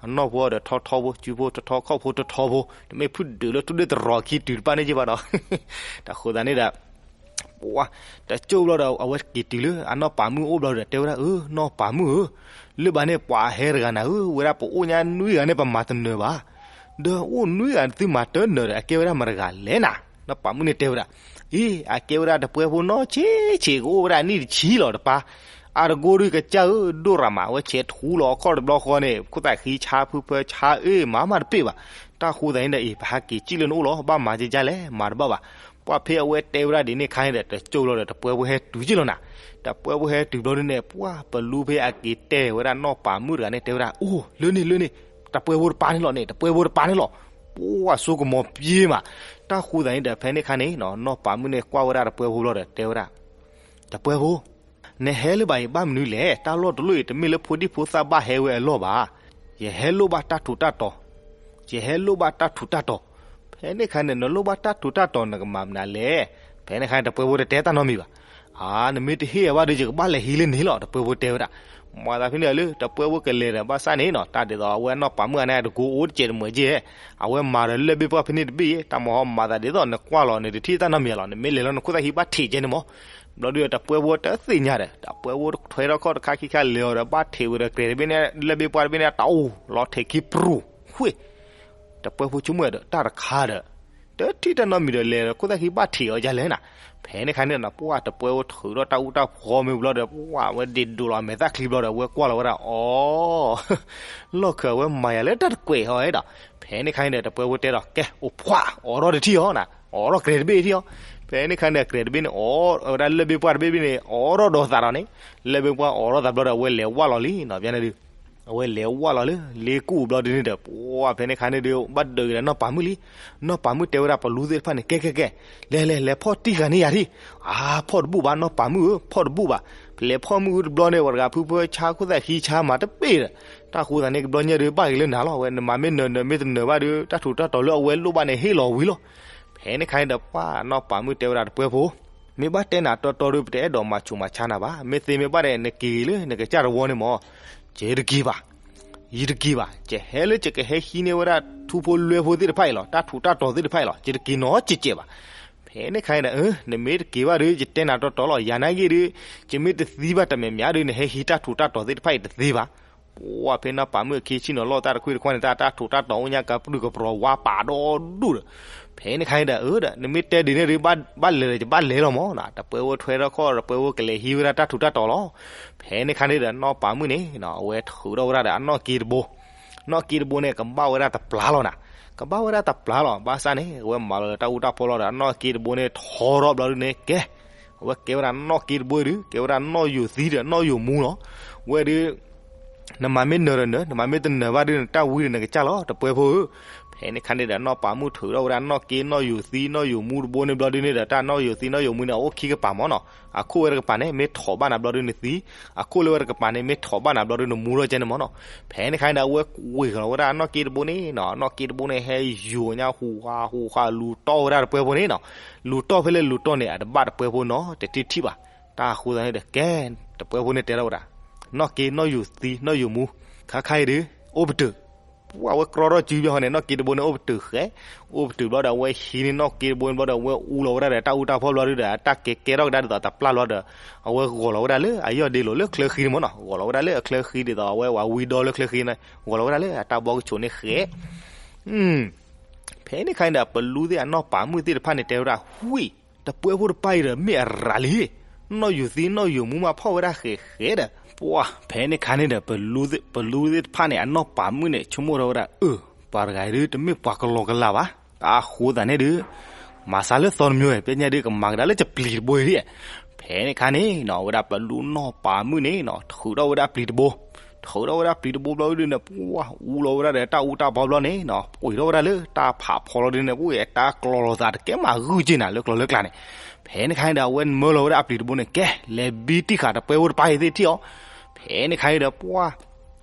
အနီၢ်ဖိဒီးထီထီဖိ စုဖိထီထီ ခီၣ်ဖိထီထီဖိ တမ့ၢ်ဖုၣ်ဒုးလၢတူၢ်ဒ့တရီၤခံတုၤတဖၣ်န့ၣ်က့ဘၣ်ဒီး တၢ်ဃိသတးန့ၣ်ဒီး ပှၢ် တကၠိၢ်ဘျီဒီး အဝဲက့ၤတုၤလၢအနီၢ်ပၤမုၣ်အိၣ်ဘျီဒီး တဲဝဲဒၣ် အၢ နီၢ်ပၤမုၣ်ဧၢ, လၢဘၣ်န့ၣ် ပှၤဟဲတဂၤနၤဧၢ, ဝဲဒၣ်ပအိၣ်ညါနွံဂၤန့ၣ် ပမၤတနၢၤဘၣ်, ဒီးအိၣ်နွံဂၤသုမၤတနၢၤဒီး အကဲဝဲဒၣ်မတၤတဂၤလဲၣ်နၤ. နီၢ်ပၤမုၣ်န့ၣ်တဲဝဲဒၣ်, အ့ အကဲဝဲဒၣ်တပှဲဖိနီၢ်ဆံးဆံး ကအိၣ်ဝဲဒၣ်နံၣ်တဆံလီၤတပၢ်, အါတကိးဒုးကစၢ်ဧၢ ဒိၣ်ရၤမး အဝဲဆဲးထူလီၤအခီၣ်တဘျီဃီန့ၣ် ခိၣ်သၣ်ဃံဆါဖုဖၢဆါအ့ မၤမးတပ့ၢ်ဘၣ်. တၢ်ဃိသတးန့ၣ်ဒီးအံၤ ပဟးက့ၤစံၣ်လၢနအိၣ်လီၤ, ဘၣ်မၤကကလဲၣ် မၤတဘၣ်ဘၣ်. ပှၢ်ဖဲအဝဲတဲဝဲဒၣ်ဒ်န့ၣ်ခါန့ၣ်ဒီး တကၠိၢ်လီၤဒီး တပှဲဖိဟဲတုၤက့ၢ်လီၤနၤ. တပှဲဖိဟဲတုၤဘျီဒုးန့ၣ် ပှၢ်ပလူဖဲအက့ၤတဲဝဲဒၣ်နီၢ်ပၤမုၣ်တဂၤန့ၣ် တဲဝဲဒၣ် အိၣ် လၢန့ၣ် လၢန့ၣ် တပှဲဖိတပၢ်န့ၣ်လီၤန့ၣ် တပှဲဖိတပၢ်န့ၣ်လီၤ. ပှၢ်ဆိကမိၣ်ပျ့ၤမး. တၢ်ဃိသတးန့ၣ်ဒီး ဖဲန့ၣ်ခါန့ၣ် နီၢ်ပၤမုၣ်န့ၣ်ကွၢ်ဝဲဒၣ်တပှဲဖိဘျီဒီး တဲဝဲဒၣ်, တပှဲဖိ နဟဲလၢဘၣ်အံၤဘၣ်မနုၤလဲၣ်, တၢ်လီၢ်တလီၢ်အံၤ တမ့ၢ်လၢဖိဒံဖိသၣ်ဘၣ်ဟဲဝဲအလီၢ်ဘၣ်. ယဟဲလိၣ်ဘၣ်တၢ်ထူးတၢ်တီၤ, ယဟဲလိၣ်ဘၣ်တၢ်ထူးတၢ်တီၤ. ဖဲန့ၣ်ခါန့ၣ် နလိၣ်ဘၣ်တၢ်ထူးတၢ်တီၤ နကမၤမနုၤလဲၣ်. ဖဲန့ၣ်ခါန့ၣ် တပှဲဖိတတဲတၢ်နီတမံၤဘၣ်. အါ နမ့ၢ်တဟ့ၣ်ယၤဘၣ်ဒီး ယကဘၣ်လဲၤဟံးလၢန့ၣ်လီၤ တပှဲဖိတဲဝဲဒၣ်. မၤသးဖဲန့ၣ်လၢ တပှဲဖိကလဲၤဒီး ဘၣ်ဆၣ်န့ၣ်နီၤ တၢ်ဒ်သိးအဝဲနီၢ်ပၤမုၣ်ဂၤန့ၣ် အတကိးအိၣ်တစဲးတမှဲးက့, အဝဲမၤဒီးလၢၢ်ဘ့ၣ်ပှၢ်ဖဲန့ၣ်တဘ့ၣ်, တၢ်မၤဟီမၤသးဒ်သိးနကွၢ်လီၤ နတထံၣ်တၢ်နီတမံၤလီၤ, နမ့ၢ်လဲၤလီၤနခိၣ်သၣ်ဟံးဘၣ်ထံးကဲန့ၣ်မး. ဘျီဒုးတပှဲဖိတသ့ၣ်ညါဒီး တပှဲဖိထွဲထီၣ်ခီၣ်တခါခံခါလဲၤအီၤဒီး ဘၣ်ထံးဝဲဒီးကြဲးတဘ့ၣ်န့ၣ် လၢၢ်ဘ့ၣ်ပှၢ်တဘ့ၣ်န့ၣ် တအိၣ်လီၤ ထဲးခံပြူၤ ဃ့ၢ် တပှဲဖိဆိကမိၣ်ဒီး တၢ်တခါဒီး တထံၣ်တၢ်နီတမံၤဒီး လဲၤခိၣ်သၣ်ခံဘၣ်ထံးအီၤဒ်လဲၣ်နၤ. ဖဲန့ၣ်ခါန့ၣ်ဒီး ပှၢ်တပှဲဖိထုးထီၣ်တၢ်အူတၢ်ဖီမ့ၢ်ဘျီဒီး ပှၢ်ဝဲဒ့ဒိးလီၤအမဲာ်သၣ်ချံဘျီဒီး အဝဲကွၢ်လီၤဝဲဒၣ် အိ လီၢ်ခၢးဝဲမၤယၤလၢတၢ်တကွဲးအီၤဒီး ဖဲန့ၣ်ခါန့ၣ်ဒီး တပှဲဖိတဲဒီး ကဲ အိၣ်ဖှၣ် အိးထီၣ်တထံၣ်အီၤနၤ, အိးထီၣ်ကြဲးတဘ့ၣ်ထံၣ်အီၤ. ဖဲန့ၣ်ခါန့ၣ်ဒီး ကြဲးတဘ့ၣ်န့ၣ်အိးဝဲဒၣ်လၢၢ်ဘ့ၣ်ပှၢ်တဘ့ၣ်ဘ့ၣ်န့ၣ် အိးထီၣ်ဒီးသးဒီးန့ၣ်, လၢၢ်ဘ့ၣ်ပှၢ်အိးထီၣ်သးဘျီဒီး အဝဲလဲၤဝၢ်လီၤလံနၤ ဘၣ်န့ၣ်ဒုး အဝဲလဲၤဝၢ်လီၤလၢလ့ကူၣ်ဘျီဒုးန့ၣ်ဒီး ပှၢ်ဖဲန့ၣ်ခါန့ၣ်ဒီး ဘၣ်ဒုးက့ၤဒီးနီၢ်ပၤမုၣ်လံ. နီၢ်ပၤမုၣ်တဲဝဲဒၣ်ပလူသ့ၣ်တဖၣ်န့ၣ် ကဲ ကဲ ကဲ လဲၤ လဲၤ လဲၤဖီၣ်တံၢ်ဃာ်န့ၢ်ယၤထံၣ်. အါ ဖီၣ်တဘူၣ်ဘၣ် နီၢ်ပၤမုၣ်ဧၢ ဖီၣ်တဘူၣ်ဘၣ်. ပလဲၤဖီၣ်မုၢ်အူတဘျီန့ၣ် ပှၤတဂၤဖုဖၢဆါခိၣ်သၣ်ခံဆါမးတပ့ၢ်ဒီး, တၢ်ဃိသးန့ၣ် ကဘျီညါဒုး ဘၣ်ဂ့ၤလၢနၤလီၤ. အဝဲနမၤမ့ၢ်နၢၤနၢၤ မ့ၢ်တနၢၤဘၣ်ဒီး တၢ်ထူးတၢ်တီၤလၢအဝဲလိၣ်ဘၣ်န့ၣ် ဟ့ၣ်လီၤဝံၤလီၤ. ဖဲန့ၣ်ခါန့ၣ်ဒီး ပှၢ်နီၢ်ပၤမုၣ်တဲဝဲဒၣ်တပှဲဖိ မ့ၢ်ဘၣ်တဲနၤတီတီဒီး ပတအဲၣ်ဒိးမၤဆူးမၤဆါနၤဘၣ်. မ့ၢ်သ့မ့ၢ်ဘၣ်ဒီး နက့ၤလၢနကစၢ်တဝီန့ၣ်မး. ယတက့ၤဘၣ်, ယတက့ၤဘၣ်. ယဟဲလၢယကဟဲဟံးန့ၢ်ဝဲဒၣ်ထူဖိလွဲဖိသ့ၣ်တဖၣ်အံၤလီၤ, တၢ်ထူးတၢ်တီၤသ့ၣ်တဖၣ်အံၤလီၤ. ယတက့ၤနီတစဲးဘၣ်. ဖဲန့ၣ်ခါန့ၣ်ဒီး နမ့ၢ်တက့ၤဘၣ်ဒီး ယတဲနၤတီတီလီၤ. ယၤနာ်က့ဒီး ယမ့ၢ်တသံဘၣ်တမဲာ်မးဒီး နဟဲဟံးတၢ်ထူးတၢ်တီၤသ့ၣ်တဖၣ်အံၤတသ့ဘၣ်. ပှၢ်ဖဲနီၢ်ပၤမုၣ်အခံဆ့ၣ်နီၤလီၢ်တၢ်တခွံတခွါန့ၣ် တၢ် တၢ်ထူးတၢ်တီၤအိၣ်ညါကပြုၢ်ကပြီၤဝါပာ်ဒီဒူၣ်ဒီး ဖဲန့ၣ်ခါန့ၣ်ဒီး အၢဒီး နမ့ၢ်တဲဒ်န့ၣ်ဒီး ဘၣ်လဲၤဒီး ယဘၣ်လဲၤလီၤမးနၤ. တပှဲဖိထွဲထီၣ်ခီၣ် တပှဲဖိကလဲၤဟံးဝဲဒၣ်တၢ်ထူးတၢ်တီၤလီၤ. ဖဲန့ၣ်ခါန့ၣ်ဒီး နီၢ်ပၤမုၣ်န့ၣ် အဝဲထုးထီၣ်ဝဲဒၣ်ဒီးအနီၢ်က့တဘိ, နီၢ်က့တဘိန့ၣ် ကဘၣ်ဝဲဒၣ်တပျၢ်လီၤနၤ. ကဘၣ်ဝဲဒၣ်တပျၢ်လီၤ. ဘၣ်ဆၣ်န့ၣ် အဝဲမၤလီၤလၢတၢ်အူတၢ်ဖီလီၤဒီး အနီၢ်က့တဘိန့ၣ် ထီထီၣ်ဘျီဒုးန့ၣ် ကဲ အဝဲကဲဝဲဒၣ်နီၢ်က့တဘိဒုး ကဲဝဲဒၣ်နီၢ်ယိာ်သံဒီးနီၢ်ယိာ်မူလီၤ. ဝဲဒုး နမၤမ့ၢ်နၢၤဒီးနၢၤ, နမၤမ့ၢ်တနၢၤဘၣ်ဒုး နတၢ်ဝံဒီးနကစၢ်လီၤ တပှဲဖိဧၢ. ဖဲန့ၣ်ခါန့ၣ်ဒီး နီၢ်ပၤမုၣ်ထုးထီၣ်ဝဲဒၣ်နီၢ်က့နီၢ်ယိာ်သံနီၢ်ယိာ်မူတဘိန့ၣ်ဘျီဒုးန့ၣ်ဒီး တၢ်နီၢ်ယိာ်သံနီၢ်ယိာ်မူန့ၣ် အအိၣ်ခံကပၤမးနီၤ. အခိၣ်ဝဲတကပၤန့ၣ် မ့ၢ်ထိးဘၣ်နၤဘျီဒုးနသံ, အခိၣ်လၢဝဲတကပၤန့ၣ် မ့ၢ်ထိးဘၣ်နၤဘျီဒုးနမူထီၣ်ကဲန့ၣ်မးနီၤ. ဖဲန့ၣ်ခါန့ၣ်ဒီး အဝဲကွံာ်လီၤဝဲဒၣ်နီၢ်က့တဘိန့ၣ်နီၤ, နီၢ်က့တဘိန့ၣ်ဟဲယိာ်ညါဟူးဃာ်ဟူးဃာ်လူၤတီၢ်ဝဲဒၣ်တပှဲဖိန့ၣ်နီၤ. လူၤတီၢ်ဖဲလဲၣ်လူၤတီၢ်န့ၣ် အတဘၣ်တပှဲဖိနီတထံၣ်ဘၣ်. တၢ်အဃိသတးန့ၣ်ဒီး ကဲ တပှဲဖိန့ၣ်တဲထီၣ်ဝဲဒၣ် နီၢ်က့နီၢ်ယိာ်သံ နီၢ်ယိာ်မူ ခါခါအံၤဒီး အိၣ်ပတုာ်, ပှၢ်ဝဲကြီထီၣ်စုဘၣ်ဃီန့ၣ် နီၢ်က့တဘိန့ၣ် အိၣ်ပတုာ်ဃဲ, အိၣ်ပတုာ်ဘျီဒီး အဝဲဟံးန့ၢ်နီၢ်က့တဘိန့ၣ်ဘျီဒီး အဝဲအူလီၤဝဲဒၣ်ဒီးတၢ်အူတၢ်ဖီဘျီဒုးဒီး အတၢ်ကဲကဲထီၣ်ကဒါဒ်သိးတပျၢ်ဘျီဒီး အဝဲဂီၤလီၤဝဲဒၣ်လၢအယီၢ်ဒ့လိာ်လၢချၢဃံန့ၣ်မးနီၤ. ဂီၤလီၤဝဲဒၣ်လၢအချၢဃံဒ်သိးအဝဲဝၤဝံဒီလၢချၢဃံန့ၣ် ဂီၤလီၤဝဲဒၣ်လၢအတၢ်ဘီကဆိးန့ၣ်ဃဲ ဖဲန့ၣ်ခါန့ၣ်ဒီး ပလူသ့ၣ်အနီၢ်ပၤမုၣ်သ့ၣ်တဖၣ်န့ၣ် တဲဝဲဒၣ် ဝံၣ်, တပှဲဖိတပၢ်အံၤဒီး မ့ၢ်အရၤလံ, နီၢ်ယိာ်သံနီၢ်ယိာ်မူမးဖီၣ်ဝဲဒၣ်ဃဲးဃဲးဒီး, ပှၢ်ဖဲန့ၣ်ခါန့ၣ်ဒီး ပလူသ့ၣ်တဖၣ်န့ၣ် အနီၢ်ပၤမုၣ်န့ၣ် ဆိကမိၣ်ထီၣ်ဝဲဒၣ် အၢ ပှၤတဂၤအံၤဒုး တမ့ၢ်ပှၤကလီကလးဘၣ်. တၢ်အဃိသတးန့ၣ်ဒီး မၤစၢ်လၢသီတမံၤဝဲ ပညါဒုးကမၤကဒါလၢပျံၤတဘိအံၤဒ်, ဖဲန့ၣ်ခါန့ၣ်နီၤ ဝဲဒၣ်ပလူနီၢ်ပၤမုၣ်န့ၣ်နီၤ ထုးထီၣ်ဝဲဒၣ်ပျံၤတဘိ, ထုးထီၣ်ဝဲဒၣ်ပျံၤတဘိဘျီဒုးန့ၣ် ပှၢ်အူလီၤဝဲဒၣ်ဒီးတၢ်အူတၢ်ဖီဘျီန့ၣ်နီၤ ပှ့ၤထီၣ်ဝဲဒၣ်လၢတၢ်ဖးဖီလီၤဒုးန့ၣ် ပှၢ်တၢ်ကျီၤလိာ်သးတကဲမၤဂုာ်က့ၤနၤလၢကျီၤလၢကျါန့ၣ်, ဖဲန့ၣ်ခါန့ၣ်ဒီး အဝဲမၢလီၤဝဲဒၣ်အပျံၤတဘိန့ၣ် ကဲ လဲၤဘံတံၢ်ဃာ်တပှဲဖိတပၢ်အံၤသ့ၣ်ထံၣ်အီၤ, ဖဲန့ၣ်ခါန့ၣ်ဒီး ပှၢ်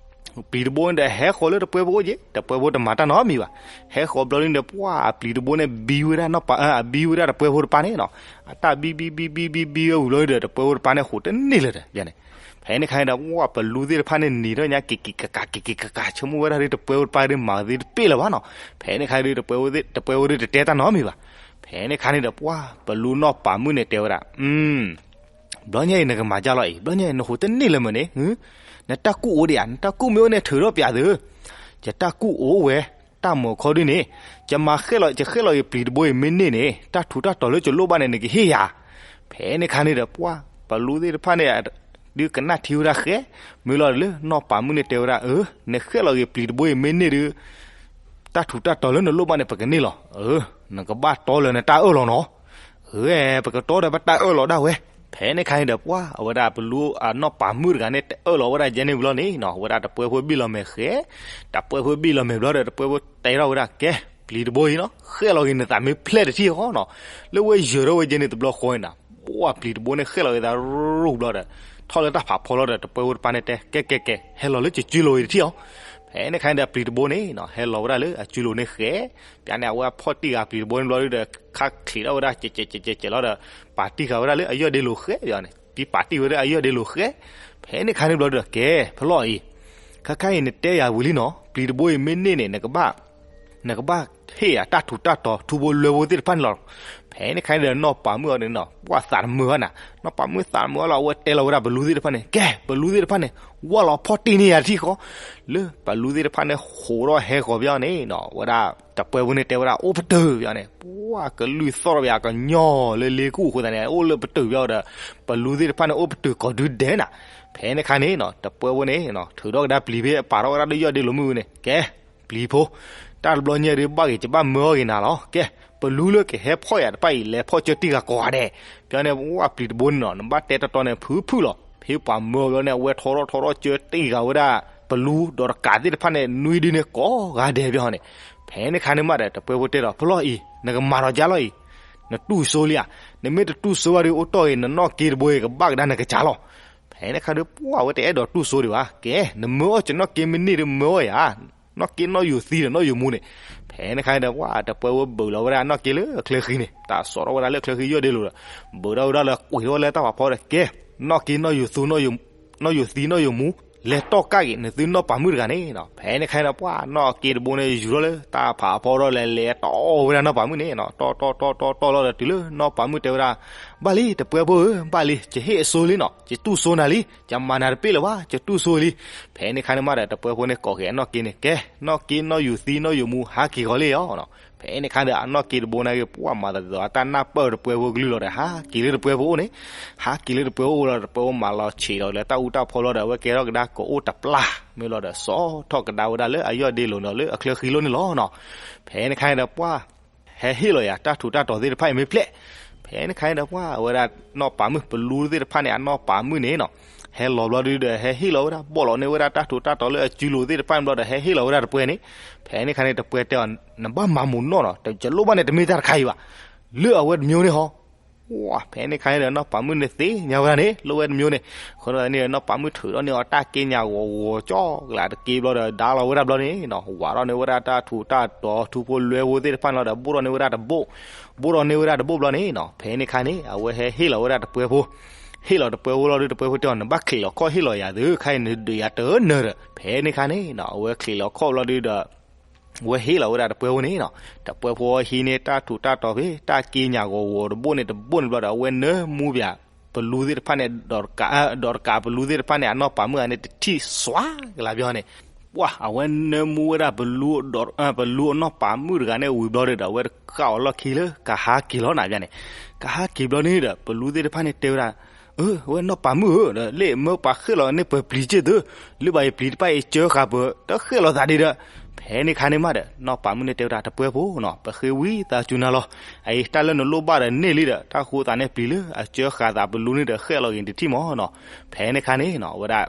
ပျံၤတဘိန့ၣ်ဒီး ဟဲဃီၤလၢတပှဲဖိအိၣ်က့ၤ, တပှဲဖိတမၤတၢ်နီတမံၤဘၣ်. ဟဲဃီၤဘျီဒုးန့ၣ် ပှၢ်အပျံၤတဘိန့ၣ် ဘံဝဲဒၣ်နီၢ်ပၤ အဘံဝဲဒၣ်တပှဲဖိတပၢ်န့ၣ်နီၤ, အတၢ်ဘံဘံဘံဘံဘံဘံဝဲဝံၤဘျီဒုးဒီး တပှဲဖိတပၢ်န့ၣ် ဟူးတန့ၢ်လၢၤဒီး ဖဲန့ၣ်ခါန့ၣ်ဒီး ပှၢ်ပလူသ့ၣ်တဖၣ်န့ၣ် နံၤထီၣ်ညါက့ၤက့ၤကကး က့ၤက့ၤကကး ဆိကမိၣ်ဝဲဒၣ်ဒုး တပှဲဖိတပၢ်ဒုး မၤသ့တပ့ၢ်လၢၤဘၣ်နီၤ. ဖဲန့ၣ်ခါဒုး တပှဲဖိဒုး တတဲတၢ်နီတမံၤဘၣ်. ဖဲန့ၣ်ခါန့ၣ်ဒီး ပှၢ်ပလူနီၢ်ပၤမုၣ်န့ၣ်တဲဝဲဒၣ် ဘျီညါအံၤနကမၤဒ်လဲၣ်အံၤ, ဘျီညါအံၤ နဟူးတန့ၢ်လၢၤမ့ၢ်န့ၣ်, နတၢ်ကူၣ်အိၣ်ဒံးဧါ, နတၢ်ကူၣ်မ့ၢ်အိၣ်န့ၣ် ထုးထီၣ်ပၠးသု, ယတၢ်ကူၣ်အိၣ်ဝဲ, တၢ်မၤခီဒုးန့ၣ်, ယမၤဃဲၣ်လီၤ ယဃဲၣ်လီၤက့ၤပျံၤတဘိအံၤမ့ၢ်န့ၢ်န့ၣ် တၢ်ထူးတၢ်တီၤလၢယလိၣ်ဘၣ်န့ၣ် နကဟ့ၣ်ယၤ. ဖဲန့ၣ်ခါန့ၣ်ဒီး ပှၢ်ပလူသ့ၣ်တဖၣ်န့ၣ် ဒုးကနၣ်ထံဝဲဒၣ်ဃဲ, မ့ၢ်လီၤလၢနီၢ်ပၤမုၣ်န့ၣ်တဲဝဲဒၣ် အၢ နဃဲၣ်လီၤက့ၤပျံၤတဘိအံၤမ့ၢ်န့ၢ်ဒုး တၢ်ထူးတၢ်တီၤလၢနလိၣ်ဘၣ်န့ၣ် ပကန့ၢ်လီၤ. အၢ နကဘၣ်တီလၢနတၢ်အၢၣ်လီၤနီၤ. အၢ ပကတီဒီးပတၢ်အၢၣ်လီၤဒၣ်ဝဲ. ဖဲန့ၣ်ခါန့ၣ်ဒီး ပှၢ်အဝဲဒၣ်ပလူအနီၢ်ပၤမုၣ်တဂၤန့ၣ် တအၢၣ်လီၤဝဲဒၣ်ယဲန့ၣ်ဝံၤလီၤန့ၣ်နီၤ, ဝဲဒၣ်တပှဲဖိဘံၣ်လီၤမဲာ်ဃဲ, တပှဲဖိဘံၣ်လီၤမဲာ်ဘျီဒီး တပှဲဖိတဲထီၣ်ဝဲဒၣ် ကဲ ပျံၤတဘိအံၤနီၤ ဃဲၣ်လီၤက့ၤနသးမ့ၢ်ဖျဲၣ်တထံၣ်ဃီနီၤ. လၢဝဲယၢၤထီၣ်ဝဲယဲန့ၣ်တဘျီဃီန့ၣ်နီၤ ပှၢ်ပျံၤတဘိန့ၣ် ဃဲၣ်လီၤက့ၤသးရူၢ်ဘျီဒီး ထီၣ်လၢတၢ်ဖးဖီလီၤဒီး တပှဲဖိတပၢ်န့ၣ်တဲ ကဲ ကဲ ကဲ ဟဲလီၤလၢယစုလိၤအံၤတထံၣ်အီၤ. ဖဲန့ၣ်ခါန့ၣ်ဒီး ပျံၤတဘိန့ၣ်နီၤ ဟဲလီၤဝဲဒၣ်လၢအစုလိၤန့ၣ်ဃဲ, ပျၢ်န့ၣ်အဝဲဖီၣ်တံၢ်ဃာ်ပျံၤတဘိန့ၣ်ဘျီဒုးဒီး ခါချံးထီၣ်ဝဲဒၣ် ကဲးကဲးကဲးကဲးလီၤဒီး ပာ်တံၢ်ဃာ်ဝဲဒၣ်လၢအယီၢ်ဒ့လိၤဃဲန့ၣ်, ပာ်တံၢ်ဝဲဒၣ်အယီၢ်ဒ့လိၤဃဲ. ဖဲန့ၣ်ခါန့ၣ်ဘျီဒီး ကဲ ဖဲလီၤအံၤ ခါခါအံၤနတဲယၤဝံၤလံနီၤ ပျံၤတဘိအံၤမ့ၢ်န့ၢ်န့ၣ် နကဘၣ် နကဘၣ်ဟ့ၣ်ယၤတၢ်ထူးတၢ်တီၤ ထူဖိလွဲဖိသ့ၣ်တဖၣ်န့ၣ်လီၤ. ဖဲန့ၣ်ခါန့ၣ်ဒီး နီၢ်ပၤမုၣ်အီၤန့ၣ်နီၤ ပှၢ်သးတမုာ်ဘၣ်နၤ, နီၢ်ပၤမုၣ်သးတမုာ်ဘၣ်လီၤ. အဝဲတဲလီၤဝဲဒၣ်ပလူသ့ၣ်တဖၣ်န့ၣ်, ကဲ ပလူသ့ၣ်တဖၣ်န့ၣ် ဝၢ်လီၤဖီၣ်တ့ၢ်န့ၢ်ယၤတထံၣ်ဃီ. လၢပလူသ့ၣ်တဖၣ်န့ၣ် ဟးထီၣ်ဟဲဃီၤပၠီန့ၣ်နီၤ ဝဲဒၣ်တပှဲဖိန့ၣ်တဲဝဲဒၣ် အိၣ်ပတုာ်ပၠီန့ၣ်, ပှၢ်ကလုၢ်သီၣ်ထီၣ်ပၠး ကညီလၢလ့ကအိၣ်အဃိသတးန့ၣ် အိၣ်လၢပတုာ်ပၠီဒီး ပလူသ့ၣ်တဖၣ်န့ၣ် အိၣ်ပတုာ်ကိးဒုဒဲးနၤ. ဖဲန့ၣ်ခါန့ၣ်နီၤ တပှဲဖိန့ၣ် ထုးထီၣ်ကဒါပျံၤဖဲ ပာ်ထီၣ်ဝဲဒၣ်လၢယီၢ်ဒ့လိာ်မုၢ်န့ၣ်, ကဲ ပျံၤဖိ, တၢ်တဘျီညါဒုး ဘၣ်ဂ့ၤ ယဘၣ်မၢအီၣ်ဂ့ၤနၤလီၤ. ကဲ ပလူလၢကဟဲဖီၣ်ယၤတဖၣ်အံၤ လဲၤဖီၣ်ကၢတံၢ်ဂၤကိးဂၤဒဲး. ပၠီန့ၣ် ပှၢ်ပျံၤတဘိန့ၣ်နီၤ နဘၣ်တဲတီတီန့ၣ် ဖုဖုလီၤ. ဖဲပှၤမၢအီၤဘျီန့ၣ် အဝဲထီထီၣ်ထီထီၣ်ကၢတံၢ်ဂၤဝဲဒၣ် ပလူဒီးတကးသ့ၣ်တဖၣ်န့ၣ် နွံဒုန့ၣ်ကိးဂၤဒဲးပၠီန့ၣ်. ဖဲန့ၣ်ခါန့ၣ်မးဒီး တပှဲဖိတဲဒီး ဖီၣ်လီၤအံၤ နကမၤဒီးကၠီလီၤအံၤ, နတူၢ်စိလံဧါ, နမ့ၢ်တတူၢ်စိဘၣ်ဒီး အိၣ်တီၢ်ဂ့ၤ နနီၢ်က့တဘိအံၤ ကဘၣ်ကဒါနကစၢ်လီၤ. ဖဲန့ၣ်ခါဒီး ပှၢ်ဝဲတအဲၣ်ဒိးတူၢ်စိဒံးဘၣ်. ကဲ နမၢအီၣ်ကၠီနီၢ်က့မ့ၢ်န့ၢ်ဒီး မၢအီၣ်ယၤ နီၢ်က့နီၢ်ယိၤသံဒီးနီၢ်ယိၤမူန့ၣ်. ဖဲန့ၣ်ခါန့ၣ်ဒီး ပှၢ်တပှဲဖိဘုးလီၤဝဲဒၣ်နီၢ်က့လၢအချၢဃံန့ၣ်, တၢ်စိာ်ထီၣ်ဝဲဒၣ်လၢအချၢဃံယီၢ်ဒ့လိာ်ဒီး ဘုးထီၣ်ဝဲဒၣ်လၢ ကွံာ်ထီၣ်ဝဲလၢတၢ်ဖးဖီဒီး ကဲ နီၢ်က့နီၢ်ယိၤသူ နီၢ်ယိၤသံနီၢ်ယိၤမူ လဲၤတီၢ်ကၢ်က့ၤ နသုနီၢ်ပၤမုၣ်တဂၤန့ၣ်နီၤ. ဖဲန့ၣ်ခါန့ၣ်ဒီး ပှၢ်နီၢ်က့တဘိန့ၣ် ယူၤထီၣ်လၢတၢ်ဖးဖီဒီး လဲၤလဲၤတီၢ်ဝဲဒၣ်နီၢ်ပၤမုၣ်န့ၣ်နီၤ. တီၢ်တီၢ်တီၢ်တီၢ်တီၢ်လီၤဒီး တုၤလၢနီၢ်ပၤမုၣ်တဲဝဲဒၣ် ဘၣ်လံ တပှဲဖိဧၢ, ဘၣ်လံ ယဟ့ၣ်အစိလံနီၤ, ယတူၢ်စိနၤလံ, ယမၤနၤတပ့ၢ်လၢၤဘၣ်, ယတူၢ်စိလံ. ဖဲန့ၣ်ခါန့ၣ်မးဒီး တပှဲဖိန့ၣ်ကိးက့ၤအနီၢ်က့န့ၣ်, ကဲ နီၢ်က့နီၢ်ယိၤသံနီၢ်ယိၤမူ ဟးက့ၤဃီၤလံဧါနီၤ. ဖဲန့ၣ်ခါဒီး အနီၢ်က့တဘိန့ၣ်က့ၤ ပှၢ်မၤသးဒီးအတၢ်နၢ်ပၢၢ်တပှဲဖိကလုၢ်လီၤဒီး ဟးက့ၤလၢတပှဲဖိအိၣ်န့ၣ်, ဟးက့ၤလၢတပှဲဖိအိၣ်လီၤဒီး တပှဲဖိမၤလီၤဆံးဒီးလၢတၢ်အူတၢ်ဖီလီၤဒီး အဝဲကဲထီၣ်ကဒါကအိၣ်တပျၢ် မ့ၢ်လီၤဒီး စိာ်ထီၣ်ကဒါဝဲဒၣ်လၢအယီၢ်ဒ့လိာ်ဒီးလၢအချၢဃံလိၣ်န့ၣ်လီၤနီၤ. ဖဲန့ၣ်ခါန့ၣ်ဒီး ပှၢ် ဟဲဟ့ၣ်လီၤယၤ တၢ်ထူးတၢ်တီၤသ့ၣ်တဖၣ်အံၤမ့ၢ်ဖျဲး. ဖဲန့ၣ်ခါန့ၣ်ဒီး ပှၢ်ဝဲဒၣ်နီၢ်ပၤမုၣ် ပလူသ့ၣ်တဖၣ်န့ၣ် အနီၢ်ပၤမုၣ်န့ၣ်နီၤ, ဟဲလီၤဘျီဒုဒီး ဟဲဟ့ၣ်လီၤဝဲဒၣ် ဘီၣ်လီၤန့ၢ်ဝဲဒၣ်တၢ်ထူးတၢ်တီၤလၢအစုလိၤသ့ၣ်တဖၣ်န့ၣ်ဘျီဒီး ဟဲဟ့ၣ်လီၤဝဲဒၣ်တပှဲန့ၣ်. ဖဲန့ၣ်ခါန့ၣ် တပှဲတဲအီၤ နဘၣ်မၤမုာ်နီၢ်နီၤ, ယလိၣ်ဘၣ်န့ၣ် တမ့ၢ်တၢ်တခါအံၤဘၣ်, လၢအဝဲတမျိုးန့ၣ်ဟီ. ဝါ ဖဲန့ၣ်ခါန့ၣ်ဒီး နီၢ်ပၤမုၣ်န့ၣ်သ့ၣ်ညါဝဲဒၣ်န့ၣ် လၢအဝဲတမျိုးန့ၣ်. အဃိန့ၣ်ဒီး နီၢ်ပၤမုၣ်ထုးထီၣ်န့ၢ်အီၤတၢ်က့ညၣ်ဂီၤဂီၤကၠီကလးတက့ဘျီဒီး ဒါလီၤဝဲဒၣ်ဘျီန့ၣ်နီၤ, ဝးထီၣ်န့ၢ်ဝဲဒၣ်တၢ်ထူးတၢ်တီၤ ထူဖိလွဲဖိသ့ၣ်တဖၣ်န့ၣ်လီၤဒီး ဘိၣ်ထီၣ်န့ၢ်ဝဲဒၣ်တဘိၣ်, ဘိၣ်ထီၣ်န့ၢ်ဝဲဒၣ်တဘိၣ်ဘျီန့ၣ်နီၤ. ဖဲန့ၣ်ခါန့ၣ် အဝဲဟဲဟ့ၣ်လီၤဝဲဒၣ်တပှဲဖိ, ဟ့ၣ်လီၤတပှဲဖိလီၤဒု တပှဲဖိတဲအီၤ နဘၣ်ချံးလီၤခီၣ်ဟ့ၣ်လီၤယၤသု ခါအံၤနဒုးယၤတနၢၤဒီး. ဖဲန့ၣ်ခါန့ၣ်နီၤ အဝဲချံးလီၤခီၣ်ဘျီဒုဒီး အဝဲဟ့ၣ်လီၤဝဲဒၣ်တပှဲဖိန့ၣ်နီၤ. တပှဲဖိဟံးန့ၢ်တၢ်ထူးတၢ်တီၤဖဲ တၢ်က့ညၣ်ဂီၤဂီၤတဘိၣ်န့ၣ်တဘိၣ်န့ၣ်ဘျီဒီး အဝဲနၢမူပၠး ပလူသ့ၣ်တဖၣ်န့ၣ် ဒီးတကး ဒီးတကးပလူသ့ၣ်တဖၣ်န့ၣ် အနီၢ်ပၤမုၣ်ဂၤန့ၣ် တထံၣ်စွါကလးဘျီန့ၣ်. ပှၢ် အဝဲနၢမူဝဲဒၣ်ပလူ ပလူအနီၢ်ပၤမုၣ်တဂၤန့ၣ်ဝံၤဘျီဒီး အဝဲဃၣ်အီၤလီၢ်ခံလၢကဟးက့ၤလီၤနၤဘျီန့ၣ်. ကဟးက့ၤဘျီန့ၣ်ဒီး ပလူသ့ၣ်တဖၣ်န့ၣ်တဲဝဲဒၣ် အၢ အဝဲနီၢ်ပၤမုၣ်ဧၢ ဒီးလၢမၢပှၤဃ့ၢ်လီၤန့ၢ်ပှၤပျံၤစ့ၢ်သု, လၢဘၣ်ယပျံၤတဖၣ်အံၤကၢဃာ်ပှၤ တဃ့ၢ်လီၤသးဒံးဒီး. ဖဲန့ၣ်ခါန့ၣ်မးဒီး နီၢ်ပၤမုၣ်န့ၣ်တဲဝဲဒၣ် တပှဲဖိနီၤ ပဃ့ဝံသးစူၤနၤလီၤ. အအံၤ တၢ်လၢနလိၣ်ဘၣ်ဒီးန့ၢ်လံဒီး တၢ်ဃိသးန့ၣ်ပျံၤလၢအကၢဃာ်သးပလူန့ၣ်ဒီး ဃ့ၢ်လီၤဂ့ၤတထံၣ်မးနီၤ. ဖဲန့ၣ်ခါန့ၣ်နီၤ အဝဲဒၣ်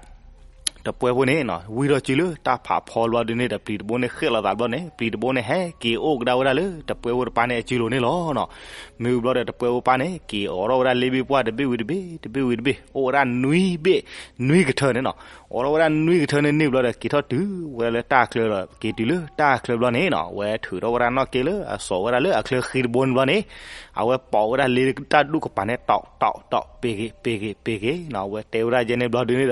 တပှဲဖိန့ၣ်နီၤ ဝံထီၣ်စုလၢတၢ်ဖးဖီဘျီဒုန့ၣ်ဒီး ပျံၤတဘိန့ၣ်ဃ့ၢ်လီၤသးဘျီန့ၣ် ပျံၤတဘိန့ၣ်ဟဲက့ၤအိၣ်ကဒါဝဲဒၣ်လၢ တပှဲဖိတပၤန့ၣ်အစုလိၤန့ၣ်လီၤနီၤ. မ့ၢ်ဝံၤဘျီဒီး တပှဲဖိပၤန့ၣ် က့ၤအိးထီၣ်ဝဲဒၣ်လ့ဘ့ၣ်ပှၢ်တဘ့ၣ်ဝံၤတဘ့ၣ် တဘ့ၣ်ဝံၤတဘ့ၣ် အိၣ်ဝဲဒၣ်နွံဘ့ၣ် နွံကထၢန့ၣ်နီၤ. အိးထီၣ်ဝဲဒၣ်နွံကထၢန့ၣ်န့ၢ်ဘျီဒီး က့ၤထီၣ်တုၤဝဲဒၣ်လၢတၢ်ချၢဒီး က့ၤတုၤလၢတၢ်ချၢဘျီန့ၣ်နီၤ အဝဲထုးထီၣ်ဝဲဒၣ်နီၢ်က့လၢအစိာ်ဝဲဒၣ်လၢအချၢဃံတဘိန့ၣ်ဘျီန့ၣ် အဝဲပိာ်ဝဲဒၣ်လ့တၢ်ဒူၣ်ကပၤန့ၣ် တီးတီးတီး ပ့ၤက့ၤ ပ့ၤက့ၤ ပ့ၤက့ၤနီၤ. အဝဲတဲဝဲဒၣ်ယဲန့ၣ်ဘျီဒုန့ၣ်ဒီး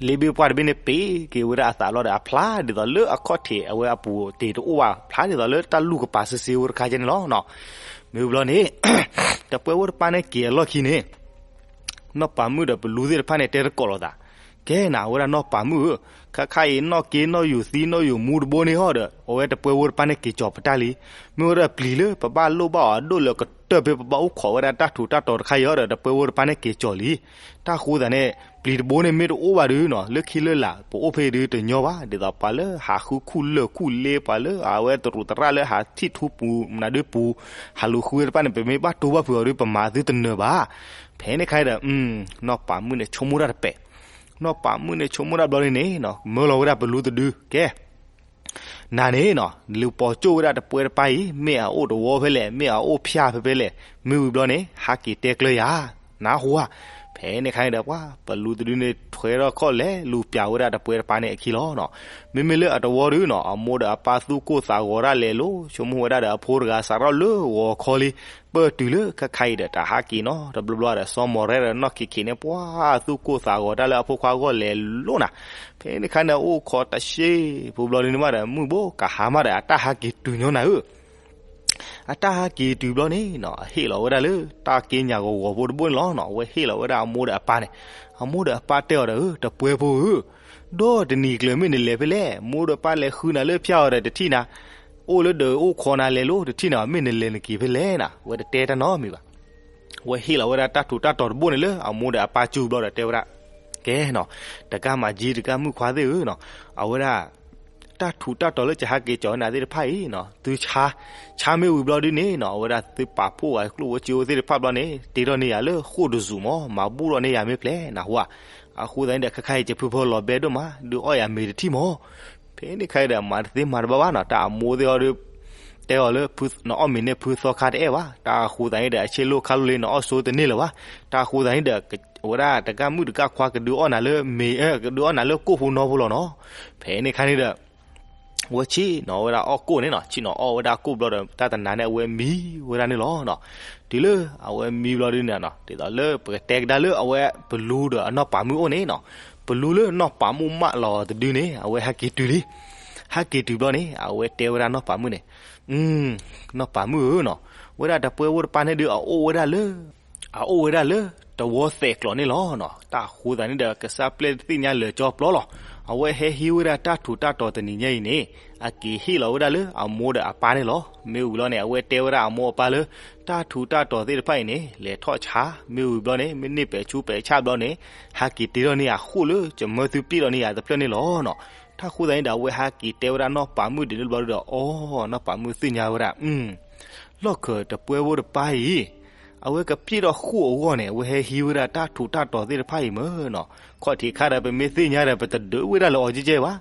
လ့ဘ့ၣ်ပှၢ်တဘ့ၣ်န့ၣ် ပ့ၤက့ၤဝဲဒၣ်အသးဘျီဒီး အဖျါဒ်သိးလၢအခီၣ်ထံးအဝဲအပူၤတ့ၢ်တအိၣ်ဘၣ် ဖျါဒ်သိးလၢတၢ်လူၢ်ကပၤစ့စ့ဝဲတခါယဲန့ၣ်လီၤနီၤ. မ့ၢ်ဝံၤဘျီန့ၣ် တပှဲဖိတပၤန့ၣ်က့ၤအလီၢ်ခံန့ၣ် နီၢ်ပၤမုၣ်ဒီးပလူသ့ၣ်တဖၣ်န့ၣ် တဲတကိးလိာ်သး, ကဲနၤ အဝဲဒၣ်နီၢ်ပၤမုၣ်ဧၢ, ခါခါအံၤ နီၢ်က့နီၢ်ယိၤသံနီၢ်ယိၤမူတဘိန့ၣ်ဟီဒီး အဝဲတပှဲဖိတပၤန့ၣ်က့ၤကၠီၤပတၢ်လံ. မ့ၢ်ဝဲဒၣ်ပျံၤလၢပဘၣ်လိၣ်ဘၣ်အီၤအဒိၣ်လၢကတၢၢ်ဖဲပဘၣ်အိၣ်ခိးဝဲဒၣ်တၢ်ထူးတၢ်တီၤတခါအံၤဟီဒီး တပှဲဖိတပၤန့ၣ်က့ၤကၠီၤလံ. တၢ်ဃိသးန့ၣ် ပျံၤတဘိန့ၣ်မ့ၢ်တအိၣ်ဘၣ်ဒုနီၤ လၢခံလၢလာ် ပအိၣ်ဖဲအံၤဒုတညီဘၣ် ဒ်သိးပှၤလၢဟးဃုခူၣ်လၢၢ်ခူၣ်လ့ ပှၤလၢအဝဲတရူးသရၣ်လၢဟးထံၣ်ထူပူၤ မနုၤဒုပူၤ ဟးလူၤဃုတဖၣ်န့ၣ် ပမ့ၢ်ဘၣ်တိၢ်ဘၣ်ဖုးအီၤဒု ပမၤသုတနၢၤဘၣ်. ဖဲန့ၣ်ခါဒီး နီၢ်ပၤမုၣ်န့ၣ်ဆိကမိၣ်တၢ်တပဲာ်, နီၢ်ပၤမုၣ်န့ၣ်ဆိကမိၣ်တၢ်ဘျီန့ၣ်န့ၣ် မၢလီၤဝဲဒၣ်ပလူတဒု ကဲ နၤန့ၣ်နီၤ လူၤပိာ်ကၠိၣ်ဝဲဒၣ်တပှဲတပၤအံၤ မ့ၢ်အအိၣ်တဝီဖဲလဲၣ် မ့ၢ်အအိၣ်ဖၠၣ်ဖဲဖဲလဲၣ် မ့ၢ်ဝံၤဘျီန့ၣ် ဟးက့ၤတဲကျၢၤယၤ နၢ်ဟူဧါ. ဖဲန့ၣ်ခါန့ၣ်ဒီး ပှၤပလူတဒုန့ၣ်ထွဲထီၣ်ခီၣ်လဲၤလူၤပျးဝဲဒၣ်တပှဲၤတပၢ်န့ၣ်အခံလီၤနီၤ. မ့မ့ၢ်လၢအတဝီဒုနီၤ အမိၢ်ဒီးအပၢ်သူၣ်ကိၢ်သးဂီၤဒၣ်လဲာ်လီၤ. ဆိကမိၣ်ဝဲဒၣ်ဒီးအဖိတဂၤစးထီၣ်လၢဂီၤခီလံ, ပၢၢ်တုၤလၢခဲခါအံၤဒီး တၢ်ဟးက့ၤနီတဘျီဘျီဒီး စီၤမီၤရဲဒီးနီၢ်ခံခံန့ၣ် ပှၤသူၣ်ကိၢ်သးဂီၤတၢ်လၢအဖိခွါဂီၢ်လဲၤလိၤနၤ. ဖဲန့ၣ်ခါန့ၣ် အိၣ်ခိးတၢ်စ့ဖိဘျီဒုန့ၣ်မးဒီး မုၢ်ဘိကဟါမးဒီး အတၢ်ဟးက့ၤတုၤညီနၤဧၢ အတၢ်ဟးက့ၤတုၤဘျီန့ၣ်နီၤ အဟ့ၣ်လီၤဝဲဒၣ်လၢတၢ်က့ညးဂီၤဂီၤဖိတဘိန့ၣ်လီၤနီၤ. အဝဲဟ့ၣ်လီၤဝဲဒၣ်အမိၢ်ဒီးအပၢ်န့ၣ်, အမိၢ်ဒီးအပၢ်တဲအီၤဒီး ဧၢ တပှဲၤဖိဧၢ, ဒီတနံၤကျၢၤမ့ၢ်နလဲၤဖဲလဲၣ်, မိၢ်ဒီးပၢ်လဲၤဃုနၤလၢဖၠၣ်အီၤဒီးတထံၣ်နၤ, အိၣ်လၢဒီးအိၣ်ခိးနၤလဲၤလိၤ တထံၣ်နၤ မ့ၢ်နလဲၤနက့ၤဖဲလဲၣ်နၤ, အဝဲတတဲတၢ်နီတမံၤဘၣ်. အဝဲဟ့ၣ်လီၤဝဲဒၣ်တၢ်ထူးတၢ်တီၤတဘိန့ၣ်လၢအမိၢ်ဒီးအပၢ်စုဘျီဒီးတဲဝဲဒၣ်, ကဲနီၤ, တကးမၤကၠံတကးမုၣ်ခွါသ့ၣ်ဧၢနီၤ, အဝဲဒၣ် တၢ်ထူးတၢ်တီၤလၢယဟးက့ၤကၠီၤနၤသ့ၣ်တဖၣ်အံၤနီၤ, သုဆါ, ဆါမ့ၢ်ဝံၤဘျီဒုန့ၣ်နီၤ အဝဲဒၣ်သုပာ်ဖှိၣ်ဝဲကျိၣ်ဝဲစ့အိၣ်သ့ၣ်တဖၣ်ဘျီန့ၣ် တ့ထီၣ်န့ၢ်ယၤလၢဃိၣ်တစူၤမး, မၤဘူၣ်ထီၣ်န့ၢ်ယၤမ့ၢ်ဖျဲးနဟူဧါ. အဃိသတးန့ၣ်ဒီး ခဲခါအံၤယဖုဖီလီၤဘဲဒိၣ်မး ဒုးအီၣ်ယၤမ့ၤတထံၣ်မး. ဖဲန့ၣ်ခါအံၤဒီး မၤတသ့မၤတဘၣ်ဘၣ်နီၤ, တၢ်အမိၢ်သ့ၣ်အီၤဒုး တဲအီၤလၢ နအီၣ်မ့ၤန့ၢ်ဖုသီခါတအဲၣ်ဘၣ်, တၢ်အဃိသတးန့ၣ်ဒီး အဆ့လိၣ်ခါလိၣ်လံ နအီၣ်ဆိတန့ၢ်လၢၤဘၣ်. တၢ်အဃိသတးန့ၣ်ဒီး အဝဲဒၣ်တကးမုၣ်တကးခွါကဒုးအီၣ်နၤလၢမ့ၤ, ကဒုးအီၣ်နၤလၢကိၣ်ဖိနီဖိလီၤနီၤ. ဖဲန့ၣ်ခါန့ၣ်ဒီး အဝဲဆ့ၣ်နီၤဝဲဒၣ်အီၣ်ကိၣ်န့ၣ်နီၤ, ဆ့ၣ်နီၤအီၣ်ဝဲဒၣ်ကိၣ်ဘျီဒီး တၢ်တနၤန့ၣ် အဝဲမံဝဲဒၣ်န့ၣ်လီၤနီၤ. တုၤလၢအဝဲမံဘျီဒုန့ၣ်နီၤ, ဒ်သိးလၢပကတဲကဒါလၢအဝဲပလူဒီးအနီၢ်ပၤမုၣ်အိၣ်န့ၣ်နီၤ, ပလူလၢနီၢ်ပၤမုၣ်မၢလီၤတဒုန့ၣ် အဝဲဟဲက့ၤတုၤလံ. ဟဲက့ၤတုၤဘျီန့ၣ် အဝဲတဲဝဲဒၣ်နီၢ်ပၤမုၣ်န့ၣ်, နီၢ်ပၤမုၣ်ဧၢနီၤ, ဝဲဒၣ်တပှဲၤဖိတပၢ်န့ၣ်ဒုး အအိၣ်ဝဲဒၣ်လၢ အအိၣ်ဝဲဒၣ်လၢတဝီသဲးကျိးန့ၣ်လီၤနီၤ. တၢ်အဃိသတးန့ၣ်ဒီး ကစၢ်ပျဲၢ်သ့ၣ်ညါလၢာ်ကၠီပျီလီၤ. အဝဲဟဲဟံးဝဲဒၣ်တၢ်ထူးတၢ်တီၤတနံၤညါအံၤန့ၣ် အက့ၤဟ့ၣ်လီၤဝဲဒၣ်လၢအမိၢ်ဒီးအပၢ်န့ၣ်လီၤ. မ့ၢ်ဝံၤဘျီန့ၣ် အဝဲတဲဝဲဒၣ်အမိၢ်အပၢ်လၢ တၢ်ထူးတၢ်တီၤသ့ၣ်တဖၣ်အံၤန့ၣ် လဲၤထီၣ်ဆါ, မ့ၢ်ဝံၤဘျီန့ၣ် မ့ၢ်န့ၢ်ပဲာ်ဆူပဲာ်ဆၣ်ဘျီန့ၣ် ဟဲက့ၤတ့ထီၣ်န့ၢ်ယၤဃိၣ်လၢယမၢသုပျဲၢ်ဒီးန့ၢ်ယၤတဖျၢၣ်န့ၣ်လီၤနီၤ. တၢ်အဃိသတးန့ၣ်ဒီး အဝဲဟဲက့ၤတဲဝဲဒၣ်နီၢ်ပၤမုၣ်ဒ်န့ၣ်ဘျီဒုဒီး အီ နီၢ်ပၤမုၣ်သ့ၣ်ညါဝဲဒၣ် လီၢ်ခၢၣ်တပှဲၤဖိတပၢ်အံၤ အဝဲကပျဲၢ်ထီၣ်ဃိၣ်အဂီၢ်န့ၣ် အဝဲဟဲဟံးဝဲဒၣ်တၢ်ထူးတၢ်တီၤသ့ၣ်တဖၣ်အံၤမ့ၢ်နီၤ. ခီၣ်ထံးခါဒီး ပမ့ၢ်သ့ၣ်ညါဒီး ပတဒုးဝဲဒၣ်လၢအီၤကဲကဲဘၣ်.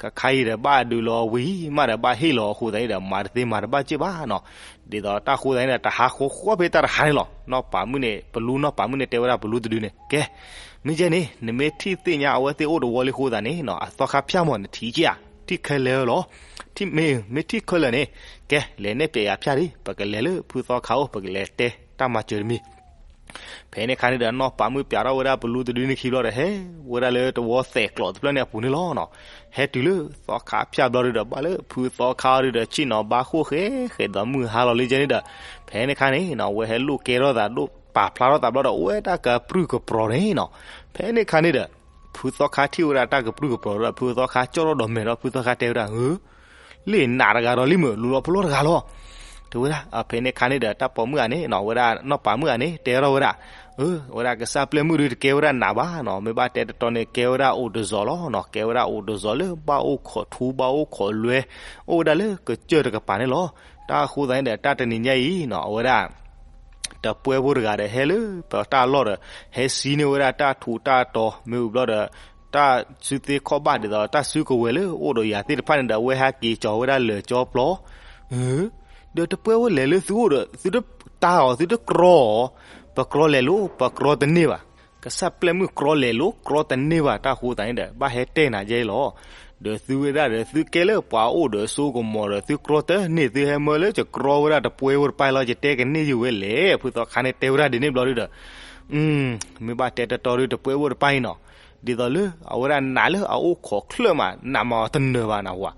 ခါခါအံၤဒီး ဘၣ်ဒုးလီၤအီၤဝံၤမးဒီး ဘၣ်ဟ့ၣ်လီၤအဃိသတးန့ၣ်ဒီး မၤတသ့မၤတဘၣ်ကဲဘၣ်နီၤ. ဒ်သိးတၢ်အဃိသတးန့ၣ်ဒီး တဟးဃီဃီဖဲတၢ်တဟးန့ၣ်လီၤ. နီၢ်ပၤမုၣ်န့ၣ် ပလူနီၢ်ပၤမုၣ်န့ၣ် တဲဝဲဒၣ်ပလူတဒုန့ၣ် ကဲ မ့ၢ်ကဲန့ၣ် နမ့ၢ်ထံၣ်သ့ၣ်ညါအဝဲသ့ၣ်အိၣ်တဝီလံအဃိသတးန့ၣ်နီၤ အသီခါဖၠၣ်မး နထံၣ်ကဲဧါ, ထံၣ်ခဲလၢာ်လီၤ. ထံၣ်မ့ၢ် မ့ၢ်ထံၣ်ခဲလၢာ်န့ၣ် ကဲ လဲၤနဲၣ်ပျဲယၤဖၠၣ်ဒံး ပကလဲၤလၢဖုသီခါအိၣ် ပကလဲၤတဲတၢ်မၤစၢၤတမံၤ. ဖဲန့ၣ်ခါန့ၣ်ဒီး နီၢ်ပၤမုၣ်ပျးထီၣ်ဝဲဒၣ်ပလူတဒုန့ၣ်ခံဘျီဒီး ဟဲဝဲဒၣ်လၢတဝီသဲးကျိးတဖျၢၣ်န့ၣ်အပူၤန့ၣ်လီၤနီၤ. ဟဲတုၤလၢသီခါဖၠၣ်ဘျီဒုဒီး ဘၣ်လၢဖုသီခါအီၤဒုဒီး ဆ့ၣ်နီၤဘါဃိၣ်ဃဲဃဲဒီးမုၢ်ဟါလီၤလံကဲန့ၣ်ဒီး ဖဲန့ၣ်ခါန့ၣ်နီၤ အဝဲဟဲလိၣ်ကဲထီၣ်သးဒိၣ်ပာ်ဖျါထီၣ်သးဘျီဒီး အိၣ်ဝဲတၢ်ကပြုၢ်ကပြီၤန့ၣ်နီၤ. ဖဲန့ၣ်ခါန့ၣ်ဒီး ဖုသီခါထံၣ်ဝဲဒၣ်တၢ်ကပြုၢ်ကပြီၤဒီး ဖုသီခါကၠီၣ်ထီၣ်ဒီးမဲာ်ဒီး ဖုသီခါတဲဝဲဒၣ် ဧၢ လ့ၣ်နးတဂၤဒီးလံမုၢ် လူၤလီၤဖဲလဲၣ်တဂၤလီၤ. တဲဝဲဒၣ် ဖဲန့ၣ်ခါန့ၣ်ဒီး တၢ်ပိာ်မုၣ်ဂၤန့ၣ်နီၤ ဝဲဒၣ်နီၢ်ပၤမုၣ်ဂၤန့ၣ် တဲထီၣ်ဝဲဒၣ် အဝဲဒၣ်ကစၢ်ပျဲၢ်မုၣ်ဒုတကဲဝဲဒၣ်နးဘၣ်နီၤ, မ့ၢ်ဘၣ်တဲတတီန့ၣ် ကဲဝဲဒၣ်အိၣ်တစီၤလီၤနီၤ, ကဲဝဲဒၣ်အိၣ်တစီၤလၢဘၣ်အိၣ်ခိးထူဘၣ်အိၣ်ခိးလွဲ အိၣ်ဝဲဒၣ်လၢကစၢၢ်တကပၤန့ၣ်လီၤ. တၢ်အဃိသတးန့ၣ်ဒီး တၢ်တနံၤညါအံၤနီၤ အဝဲဒၣ် တပှဲၤဖိတဂၤဒီး ဟဲလၢပတၢ်လီၢ်ဒီး ဟဲစံန့ၢ်ဝဲဒၣ်တၢ်ထူးတၢ်တီၤ မ့ၢ်ဝံၤဘျီဒီး တၢ်စုသ့ခီၣ်ဘၣ်ဒ်သိး တၢ်စုကဝဲၤလၢအိၣ်ဒီးယၤသ့ၣ်တဖၣ်န့ၣ်ဒီး အဝဲဟဲက့ၤကၠီၤဝဲဒၣ်လၢာ်ကၠီပျီ ဒီးတပှဲၤဖိလဲၤလၢသုအိၣ်ဒီး သုတတၢ်အီၤ သုတကြီအီၤ, ပကြီလဲၤလိၤ ပကြီတန့ၢ်ဘၣ်. ကစၢ်ပျဲၢ်မုၣ်ကြီလဲၤလိၤ ကြီတန့ၢ်ဘၣ် တၢ်ဃိသတးန့ၣ်ဒီး ဘၣ်ဟဲတဲနၤကဲလီၤ. ဒီးသုဝဲဒၣ်ဒီး သုကဲလၢပှၤအိၣ်ဒီးစိကမီၤဒီး သုကြီတန့ၢ် သုဟဲမၢလၢယကြီဝဲဒၣ်တပှဲၤဖိတပၢ်လီၤ ယတဲကန့ၢ်ယုာ်ဝဲလဲၣ်. ဖုသီခါန့ၣ်တဲဝဲဒၣ်ဒ်န့ၣ်ဘျီဒုဒီး မ့ၢ်ဘၣ်တဲတတီဒုတပှဲၤဖိတပၢ်အံၤနီၤ ဒ်သိးလၢအဝဲဒၣ်နးလၢအအိၣ်ခိးချၢၣ်မး နးမးတနၢၤဘၣ်နဟူဧါ.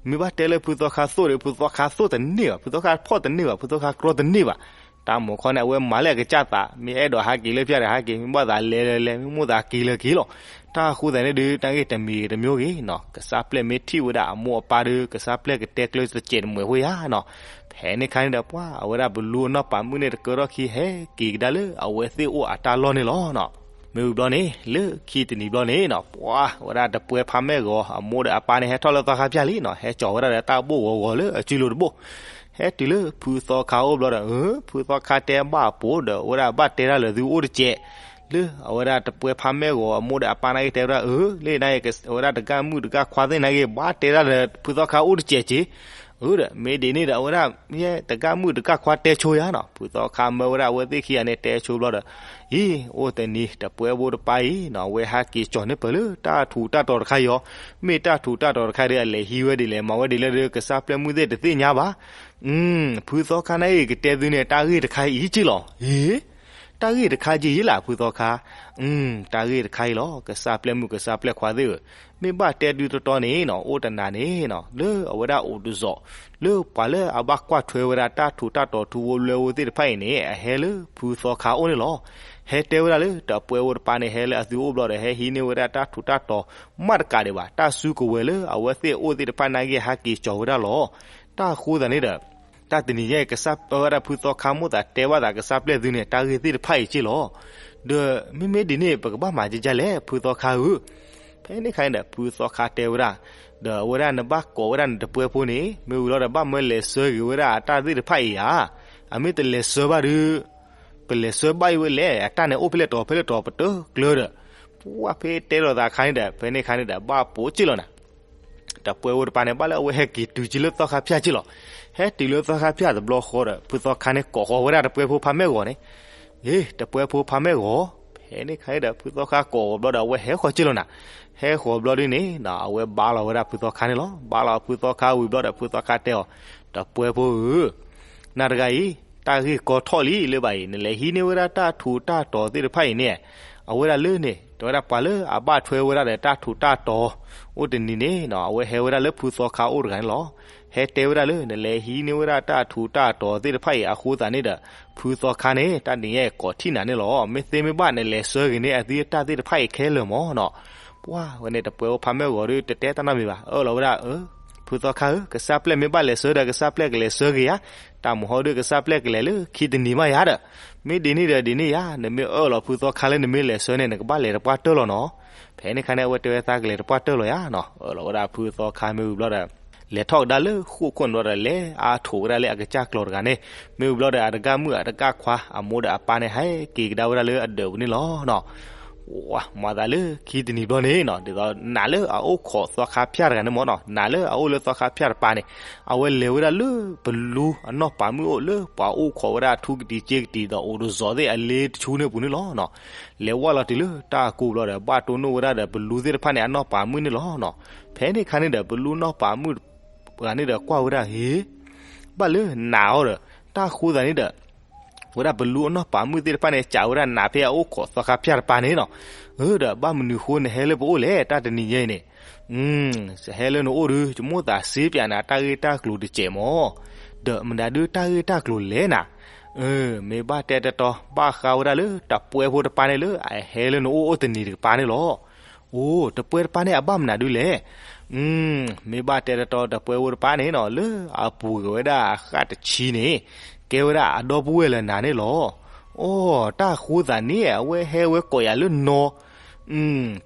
မ့ၢ်ဘၣ်တဲလၢဖုသီခါသိၣ်ဒီး ဖုသီခါသိၣ်တန့ၢ်ဘၣ်, ဖုသီခါဖီၣ်တန့ၢ်ဘၣ်, ဖုသီခါကြီတန့ၢ်ဘၣ်. တၢ်မိၢ်ခီန့ၣ် အဝဲမၤလၢအကစၢ်သး, မ့ၢ်အဲၣ်ဒိးဟးက့ၤလၢဖၠၣ်ဒီးဟးက့ၤ, မ့ၢ်ဘၣ်သးလဲၤလဲၤလဲၤ, မ့ၢ်မိၣ်သးက့ၤလၢက့ၤလီၤ. တၢ်ဃိသတးန့ၣ်ဒုး တၢ်ဂ့ၢ်တမံၤတမံၤဂ့ၤနီၤ ကစၢ်ပျဲၢ်မ့ၢ်ထံၣ်ဝဲဒၣ်အမိၢ်အပၢ်ဒီး ကစၢ်ပျဲၢ်ကတဲကျၢၤတစဲးတမှဲၤဃိယၤနီၤ. ဖဲန့ၣ်ခါန့ၣ်ဒီး ပှၤအဝဲဒၣ်ပလူအနီၢ်ပၤမုၣ်န့ၣ် တကၢထီၣ်ခံ ဟဲက့ၤကဒါလၢအဝဲသ့ၣ်အိၣ်အတၢ်လီၢ်န့ၣ်လီၤနီၤ. မ့ၢ်ဝံၤဘျီန့ၣ် လၢခံတနံၤဘျီန့ၣ်နီၤ ပှၤဝဲဒၣ်တပှဲၤဖးမဲာ်ဂီၤ အမိၢ်ဒီးအပၢ်န့ၣ် ဟဲထီၣ်လၢသီခါဖၠၣ်လံနီၤ, ဟဲကၠီၤဝဲဒၣ်ဒီးတၢ်ဘိၣ်ဂီၤဂီၤလၢအစုလိၤတဘိၣ်, ဟဲတုၤလၢဖုသီခါအိၣ်ဘျီဒီး အၢ ဖုသီခါတဲဘၣ်အပိာ်ဒီး အဝဲဒၣ်ဘၣ်တဲတၢ်လၢသုအိၣ်တစဲး လၢအဝဲဒၣ်တပှဲၤဖးမဲာ်ဂီၤ အမိၢ်ဒီးအပၢ်နာ်က့ၤတဲဝဲဒၣ် အၢ လၢန အဝဲဒၣ်တကၢ်မုၣ်တကၢ်ခွါသ့ၣ်နာ်က့ၤ ဘၣ်တဲတၢ်လၢဖုသီခါအိၣ်တစဲးက့ၤ, အဒီး မ့ၢ်ဒ်န့ၣ်ဒီး အဝဲဒၣ် မ့ၢ်တဂၤမုၣ်တဂၤခွါတဲဆိယၤနီၤ, ဖုသီခါမၢဝဲဒၣ်အဝဲသ့ၣ်ခံဂၤန့ၣ် တဲဆိဘျီဒီး, အံၤ အိၣ်တနံၤ တပှဲဖိတပၢ်အံၤနီၤ အဝဲဟဲက့ၤကၠီၤန့ၢ်ပၢၢ်လၢတၢ်ထူးတၢ်တီၤတခါအံၤအီၤ, မ့ၢ်တၢ်ထူးတၢ်တီၤတခါဒီး အလဲၤဟံးဝဲဒ်လဲၣ် မၤဝဲဒ်လဲၣ်ဒီး ကစၢ်ပျဲၢ်မုၣ်သ့ၣ်တသ့ၣ်ညါဘၣ်. ဖုသီခါန့ၣ်အံၤ ကတဲသုန့ၣ် တၢ်ဂ့ၢ်တခါအံၤက့လီၤ. ဟ့, တၢ်ဂ့ၢ်တခါက့ယံၤလၢ် ဖုသီခါ, တၢ်ဂ့ၢ်တခါအံၤလီၤ ကစၢ်ပျဲၢ်မုၣ်ကစၢ်ပျဲၢ်ခွါသ့ၣ်ဧၢ, မ့ၢ်ဘၣ်တဲဒုတတီန့ၣ်နီၤ အိၣ်တနၤန့ၣ်နီၤ လၢအဝဲဒၣ်အိၣ်တစီၤ လၢပှၤလၢအဘၣ်ကွၢ်ထွဲဝဲဒၣ်တၢ်ထူးတၢ်တီၤထူဖိလွဲဖိသ့ၣ်တဖၣ်အံၤန့ၣ် အဟဲလၢဖုသီခါအိၣ်န့ၣ်လီၤ. ဟဲတဲဝဲဒၣ်လၢတပှဲဖိတပၢ်န့ၣ် ဟဲလၢအသုအိၣ်ဘျီဒီး ဟဲဟံးန့ၢ်ဝဲဒၣ်တၢ်ထူးတၢ်တီၤမးတကးဒံးဘၣ် တၢ်စုကဝဲၤလၢအဝဲသ့ၣ်အိၣ်သ့ၣ်တဖၣ်နာ်က့ ဟဲက့ၤကၠီၤဝဲဒၣ်လီၤ. တၢ်ဃိသးန့ၣ်ဒီး တၢ်တနံၤညါအံၤ ကစၢ်ပဝဲဒၣ်ဖုသီခါမိၣ်သးတဲဘၣ်သး ကစၢ်ပျဲၢ်သုန့ၣ် တၢ်ဂ့ၢ်သ့ၣ်တဖၣ်အံၤက့လီၤ. ဒီးမ့မ့ၢ်ဒ်န့ၣ် ပကဘၣ်မၤဒ်လဲၣ် ဖုသီခါဧၢ. ဖဲန့ၣ်ခါန့ၣ်ဒီး ဖုသီခါတဲဝဲဒၣ်, ဒီးအဝဲဒၣ်နဘၣ်ကိးဝဲဒၣ်နတပှဲဖိန့ၣ် မ့ၢ်ဝံၤလီၤဒီး ဘၣ်မၢလဲၤဆှၢက့ၤဝဲဒၣ်အတၢ်သ့ၣ်တဖၣ်အံၤဧါ. အမ့ၢ်တလဲၤဆှၢဘၣ်ဒီး ပလဲၤဆှၢဘၣ်အံၤဝဲလဲၣ် အတၢ်န့ၣ်အိၣ်ဖဲလဲၣ်တီၤဖဲလဲၣ်တီၤ ပတကျၢၤဒီး, ပှၢ်ဖဲတဲလိာ်သးခါန့ၣ်ဒီး ဖဲန့ၣ်ခါန့ၣ်ဒီး ဘၣ်ပိာ်က့လီၤနၤ တပှဲဖိတပၢ်န့ၣ် ဘၣ်လၢအဝဲဟဲက့ၤတုၤက့ၤလၢသီခါဖၠၣ်က့လီၤ. ဟဲတုၤလၢသီခါဖၠၣ်တဘျီဃီဒီး ဖုသီခါန့ၣ်ကိးဃီၤဝဲဒၣ်တပှဲဖိဖါမဲၢ်ဂီၤန့ၣ်, အ့ တပှဲဖိဖါမဲၢ်ဂီၤ, ဖဲန့ၣ်ခါန့ၣ်ဒီး ဖုသီခါကိးဃီၤဘျီဒီး အဝဲဟဲဃီၤက့လီၤနၤ. ဟဲဃီၤဘျီဒ်န့ၣ် အဝဲဘါလီၤဝဲဒၣ်ဖုသီခါန့ၣ်လီၤ. ဘါလီၤဖုသီခါဝံၤဘျီဒီး ဖုသီခါတဲအီၤ, တပှဲဖိဧၢ နၤတဂၤအံၤ တၢ်ဂ့ၢ်ကီထီၣ်လံလၢၤဘၣ်အံၤ နလဲၤဟံးန့ၢ်ဝဲဒၣ်တၢ်ထူးတၢ်တီၤသ့ၣ်တဖၣ်အံၤန့ၣ်, အဝဲဒၣ်လၢန့ၣ် တဲဝဲဒၣ်ပှၤလၢအဘၣ်ထွဲဝဲဒၣ်ဒီးတၢ်ထူးတၢ်တီၤ အိၣ်တနံၤန့ၣ် အဝဲဟဲဝဲဒၣ်လၢဖုသီခါအိၣ်တဂၤန့ၣ်လီၤ. ဟဲတဲဝဲဒၣ်လၢ နလဲၤဟံးန့ၢ်ဝဲဒၣ်တၢ်ထူးတၢ်တီၤသ့ၣ်တဖၣ်အံၤအဃိသတးန့ၣ်ဒီး ဖုသီခါန့ၣ် တၢ်နံၤညါအံၤကိးထံၣ်နၤန့ၣ်လီၤ. မ့ၢ်သ့မ့ၢ်ဘၣ် နလဲၤဆှၢက့ၤန့ၢ်အသုတၢ်သ့ၣ်တဖၣ်အံၤခဲလၢာ်မၢ်နီၤ. ပှၢ်ဝဲန့ၣ် တပှဲဖိဖါမဲၢ်ဂီၤဒီး တတဲတၢ်နီတမံၤဘၣ် အၢၣ်လီၤဝဲဒၣ် ဖုသီခါဧၢ, ကစၢ်ပျဲၢ်မ့ၢ်ဘၣ်လဲၤဆှၢဒီး ကစၢ်ပျဲၢ်ကလဲၤဆှၢက့ၤယၤ, တၢ်မုၢ်ဟီဒုး ကစၢ်ပျဲၢ်ကလဲၤလၢခံတနံၤမးယၤဒီး, မ့ၢ်ဒ်န့ၣ်ဒီးဒ်န့ၣ်ယၤ, နမ့ၢ်အၢၣ်လီၤဖုသီခါလၢနမ့ၢ်လဲၤဆှၢန့ၣ် နကဘၣ်လဲၤတပှၢ်တၢၢ်လီၤနီၤ. ဖဲန့ၣ်ခါန့ၣ် အဝဲတဲဝဲသးကလဲၤတပှၢ်တၢၢ်လီၤယၤနီၤ, အၢၣ်လီၤဝဲဒၣ်ဖုသီခါမ့ၢ်ဝံၤဘျီဒီး လဲၤထီၣ်ကဒါလၢဃိာ်ခိၣ်န့ၣ်ဘျီဒီး လဲၤအါထိးဝဲဒၣ်လၢအကစၢ်ကျီၤတဂၤန့ၣ်, မ့ၢ်ဝံၤဘျီဒီး အတဂၤမုၣ်အတဂၤခွါ အမိၢ်ဒီးအပၢ်န့ၣ် ဟဲက့ၤကဒါဝဲဒၣ်လၢအဒၢးပူၤန့ၣ်လီၤ. မၤသးလၢခံတနံၤဘျီန့ၣ်နီၤ, ဒ်သိးနၤလၢအအိၣ်ခိးသီခါဖၠၣ်တဂၤန့ၣ်မၢ်နီၤ, နၤလၢအအိၣ်လၢသီခါဖၠၣ်တပၤန့ၣ်, အဝဲလဲၤဝဲဒၣ်လၢပလူအနီၢ်ပၤမုၣ်အိၣ်လၢပှၤအိၣ်ခိးဝဲဒၣ်ထူကတံၤစ့ကတံၤဒီးအိၣ်တစီၤသ့ၣ်အလ့တဆူန့ၣ်ပူၤန့ၣ်လီၤ. လဲၤဝဲလီၤတုၤလၢတၢ်ကိၢ်ဘျီဒီး ဘၣ်တိၢ်နီၣ်ဝဲဒၣ်ဒီးပလူသ့ၣ်တဖၣ်န့ၣ် အနီၢ်ပၤမုၣ်န့ၣ်လီၤ. ဖဲန့ၣ်ခါန့ၣ်ဒီး ပလူနီၢ်ပၤမုၣ်တဂၤန့ၣ်ဒီးကွၢ်ဝဲဒၣ် ဟ့ ဘၣ်လၢနးအီၤဒီး တၢ်ဃိသးန့ၣ်ဒီး ဝဲဒၣ်ပလူအနီၢ်ပၤမုၣ်သ့ၣ်တဖၣ်န့ၣ် စံးဝဲဒၣ်နးဖဲအအိၣ်ခိးသီခါဖၠၣ်တပၤန့ၣ်နီၤ, ဒီးဘၣ်မနုၤဃိနဟဲလၢပအိၣ်လဲၣ် တၢ်တနံၤညါအံၤန့ၣ်, ယဟဲလၢနအိၣ်ဒီး ယမိၣ်သးစ့ပၠးနၤတၢ်ဂ့ၢ်တၢ်ကျိၤတစဲးမၢ်, ဒီးမနုၤဒုးတၢ်ဂ့ၢ်တၢ်ကျိၤလဲၣ်နၤ, မ့ၢ်ဘၣ်တဲတတီ ဘၣ်ဃးဝဲဒၣ်လၢတပှဲဖိတပၤန့ၣ်လၢအဟဲလၢနအိၣ်အိၣ်တနံၤတကပၤန့ၣ်လီၤ. အိ တပှဲတပၤန့ၣ် အဘၣ်မနုၤဒုးလဲၣ်. မ့ၢ်ဘၣ်တဲတတီ တပှဲဖိတပၤန့ၣ်နီၤ လၢအပူၤကွံာ်ဝဲဒၣ်အဃၣ်တဆံန့ၣ် ကဲဝဲဒၣ်အဒီပုၢ်ဝဲၢ်လၢနၤန့ၣ်လီၤ. အိ တၢ်ဃိသးန့ၣ် အဝဲဟဲဝဲကိးယၤလၢနီၤ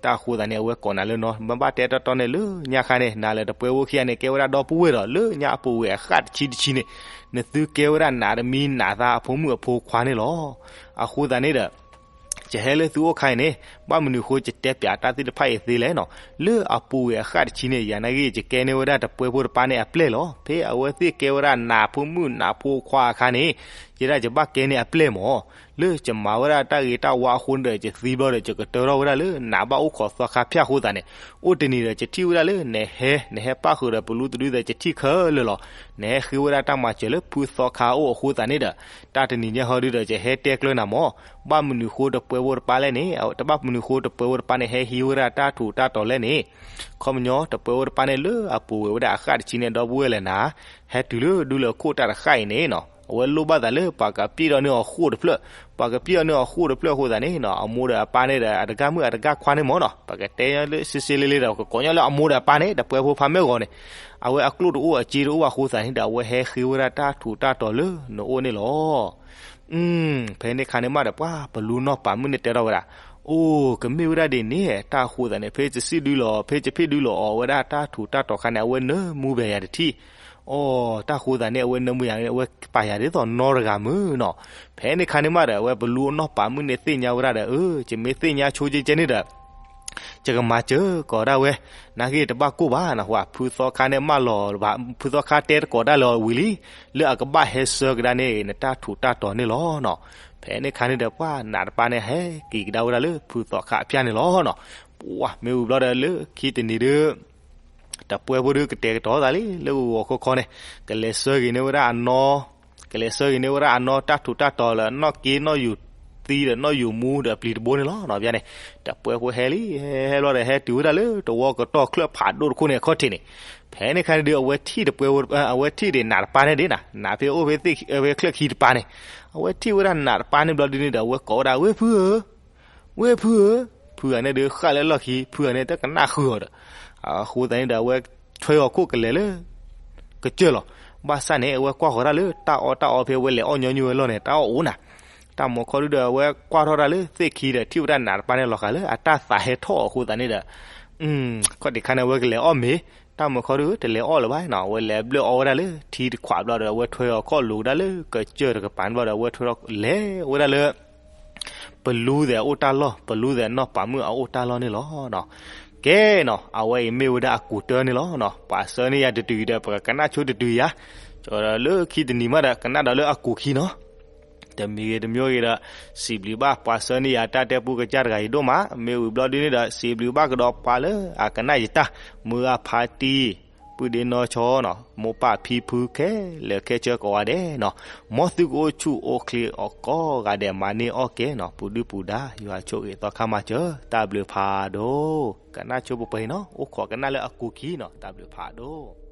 တၢ်ဃိသးန့ၣ် အဝဲကိးနၤလၢနီၤ မ့ၢ်ဘၣ်တဲတတီန့ၣ် လၢညါခါန့ၣ် နၤလၢတပှဲဖိခံဂၤန့ၣ် ကဲဝဲဒၣ်ဒီပုၢ်ဝဲၢ်ဒီး လၢညါအပူၤကွံာ်အဃၣ်တဆံတဆံန့ၣ် နသုကဲဝဲဒၣ်နးတမံၤနးသးအဖိမုၣ်အဖိခွါန့ၣ်လီၤ. အဃိသတးန့ၣ်ဒီး ယဟဲလၢသုအိၣ်ခါအံၤန့ၣ် ဘၣ်မနုၤဃိ ယတဲပၠးတၢ်သ့ၣ်တဖၣ်အံၤသ့လဲၣ်နီၤ, လၢအပူၤကွံာ်အဃၣ်တဆံန့ၣ် ယၤနာ်က့ ယကဲန့ၢ်ဝဲဒၣ်တပှဲဖိတပၤန့ၣ်အပျဲၢ်လီၤ. ဖဲအဝဲသ့ၣ်ကဲဝဲဒၣ်နးဖိမုၣ်နးဖိခွါအခါန့ၣ် ယဲဒၣ်ယဘၣ်ကဲန့ၢ်အပျဲၢ်မၢ်. လၢယမၤဝဲဒၣ်တၢ်ဂ့ၤတၢ်ဝါအဃိန့ၣ်ဒီး ယသံဘျီဒီး ယကတၢၢ်ထီၣ်ဝဲဒၣ်လၢနးဘၣ်အိၣ်ခိးသီခါဖၠၣ်အဃိသတးန့ၣ်, အိၣ်တနံၤဒီး ယထံၣ်ဝဲဒၣ်လၢနဟဲ နဟဲပၣ်ဃုာ်ဒီးပလူတဒုဒီး ယထံၣ်ခဲလၢာ်လီၤ. နဟဲဃ့ဝဲဒၣ်တၢ်မၤစၢၤလၢဖုသီခါအအိၣ်အဃိသတးန့ၣ်ဒီး တၢ်တနံၤညါဟီဒုဒီး ယဟဲတဲကျၢၤနၤမၢ်. ဘၣ်မနုၤဃိတပှဲဖိတပၤလဲၣ်န့ၣ်, တဘၣ်မနုၤဃိတပှဲဖိတပၤန့ၣ် ဟဲဟံးဝဲဒၣ်တၢ်ထူးတၢ်တီၤလဲၣ်န့ၣ်, ခီပညီ တပှဲဖိတပၤန့ၣ် လၢအပူၤကွံာ်ဝဲဒၣ်အဃၣ်တဆံန့ၣ် ဒီပုၢ်ဝဲၢ်လၢနၤ ဟဲတုၤလၢဒူလၢၢ်ခိၣ်တၢ်တဃၣ်အံၤန့ၣ်နီၤ, အဝဲလိၣ်ဘၣ်သးလၢပှၤကပျံၢ်ဒီးန့ၢ်အီၤဃိၣ်တဖျၢၣ်, ပှၤကပျံၢ်ဒီးန့ၢ်အီၤဃိၣ်တဖျၢၣ်အဃိသတးန့ၣ်နီၤ, အမိၢ်ဒီးအပၢ်န့ၣ်ဒီး အတဂၤမုၣ်အတဂၤခွါန့ၣ်မၢ်နီၤ, ပကတဲလၢစ့စ့လ့လ့ဒီး ကကိးညီလၢအမိၢ်ဒီးအပၢ်န့ၣ် တပှဲဖိဖါမဲၢ်ဂီၤန့ၣ်, အဝဲအကျိၣ်တအိၣ်အစ့တအိၣ်အဃိသတးန့ၣ်ဒီး အဝဲဟဲဃ့ဝဲဒၣ်တၢ်ထူးတၢ်တီၤလၢနအိၣ်န့ၣ်လီၤ. ဖဲန့ၣ်ခါန့ၣ်မးဒီး ပှၤပလူနီၢ်ပၤမုၣ်န့ၣ်တဲထီၣ်ဝဲဒၣ်, အိ ကမ့ၢ်ဝဲဒၣ်ဒ်န့ၣ် တၢ်ဃိသတးန့ၣ် ဖဲယစံးဒုလီၤ ဖဲယဖ့ၣ်ဒုလီၤအီၤဝဲဒၣ်တၢ်ထူးတၢ်တီၤခါန့ၣ် အဝဲနၢမူဘဲယၤတထံၣ်, အိ တၢ်ဃိသတးန့ၣ် အဝဲနၢမူယၤန့ၣ် အဝဲပာ်ယၤဒ်သိးနီတဂၤမုၢ်နီၤ. ဖဲန့ၣ်ခါန့ၣ်မးဒီး အဝဲပလူအနီၢ်ပၤမုၣ်န့ၣ်သ့ၣ်ညါဝဲဒၣ်ဒီး အၢ ယမ့ၢ်သ့ၣ်ညါဆိကဲကဲန့ၣ်ဒီး ယကမၤစၢၤကီးဒၣ်ဝဲ, နာ်က့တဘၣ်ကိၢ်ဘၣ်နီၤ, ဖုသီခါန့ၣ်မၢလီၤဘၣ်, ဖုသီခါတဲတကိးဒၣ်လၢအဝံၤလံ, လၢအကဘၣ်ဟဲဆှၢကဒါန့ၣ် နတၢ်ထူးတၢ်တီၤန့ၣ်လီၤနီၤ. ဖဲန့ၣ်ခါန့ၣ်ဒီး ပှၤနးတပၤန့ၣ် ဟဲက့ၤကဒါဝဲဒၣ်လၢဖုသီခါအဖၠၣ်န့ၣ်လီၤနီၤ. ပှၤမ့ၢ်ဝံၤဘျီဒီးလၢခံတနံၤဒီး တပှဲဖိဒီးကတဲာ်ကတီၤသးလံ လၢဂီၤဂီၤခီခီန့ၣ်, ကလဲၤဆှၢက့ၤန့ၢ်ဝဲဒၣ်အနီၢ်, ကလဲၤဆှၢက့ၤန့ၢ်ဝဲဒၣ်အနီၢ် တၢ်ထူးတၢ်တီၤလၢနီၢ်က့နီၢ်ယူၤသံဒီးနီၢ်ယူၤမူဒီးအပျံၤတဘိန့ၣ်လီၤနီၤ. ဖဲန့ၣ် တပှဲဖိဟဲလံ, ဟဲဟဲဘျီဒီး ဟဲတုၤဝဲဒၣ်လၢတဝီကတီၢ်ချၢၣ်ဖးဒိၣ်တခိၣ်န့ၣ်အခီၣ်ထံးန့ၣ်, ဖဲန့ၣ်ခါန့ၣ်ဒီး အဝဲထံၣ်တပှဲ, အဝဲထံၣ်ဒံးနးတပၤန့ၣ်ဒ်နီၤ, နးဖဲအိၣ်ဖဲချၢၣ်ခံတပၤန့ၣ်, အဝဲထံၣ်ဝဲဒၣ်နးတပၤန့ၣ်ဘျီဒ်န့ၣ်ဒီး အဝဲကိးဝဲဒၣ် ဝ့ၢ်ဖုဧၢ ဝ့ၢ်ဖုဧၢ, ဖုဂၤန့ၣ်ဒီးဃၣ်လၢလီၢ်ခံ, ဖုဂၤန့ၣ်တကနၣ်ဃုာ်အီၤဒီး, အဃိသတးန့ၣ်ဒီး အဝဲထွဲအီၤခိၣ်ကလဲၤလၢ ကစၢၢ်လီၤ. ဘၣ်ဆၣ်န့ၣ် အဝဲကွၢ်ဃီၤတၢ်လၢတၢ်အီၣ်တၢ်အီဖဲအဝဲလဲၤအီၣ်ညီနုၢ်ဝဲလီၢ်န့ၣ် တၢ်အီၣ်အိၣ်နၤ, တၢ်မၤခီဒုဒီး အဝဲကွၢ်ထီၣ်တၢ်လၢသ့ၣ်ခံဒီး ထံၣ်ဝဲဒၣ်နးတပၤန့ၣ်လီၤဃာ်လၢ အတၢ်သးဟဲထီၣ်အဃိသတးန့ၣ်ဒီး ခီၣ်ထံးခါန့ၣ် အဝဲကလဲၤအီၣ်မ့ၤ, တၢ်မၤခီဒုတလဲၤအီၣ်လၢၤဘၣ်နီၤ, အဝဲလဲၤဘျၢၣ်အီၣ်ဝဲဒၣ်လၢထံတခွးဘျီဒီး အဝဲထွဲအီၤခီၣ်လိၤဒၣ်လၢကစၢၢ်တကပၤန့ၣ်ဘျီဒီး အဝဲထွဲထီၣ်လဲၤဝဲဒၣ်လၢ ပလူသဲးအအိၣ်တၢ်လီၢ်, ပလူသဲးနီၢ်ပၤမုၣ်အအိၣ်တၢ်လီၢ်န့ၣ်လီၤနီၤ. ကဲနီၤ, အဝဲအံၤမ့ၢ်ဝဲဒၣ်အကူးတၢန့ၣ်လီၤနီၤ. ပှၤဆှၢန့ၢ်ယၤတတုၤအံၤဒီး ပကကနၣ်ဆိတတုၤယၤ, ကလၢခံတနံၤမးဒီး ကနၣ်ဒီးလၢအကူးခံနီၤ. တမံၤဂ့ၤတမံၤဂ့ၤဒီး စံးဘျုးဘၣ်ပှၤဆှၢန့ၢ်ယၤတၢ်တဲပူကစၢ်တဂၤအံၤဒိၣ်မး, မ့ၢ်ဝံၤဘျီဒ်န့ၣ်ဒီး စံးဘျုးဘၣ်ကဒီးပှၤလၢအကနၣ်ယတၢ်, မုၢ်ဂၤဖါတံၢ် ပုၢ်ဒ့နီၢ်ဆီနီၤ, မိၢ်ပၢ်ဖံဖုခဲလၢာ်ခဲဆ့ကိးဂၤဒဲးနီၤ, မ်သုကအိၣ်ဆူၣ်အိၣ်ချ့အီၤကိးဂၤဒဲး မၤန့ၢ်အီၣ်ကဲနီၤ, ပူၤဒုၣ်ပူၤဒါ ယွၤဆိၣ်ဂ့ၤသီခါမၤစၢၤ, တၢ်ဘျုးဖးဒိၣ်, ကနၣ်ဆိပှဲၤပှဲၤအံၤနီၤ, အိၣ်ခိးကနၣ်လၢအကူးခံနီၤ, တၢ်ဘျုးဖးဒိၣ်.